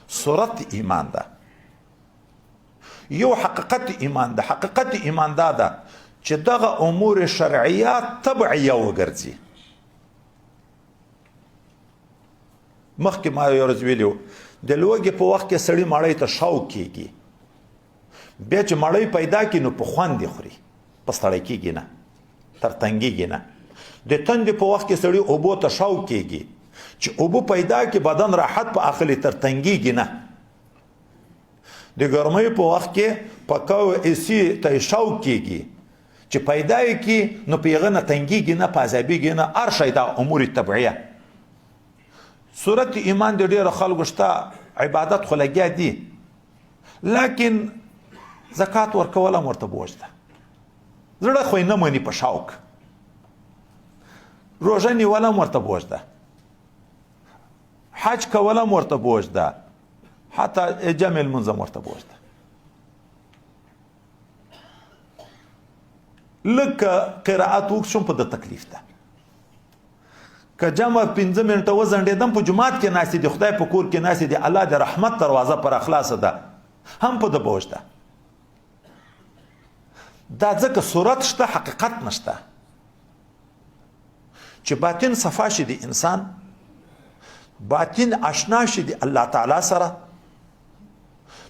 صورت ایمان ده، یو حقیقت ایمان ده. حقیقت ایمان دا ده چې دغه امور شرعیه تبعیه وګرځي. مخکې ما یو ورځ ویلي وو، د لوږې په وخت کې سړي مړۍ ته شوق کېږي، بیا چې مړۍ پیدا کړي نو په خوند یې خوري، په ستړی کېږي نه، تر تنګېږي نه. د تندې په وخت کې سړي اوبو ته شوق کېږي، چې اوبه پیدا کړي بدن راحت په اخلي، تر تنګېږي نه. د ګرمۍ په وخت کې پکاو ایسي ته یې شوق کېږي، چې پیدا یې کړي نو په هغه نه تنګېږي نه، په عذابېږي نه. هر شی دا امور طبعیه. صورت ایمان د ډېرو خلکو شته، عبادت خو لګیا دي، لیکن زکات ورکول هم ورته بوج ده، زړه خو یې نه مني په شوق، روژه نیول هم ورته بوج ده، حج کول هم ورته بوج ده، حتی جمع لمونځ هم ورته بوج ده. لږ که قرائت وکړم په ده تکلیف ده، که جمع 5 منټه وځنډېدم په جومات کې ناستې دي، خدای په کور کې ناستې دي، الله د رحمت دروازه پر خلاصه ده، هم په ده بوج ده. دا ځکه صورت شته، حقیقت نشته. چې باطن صفا شي د انسان، باطن آشنا شي د الله تعالی سره،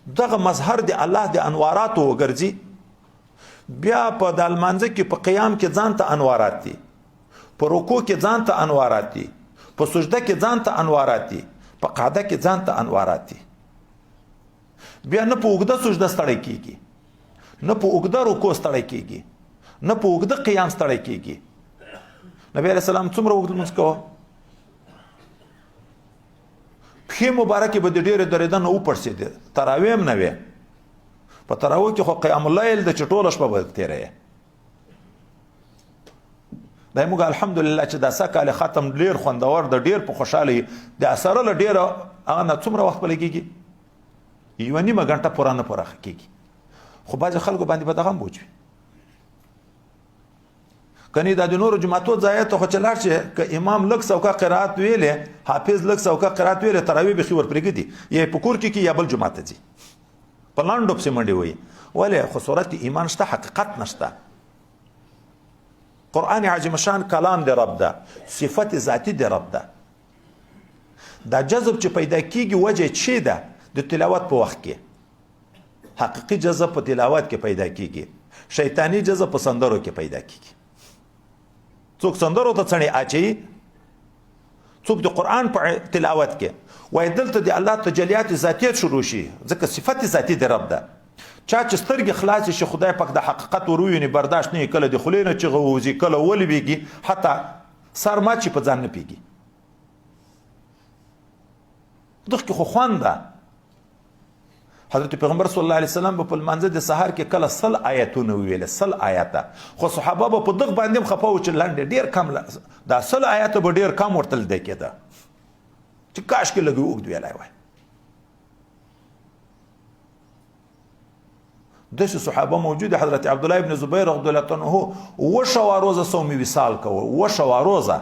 دغه مظهر د الله د انواراتو وګرځي، بیا په د لمانځه کې په قیام کې ځان ته انوارات دي، په رکوع کې ځان ته انوارات دي، په سجده کې ځان ته انوارات دي، په قعده کې ځان ته انوارات دي. بیا نه په اوږده سجده ستړی کیږي، نه په اوږده رکوع ستړی کیږي، نه په اوږده قیام ستړی کیږي. نبی علیه السلام څومره اوږد لمونځ کوه؟ پښې مبارکې به د ډېرې درېده نه وپړسېدې، تراوی هم نه وې. په تراوی کې خو قیام اللیل ده چې ټوله شپه به تېره یې. دا موږ الحمدلله چې دا سږ کال ختم ډېر خوندور ده، ډېر په خوشحاله یو. د اسره له ډېره هغه نه څومره وخت به لګېږي؟ یوه نیمه ګنټه پوره نه پوره کېږي. خو بعضې خلکو باندې به دغه هم بوج وي. کني دا د نورو جوماتو ځای ته خو چې لاړ شي، که امام لږ څوکه قرائت ویلې، حافظ لږ څوکه قرائت ویلې، تراویح بیخي ورپرېږدي، یا په کور کې یا بل جومات ته ځي، په لنډو پسې منډې وهي. ولې؟ خو صورت ایمان شته، حقیقت نشته. قرآن عظیم شان کلام دی رب ده، صفت ذاتی دی رب ده. دا جذب چې پیدا کیږي وجه چی ده؟ د تلاوت په وخت کې حقیقي جذب په تلاوت کې پیدا کیږي، شیطانی جذب په سندرو کې پیدا کیږي. څوک سندرو ته څڼې اچوي، څوک د قرآن په تلاوت کې. وایي دلته د الله تجلیات ذاتیت شروع شي، ځکه صفت ذاتی د رب ده. چا چې سترګې خلاصې شي، خدای پاک د حقیقت وروویني، برداشت نه یې، کله د خولې نه چیغه ووځي، کله ولوېږي، حتی سر مات شي په ځان نه پوهېږي. دغه کې خو خوند ده. حضرت پیغمبر صلی الله علیه وسلم به په لمانځه د سهار کې کله 100 آیتونه وویل، 100 آیته. خو صحابه به په دغه باندې هم خفه وو چې لنډې ډېر کم دا 100 آیته به ډېر کم ورته لیدل کېده، چې کاش کې لږ اوږد ویلی وای. داسې صحابه موجود، حضرت عبدالله ابن زبیر رضی الله عنه 7 روزه صوم وصال کوه، 7 روزه،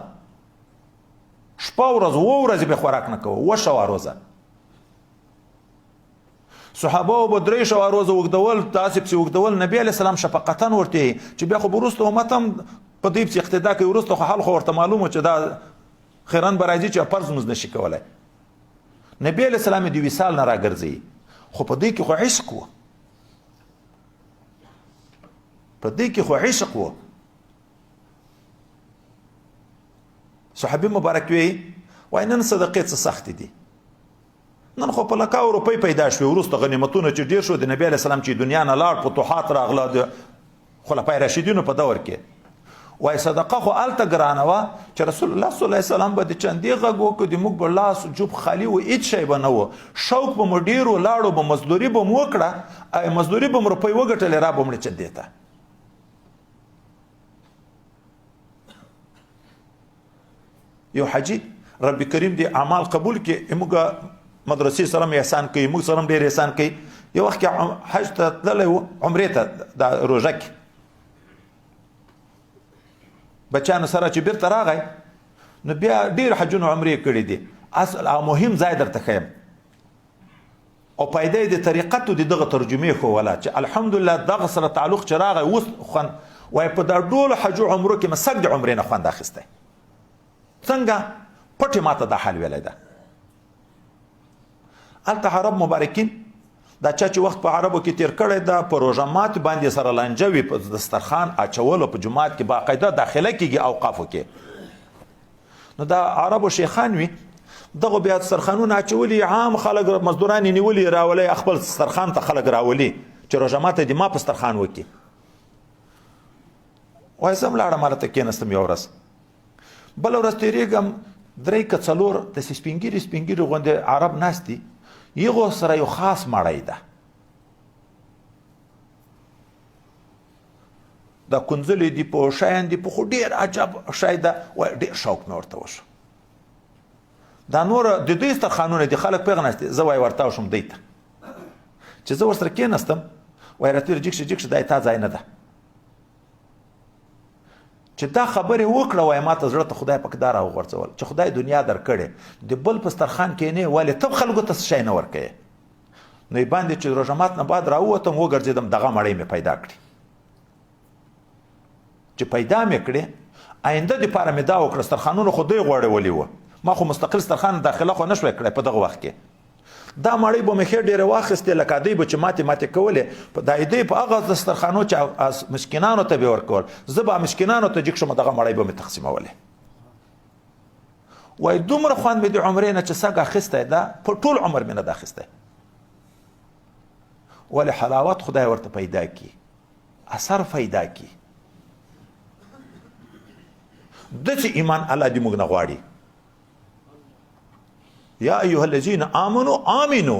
شپه ورځ 7 ورځې به خوراک نه کوه، 7 روزه. صحابه به 3 روزه اوږدول، داسې پسې اوږدول. نبی علیه السلام شفقتاً ورته چې بیا خو به وروسته امت هم په دې پسې اقتدا کوي، وروسته خو حال خو ورته معلوم و چې دا خیرن به راځي چې فرض لمونځ نشي کولی. نبی علیه السلام یې د وصال نه راګرځوي، خو په دې کې خو عشق و، په دې کې خو عشق و. صحابي مبارک وی وای نن صدقې څه سختې دي، نن خو په لکاو روپۍ پیدا شوې، وروسته غنیمتونه چې ډېر شو، د نبی علیه السلام چې دنیا نه لاړ، فتوحات راغله د خلفای راشدینو په دور کې. وای صدقه خو هلته ګرانه وه چې رسول الله صلی الله علیه وسلم به د چندې غږ وکړو، د موږ به لاس جوب خالي و، هېڅ شی به نه و، شوق به مو ډېر و، لاړو به مزدوري به مو وکړه، مزدوري به مو روپۍ وګټلې، را به مړې چندې ته. یو حاجي رب کریم دې اعمال قبول کړي، موږ مدرسې سره هم احسان کوي، موږ سره هم ډېر احسان کوي. یو وخت کې حج ته تللی و، عمرې ته، دا روژه کې بچیانو سره چې بیرته راغی، نو بیا ډېر حجونه عمرې کړي دي. اصل او مهم ځای درته ښیم او پیدا یې د طریقت د دغه ترجمې ښووله چې الحمدلله دغه سره تعلق چې راغی اوس خوند. وایي په دا ټولو حج عمرو کې مې سږ د عمرې نه خوند اخیستی. څنګه؟ پټې ماته دا حال ویلی ده. هلته عرب مبارکین دا چا چې وخت په عربو کې تیر کړی ده، په روژه مات باندې سره لانجه وي، په دسترخوان اچولو په جومات کې باقاعده داخله کېږي اوقافو کې. نو دا عربو شیخان وي، دغه بیا دسترخوانونه اچولي، عام خلک مزدوران یې نیولي راولي، خپل دسترخوان ته خلک راولي چې روژه ماته دې ما په دسترخوان وکړي. وایي زه هم لاړم هلته کېناستم یوه ورځ، بله ورځ تېرېږم، 3 که 4 داسې سپینګیري سپینګیري غوندې عرب ناست دي، یغو سره یو خاص مړی ده، دا کنځلې دي په شیان دي، په خو ډېر عجب شی ده. وایي ډېر شوق مې ورته وشو. دا نور د دوی سترخوانونه دي، خلک پرې ناست دي. زه وایي ورتاو شوم دوی ته، چې زه ورسره کېناستم، وایي راته ویل جګ شه جګ شه، دا یې تا ځای نه ده. چې دا خبرې وکړه، وایي ما ته زړه ته خدای پاک دا راوغورځول چې خدای دنیا درکړې، د بل په سترخوان کښېنې، ولې ته خلکو ته څه شی نه ورکوې؟ نو یې باندې چې روژه مات نه بعد راووتم، وګرځېدم، دغه مړۍ مې پیدا کړې. چې پیدا مې کړې، آینده دپاره مې دا وکړه، سترخوانونه خو دوی غوړولي وو، ما خو مستقل سترخوان داخله خو نه شوی کړی په دغه وخت کې. دا مړۍ به مې ښې ډېرې واخیستې، لکه دوی به چې ماتې ماتې کولې، په دا دوی په هغه دسترخوانو چې مسکینانو ته به ورکول، زه به مسکینانو ته جګ شم، دغه مړۍ به مې تقسیمولې. وایي دومره خوند مې د عمرې نه چې سږ اخیستی ده، په ټول عمر مې نه ده اخیستی. ولې حلاوت خدای ورته پیدا کی، اثر پیدا کی. داسې ایمان الله دې موږ نه غواړي. یا ایها الذین آمنو آمنو،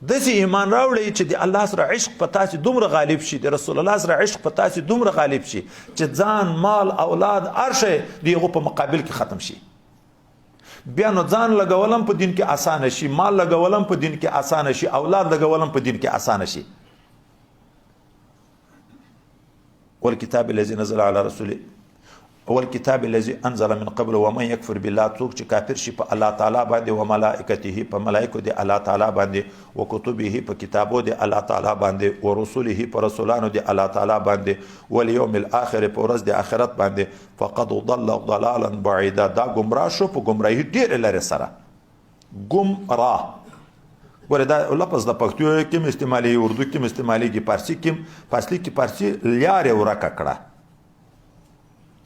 داسې ایمان راوړئ چې د الله سره عشق په تاسې دومره غالب شي، د رسول الله سره عشق په تاسې دومره غالب شي چې ځان، مال، اولاد، هر شی د هغو په مقابل کې ختم شي. بیا نو ځان لګولم په دین کې اسانه شي، مال لګولم په دین کې اسانه شي، اولاد لګولم په دین کې اسانه شي. والکتاب الذي نزل على رسوله والکتاب الذي انزل من قبل ومن يكفر بالله، څوک چې کافر شي په الله تعالی باندې، وملائکته په ملائکو دی الله تعالی باندې، وکتبه په کتابو دی الله تعالی باندې، ورسله په رسولانو دی الله تعالی باندې، والیوم الاخر په ورځ د آخرت باندې، فقد ضل ضلالا بعیدا، دا ګمراه شو په ګمراهي ډېرې لرې سره. ګمراه ګوره دا لفظ د پښتو کې هم استعمالېږي، اردو کې هم استعمالېږي، فارسي کې هم، فارسي کې فارسي لیارې ورکه کړه،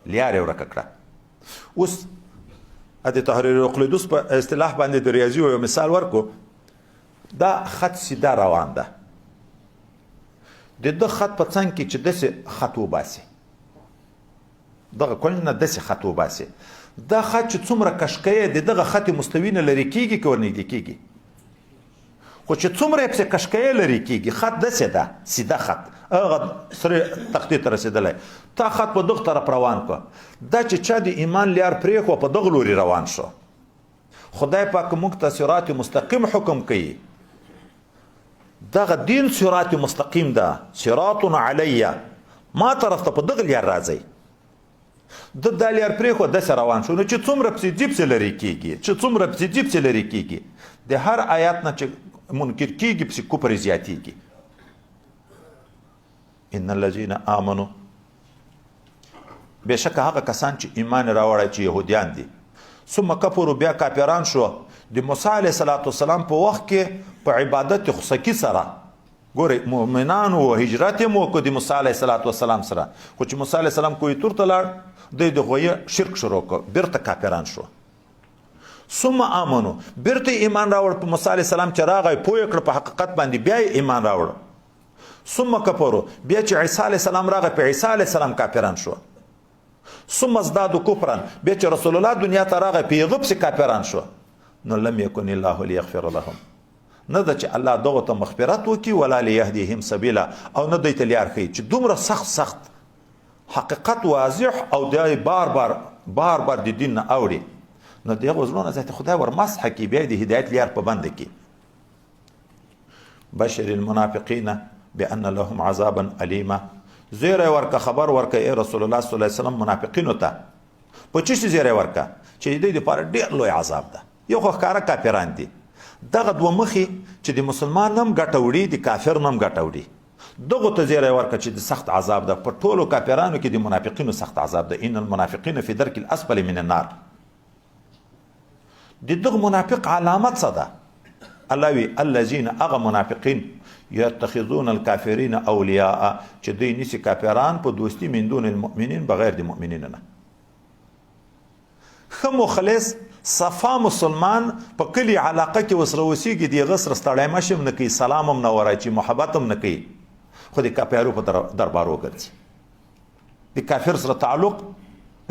لیارې ورکه کړه. اوس د تحریر اقلیدوس په اصطلاح باندې د ریاضي یو مثال ورکو. دا خط سیده روان ده، د ده خط په څنګ کې چې داسې خط وباسي، دغه کونج نه داسې خط وباسي، دا خط چې څومره کشکه د دغه خط مستوي نه لرې کېږي که ورنږدې کېږي، خو چې څومره یې پسې کشکه لرې کېږي، خط داسې ده سیده خط هغه سرې تختې ته رسېدلی، تا خط په دغه طرف روان کړه، دا چې چا د ایمان لیار پرېښوه په دغه لوري روان شو. خدای پاک موږ ته صراط مستقیم حکم کوي، دغه دین صراط مستقیم ده، صراط علی، ما طرف ته په دغه لیار راځئ. د دا لیار پرېښوه داسې روان شو، نو چې څومره پسې ځي پسې لرې کېږي، چې څومره پسې ځي پسې لرې کېږي، د هر آیات نه چې منکر کېږي پسې کفر زیاتېږي. ان الذین آمنو، بېشکه هغه کسان چې ایمان راوړی چې یهودیان دي، ثم کفروا بیا کافران شو، د موسی علیه الصلاة والسلام په وخت کې په عبادت خسکی سره، ګورئ مؤمنان وو، هجرت یې وکړ د موسی علیه الصلاة والسلام سره، خو چې موسی علیه السلام کوه طور ته لاړ، دی د غویه شرک شروع کړ، بیرته کافران شو. ثم آمنو، بیرته ایمان راوړ په موسی علیه السلام چې راغی پوه یې کړ په حقیقت باندې، بیا یې ایمان راوړ. ثم کفرو، بیا چې عیسی علیه السلام راغی په عیسی علیه السلام کافران شو. ثم ازدادوا کفرا، بیا چې رسول الله دنیا ته راغی په هغه پسې کافران شو. نو لم یکن الله لیغفر لهم، نه ده چې الله دغو ته مغفرت وکړي، ولا لیهدیهم سبیلا، او نه دوی ته لیار ښیي چې دومره سخت سخت حقیقت واضح او دی بار بار بار بار د دین نه اوړي، نو د هغو زړونه ذات خدای ور مسح کړي، بیا د هدایت لیار په بنده کړي. بشر المنافقین بأن لهم عذابا ألیما، زیری ورکه، خبر ورکه ای رسول الله صلی الله علیه وسلم منافقینو ته. په څه شي زیری ورکه؟ چې د دوی دپاره ډېر لوی عذاب ده. یو خو ښکاره کافران دي، دغه دوه مخې چې د مسلمان نه هم ګټه وړي، د کافر نه هم ګټه وړي، دغو ته زیری ورکه چې د سخت عذاب ده. په ټولو کافرانو کې د منافقینو سخت عذاب ده. ان المنافقین فی درک الاسفل من النار. د دغه منافق علامت څه ده؟ الله وی الذین، هغه منافقین یتخذون الکافرین اولیاء، چې دوی نیسي کافران په دوستي من دون المؤمنین، بغیر د مؤمنینو نه. ښه مخلص صفا مسلمان په کلي علاقه کې ورسره اوسېږي، د هغه سره ستړی مشي هم نه کوي، سلام هم نه وراچي، محبت هم نه کوي، خو د کافرو په دربار وګرځي، د کافر سره تعلق،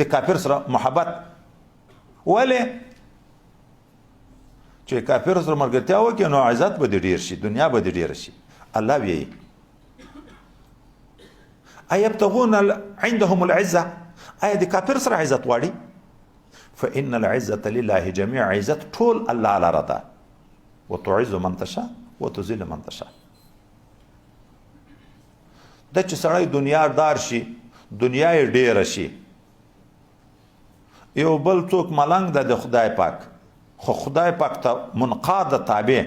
د کافر سره محبت. ولې؟ چې کافر سره ملګرتیا وکړي نو عزت به دې ډېر شي، دنیا به دې ډېره شي. الله وایي ایبتغون عندهم العزة، آیا د کافر سره عزت غواړي؟ فإن العزة لله جميع، عزت ټول الله لره ده. وتعز من تشاء وتذل من تشاء. دا چې سړی دنیا دار شي، دنیا یې ډېره شي، یو بل څوک ملنګ ده د خدای پاک، خو خدای پاک ته منقاد تابع.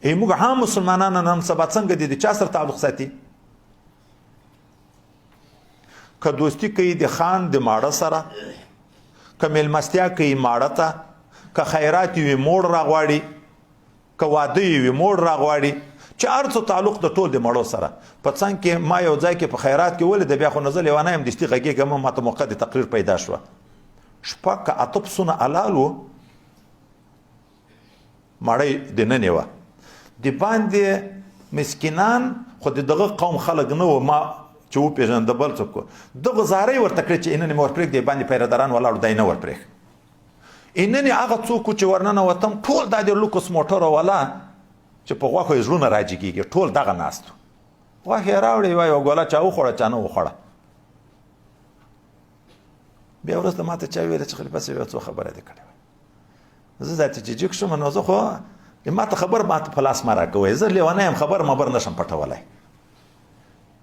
ای موږ عام مسلمانان نن سبا څنګه دي، د چا سره تعلق ساتي؟ که دوستي کوي د خان د ماړه سره، که میلمستیا کوي ماړه ته، که خیرات وي موړ راغواړي، که واده یې وي موړ راغواړي، چې هر څه تعلق د ټول د مړو سره. په څنګ کې ما یو ځای کې په خیرات کې ولید، بیا خو نزل یو نه یم، دستي غږېږم، ما ته موقع د تقریر پیدا شوه. شپږ که اته پسونه حلال وو، مړی د ننې وه، د باندې مسکینان خو د دغه قوم خلک نه و، ما چې وپېژند بل څوک دغه زارۍ ورته کړې چې اننې مې ورپرېږدي، باندې پیرهداران ولاړ دی نه ورپرېښ. اننې هغه څوک چې ورننوتم ټول دا د لوکس موټرو والا چې په غوښو یې زړونه راجګېږي، ټول دغه ناست وو. غوښې یې راوړې، یوه یوه ګوله چا وخوړه چا نه وخوړه. بیا وروسته ما ته چا ویل چې خلیفه صاحب یو څو خبره دې کړې وه. زه ذاتي چې جګ شوم نو زه خو ما ته خبر ما ته په لاس مه راکوئ، زه لیونی یم، خبر مبر نشم پټولی.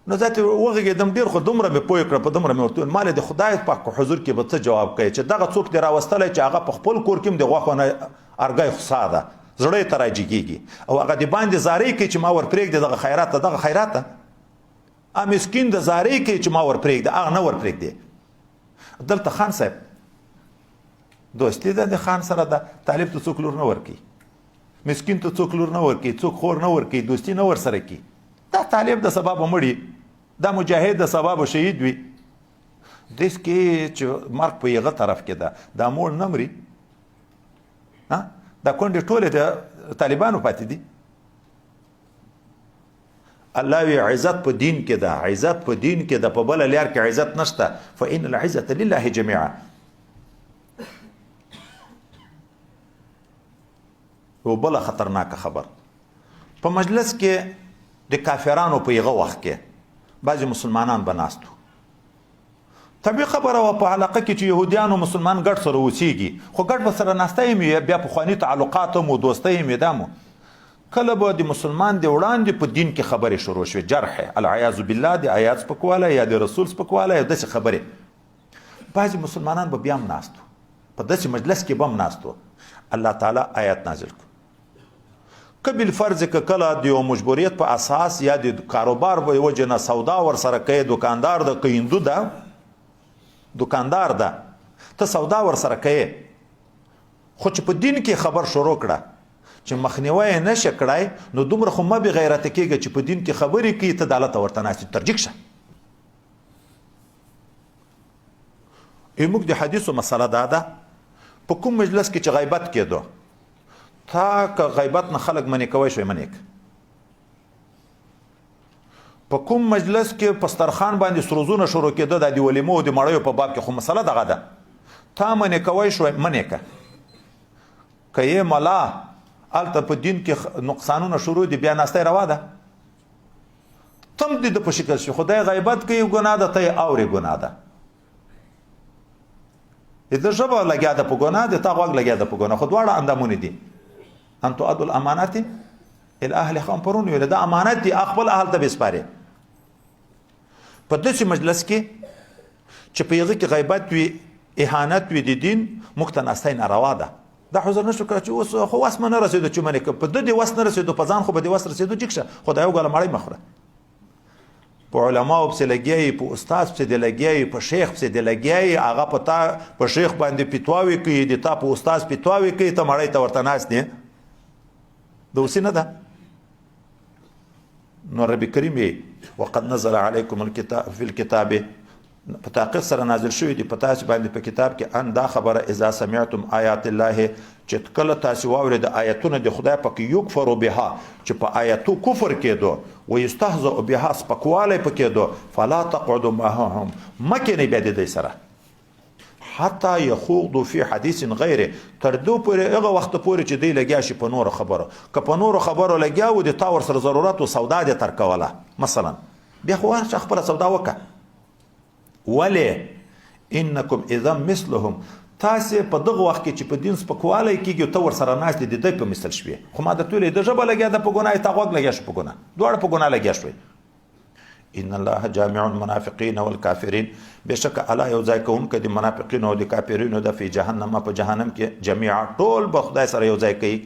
نو ذاتي وغږېدم ډېر، خو دومره مې پوه کړه، په دومره مې ورته وویل ما له د خدای پاک په حضور کې به څه جواب کوې چې دغه څوک دې راوستلی چې هغه په خپل کور کې هم د غوښو نه ارګی خوسا ده، زړه یې ته راجګېږي او هغه د باندې زارۍ کوي چې ما ورپرېږدې دغه خیرات ته، دغه خیرات ته ا مسکین د زارۍ کوي چې ما ورپرېږده، هغه نه ورپرېږدې. دلته خان صاحب دوستي ده د خان سره ده، طالب ته څوک لور نه ورکوي، مسکین ته څوک لور نه ورکوي، څوک خور نه ورکوي، دوستي نه ورسره کوي. دا طالب د سبا به مړي، دا مجاهد د سبا به شهید وي. دېس کې چې مرګ په یغه طرف کې ده، دا موړ نه مري، دا کونډې ټولې د طالبانو پاتې دي. الله وی عزت په دین کې ده، عزت په دین کې ده، په بله لار کې عزت نشته. فإن العزة لله جميعا. یو بله خطرناکه خبر، په مجلس کې د کافرانو په یغه وخت کې بعضې مسلمانان به ناست وو. طبیعي خبره وه په علاقه کې چې یهودیان او مسلمان ګډ سره اوسېږي، خو ګډ به سره ناستی هم وي، بیا پخواني تعلقات هم و، دوستۍ هم وي. دا مو کله به د مسلمان د وړاندې په دین کې خبرې شروع شوې، جرح العیاذ بالله، د آیات سپکوالی یا د رسول سپکوالی یا داسې خبرې، بعضې مسلمانان به بیا هم ناست وو، په داسې مجلس کې به هم ناست وو. الله تعالی آیات نازل کړو. که بالفرض که کله د یو مجبوریت په اساس یا د کاروبار په وجه نه سودا ورسره کوې، دکاندار ده که هندو ده، دکاندار ده، ته سودا ورسره کوې، خو چې په دین کې خبر شروع کړه چې مخنیوی یې نه شې کړای، نو دومره خو مه بې غیرته کېږه چې په دین کې خبرې کوي ته دالته ورته ناست یې، ترجیح شه. موږ د حدیثو مسله دا ده، په کوم مجلس کې چې غیبت کېدو، تا که غیبت نه خلک منې کوی شوی منې که. په کوم مجلس کې په سترخان باندې سروزونه شروع کېده، دا د ولیمو او د مړیو په باب کې خو مسله دغه ده، تا منې کوی شوی منې که. که یې ملا هلته په دین کې نقصانونه شروع دي، بیا ناستی روا ده، تم دې د په شکل شي. خدای غیبت کوي ګناه ده، ته یې اورې ګناه ده. د ژبه لګیا ده په ګناه، د تا غوږ لګیا ده په ګناه، خو دواړه اندامونه دي. ان تؤدوا الامانات الى اهلها، هم پرون ویل دا امانت دي، خپل اهل ته به سپارې. په داسې مجلس کې چې په هغه کې غیبت وي، اهانت وي د دین، موږ ته ناستی ناروا ده. دا حضور نشو کړی چې اوس خو وس مې نه رسېدو چې منې که په ده دې وس نه رسېدو، په ځان خو به دې وس رسېدو، جګ شه خدای وګاله مړۍ مه خوره. په علماو پسې لګیا یې، په استاد پسې دې لګیا یې، په شیخ پسې دې لګیا یې، هغه په تا په شیخ باندې فتواوې کوي، د تا په استاد فتواوې کوي، ته مړۍ ته ورته ناست یې، د اوسې نه ده. نو رب کریم یې وقد نزل علیکم الكتاب فی الكتاب، په تحقیق سره نازل شوی دی په تاسو باندې په کتاب کې ان دا خبره اذا سمعتم آیات الله، چې کله تاسو واورئ د آیتونه د خدای پاک یکفر بها، چې په آیتو کفر کېدو، ویستهزأ بها، سپکوالی په کېدو، فلا تقعدوا معهم، مه کښېنئ بیا د دوی سره حتی یخوضوا فی حدیث غیره، تر دو پورې هغه وخت پورې چې دوی لګیا شي په نورو خبرو. که په نورو خبرو لګیا وو، د تا ورسره ضرورت و، سودا دې تر کوله مثلا، بیا خو هر چا خپله سودا وکړه. ولې انکم اذا مثلهم، تاسې په دغه وخت کې چې په دین سپکوالی کېږي ته ورسره ناست یې، د دوی په مثل شوې. خو ما درته ویلې د ژبه لګیا ده په ګناه، تا غوږ لګیا شو په ګناه، دواړه په ګناه لګیا شوې. ان الله جامع المنافقین والکافرین، بېشکه الله یو ځای کوونکی د منافقینو او د کافرینو ده، فی جهنم، په جهنم کې جمیعا، ټول به خدای سره یو ځای کوي.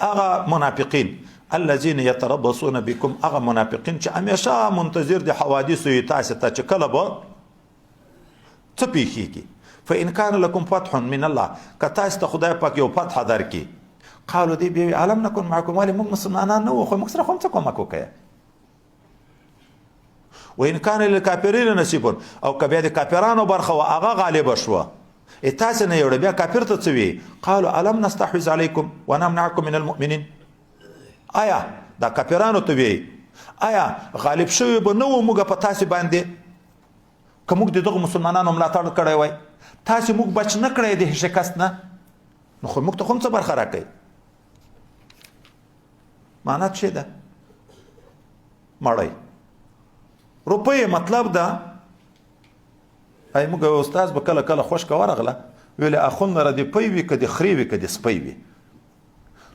هغه منافقین الذین یتربصون بكم، هغه منافقین چې همیشه منتظر د حوادثو یې تاسې ته چې کله به څه پېښېږي. فإن کان لکم فتح من الله، که تاسې ته خدای پاک یو فتح درکړي، قالو دی بیا وایي الم نکن معکم، ولې موږ مسلمانان نه وو، خو موږ سره خو هم څه کومک وکړه. وإن کان للکافرین نصیب، او که بیا د کافرانو برخه وه هغه غالبه شوه، تاسې نه یوړه، بیا کافر ته څه وي؟ قالو الم نستحوذ علیکم ونمنعکم من المؤمنین، آیا دا کافرانو ته وی، آیا غالب شوی به نه وو موږ په تاسې باندې که موږ د دغو مسلمانانو ملاتړ کړی وای؟ تاسې موږ بچ نه کړی د شکست نه، نو خو موږ ته خو هم څه برخه راکوي. معنا څه ده؟ مړی روپۍ مطلب ده. ای موږ استاد به کله کله خوشکه ورغله، ویل اخوند لره دې پی وي که دې خرې وي که دې سپی وي.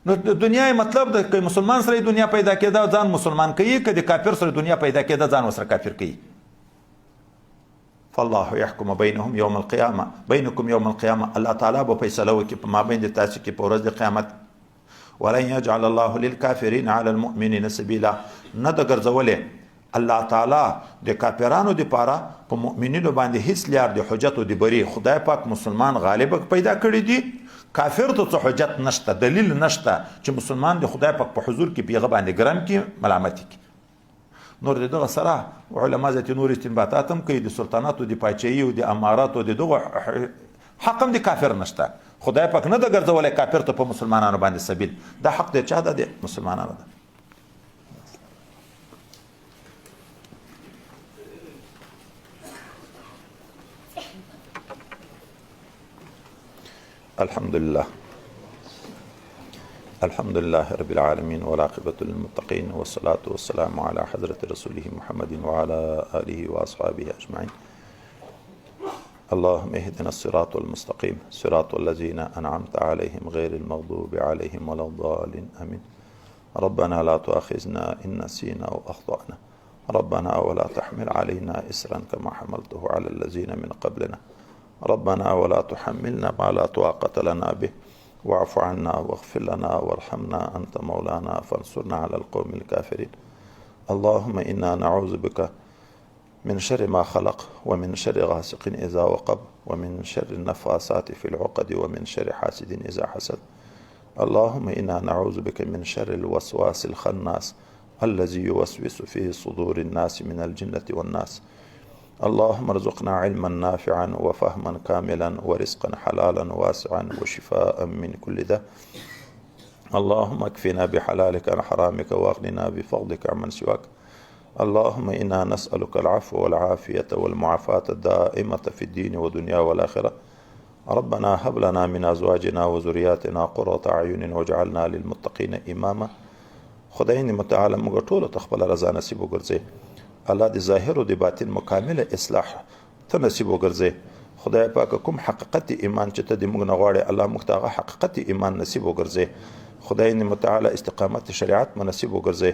نو د دنیا مطلب ده که مسلمان سره دنیا پیدا کېده ځان مسلمان کوي، که د کافر سره دنیا پیدا کېده ځان ورسره کافر کوي. فالله يحكم بينهم يوم القيامه بينكم يوم القيامه، الله تعالی به فیصله وکړي په مابین د تاسو کې په ورځ د قیامت. ولن يجعل الله للكافرين على المؤمنين سبيلا، نه د ګرځولې الله تعالی د کافرانو د پاره په مؤمنینو باندې هیڅ لیار د حجت او د بری. خدای پاک مسلمان غالب پیدا کړی دی، کافر ته څه حجت نشته، دلیل نشته چې مسلمان د خدای پاک په حضور کې پیغه باندې ګرم کې ملامت کی. نور د دغه سره علما ذات نور استنباطات هم کوي، د سلطناتو د پاچاهي او د اماراتو د دغه حق هم د کافر نشته. خدای پاک نه د ګرځولی کافر ته په مسلمانانو باندې سبیل. دا حق د چا ده؟ د مسلمانانو ده. الحمد لله، الحمد لله رب العالمين، والعاقبة للمتقين، والصلاة والسلام على حضرة رسوله محمد وعلى آله وأصحابه أجمعين. اللهم اهدنا الصراط المستقيم، صراط الذين أنعمت عليهم غير المغضوب عليهم ولا الضالين، آمين. ربنا لا تؤاخذنا إن نسينا أو أخطأنا، ربنا ولا تحمل علينا إسرا كما حملته على الذين من قبلنا، ربنا ولا تحملنا ما لا طاقة لنا به، واعف عنا واغفر لنا وارحمنا أنت مولانا فانصرنا على القوم الكافرين. اللهم إنا نعوذ بك من شر ما خلق، ومن شر غاسق إذا وقب، ومن شر النفاثات في العقد، ومن شر حاسد إذا حسد. اللهم إنا نعوذ بك من شر الوسواس الخناس الذي يوسوس في صدور الناس من الجنة والناس. اللهم ارزقنا علما نافعا وفهما كاملا ورزقا حلالا واسعا وشفاء من كل داء. اللهم اكفنا بحلالك عن حرامك واغننا بفضلك عمن سواك. اللهم إنا نسألك العفو والعافية والمعافاة الدائمة في الدين والدنيا والآخرة. ربنا هب لنا من أزواجنا وذرياتنا قرة أعين واجعلنا للمتقين إماما. خدای متعال موږ ټولو ته خپله رضا نصیب وګرځي. الله د ظاهر او د باطن مکمله اصلاح ته نصیب وګرځي. خدای پاک کوم حقیقت ایمان چې ته د موږ نه غواړې، الله موږ ته هغه حقیقت ایمان نصیب وګرځي. خدای متعال استقامت شریعت مناسب وګرځي.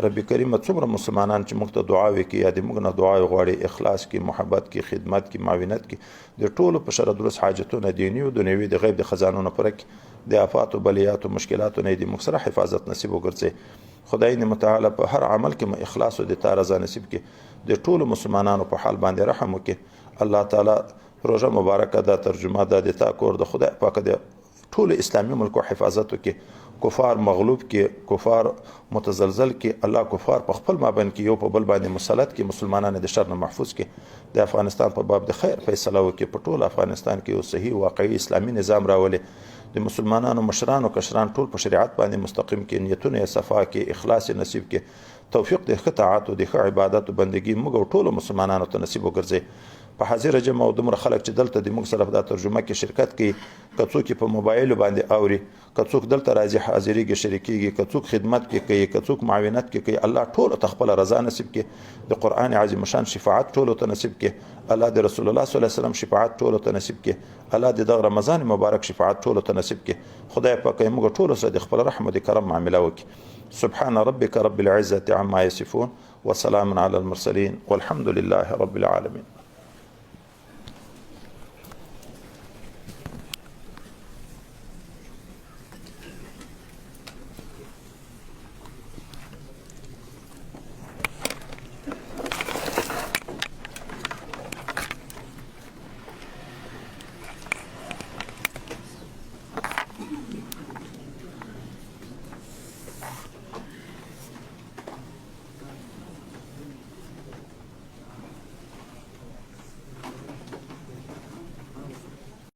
رب کریم څومره مسلمانان چې موږ ته دعا وکړي یا د موږ نه دعا غواړي، اخلاص کې، محبت کې، خدمت کې، معاونت کې، د ټولو په شر درست حاجتونه دیني او دنیوي د غیب د خزانو نه پوره کړي، د آفاتو بلیاتو مشکلاتو نه د موږ سره حفاظت نصیب وګرځي. خدای متعال په هر عمل کې مو اخلاص او د تا رضا نصیب کړي. د ټولو مسلمانانو په حال باندې رحم وکړي. الله تعالی روژه مبارکه دا ترجمه ده د تا کور د خدای پاک د ټولو اسلامي ملکو حفاظت وکړي. کفار مغلوب کې، کفار متزلزل کې، الله کفار په خپل مابین کې یو په بل باندې مسلط کې، مسلمانان د شر نه محفوظ کې. د افغانستان په باب د خیر فیصله وکړي. په ټول افغانستان کې یو صحیح واقعي اسلامي نظام راولي. د مسلمانانو مشران او کشران ټول په شریعت باندې مستقیم کې، نیتونه یې صفا کې، اخلاص یې نصیب کې، توفیق د ښه طاعت او د ښه عبادت او بندګي موږ او ټولو مسلمانانو ته نصیب وګرځي. په حاضر جمع او دومره خلک چې دلته د موږ سره په دا ترجمه کې شرکت کوي، که څوک یې په موبایل باندې اوري، که څوک دلته راځي حاضرېږي شریکېږي، که څوک خدمت کې کوي، که څوک معاونت کې کوي، الله ټولو ته خپله رضا نصیب کړي. د قرآن عظیم شان شفاعت ټولو ته نصیب کړي. الله د رسول الله صلی الله علیه وسلم شفاعت ټولو ته نصیب کړي. الله د دغه رمضان مبارک شفاعت ټولو ته نصیب کړي. خدای پاک یې موږ ټولو سره د خپل رحم او د کرم معامله وکړي. سبحان ربك رب العزة عما يصفون وسلام على المرسلين والحمد لله رب العالمين.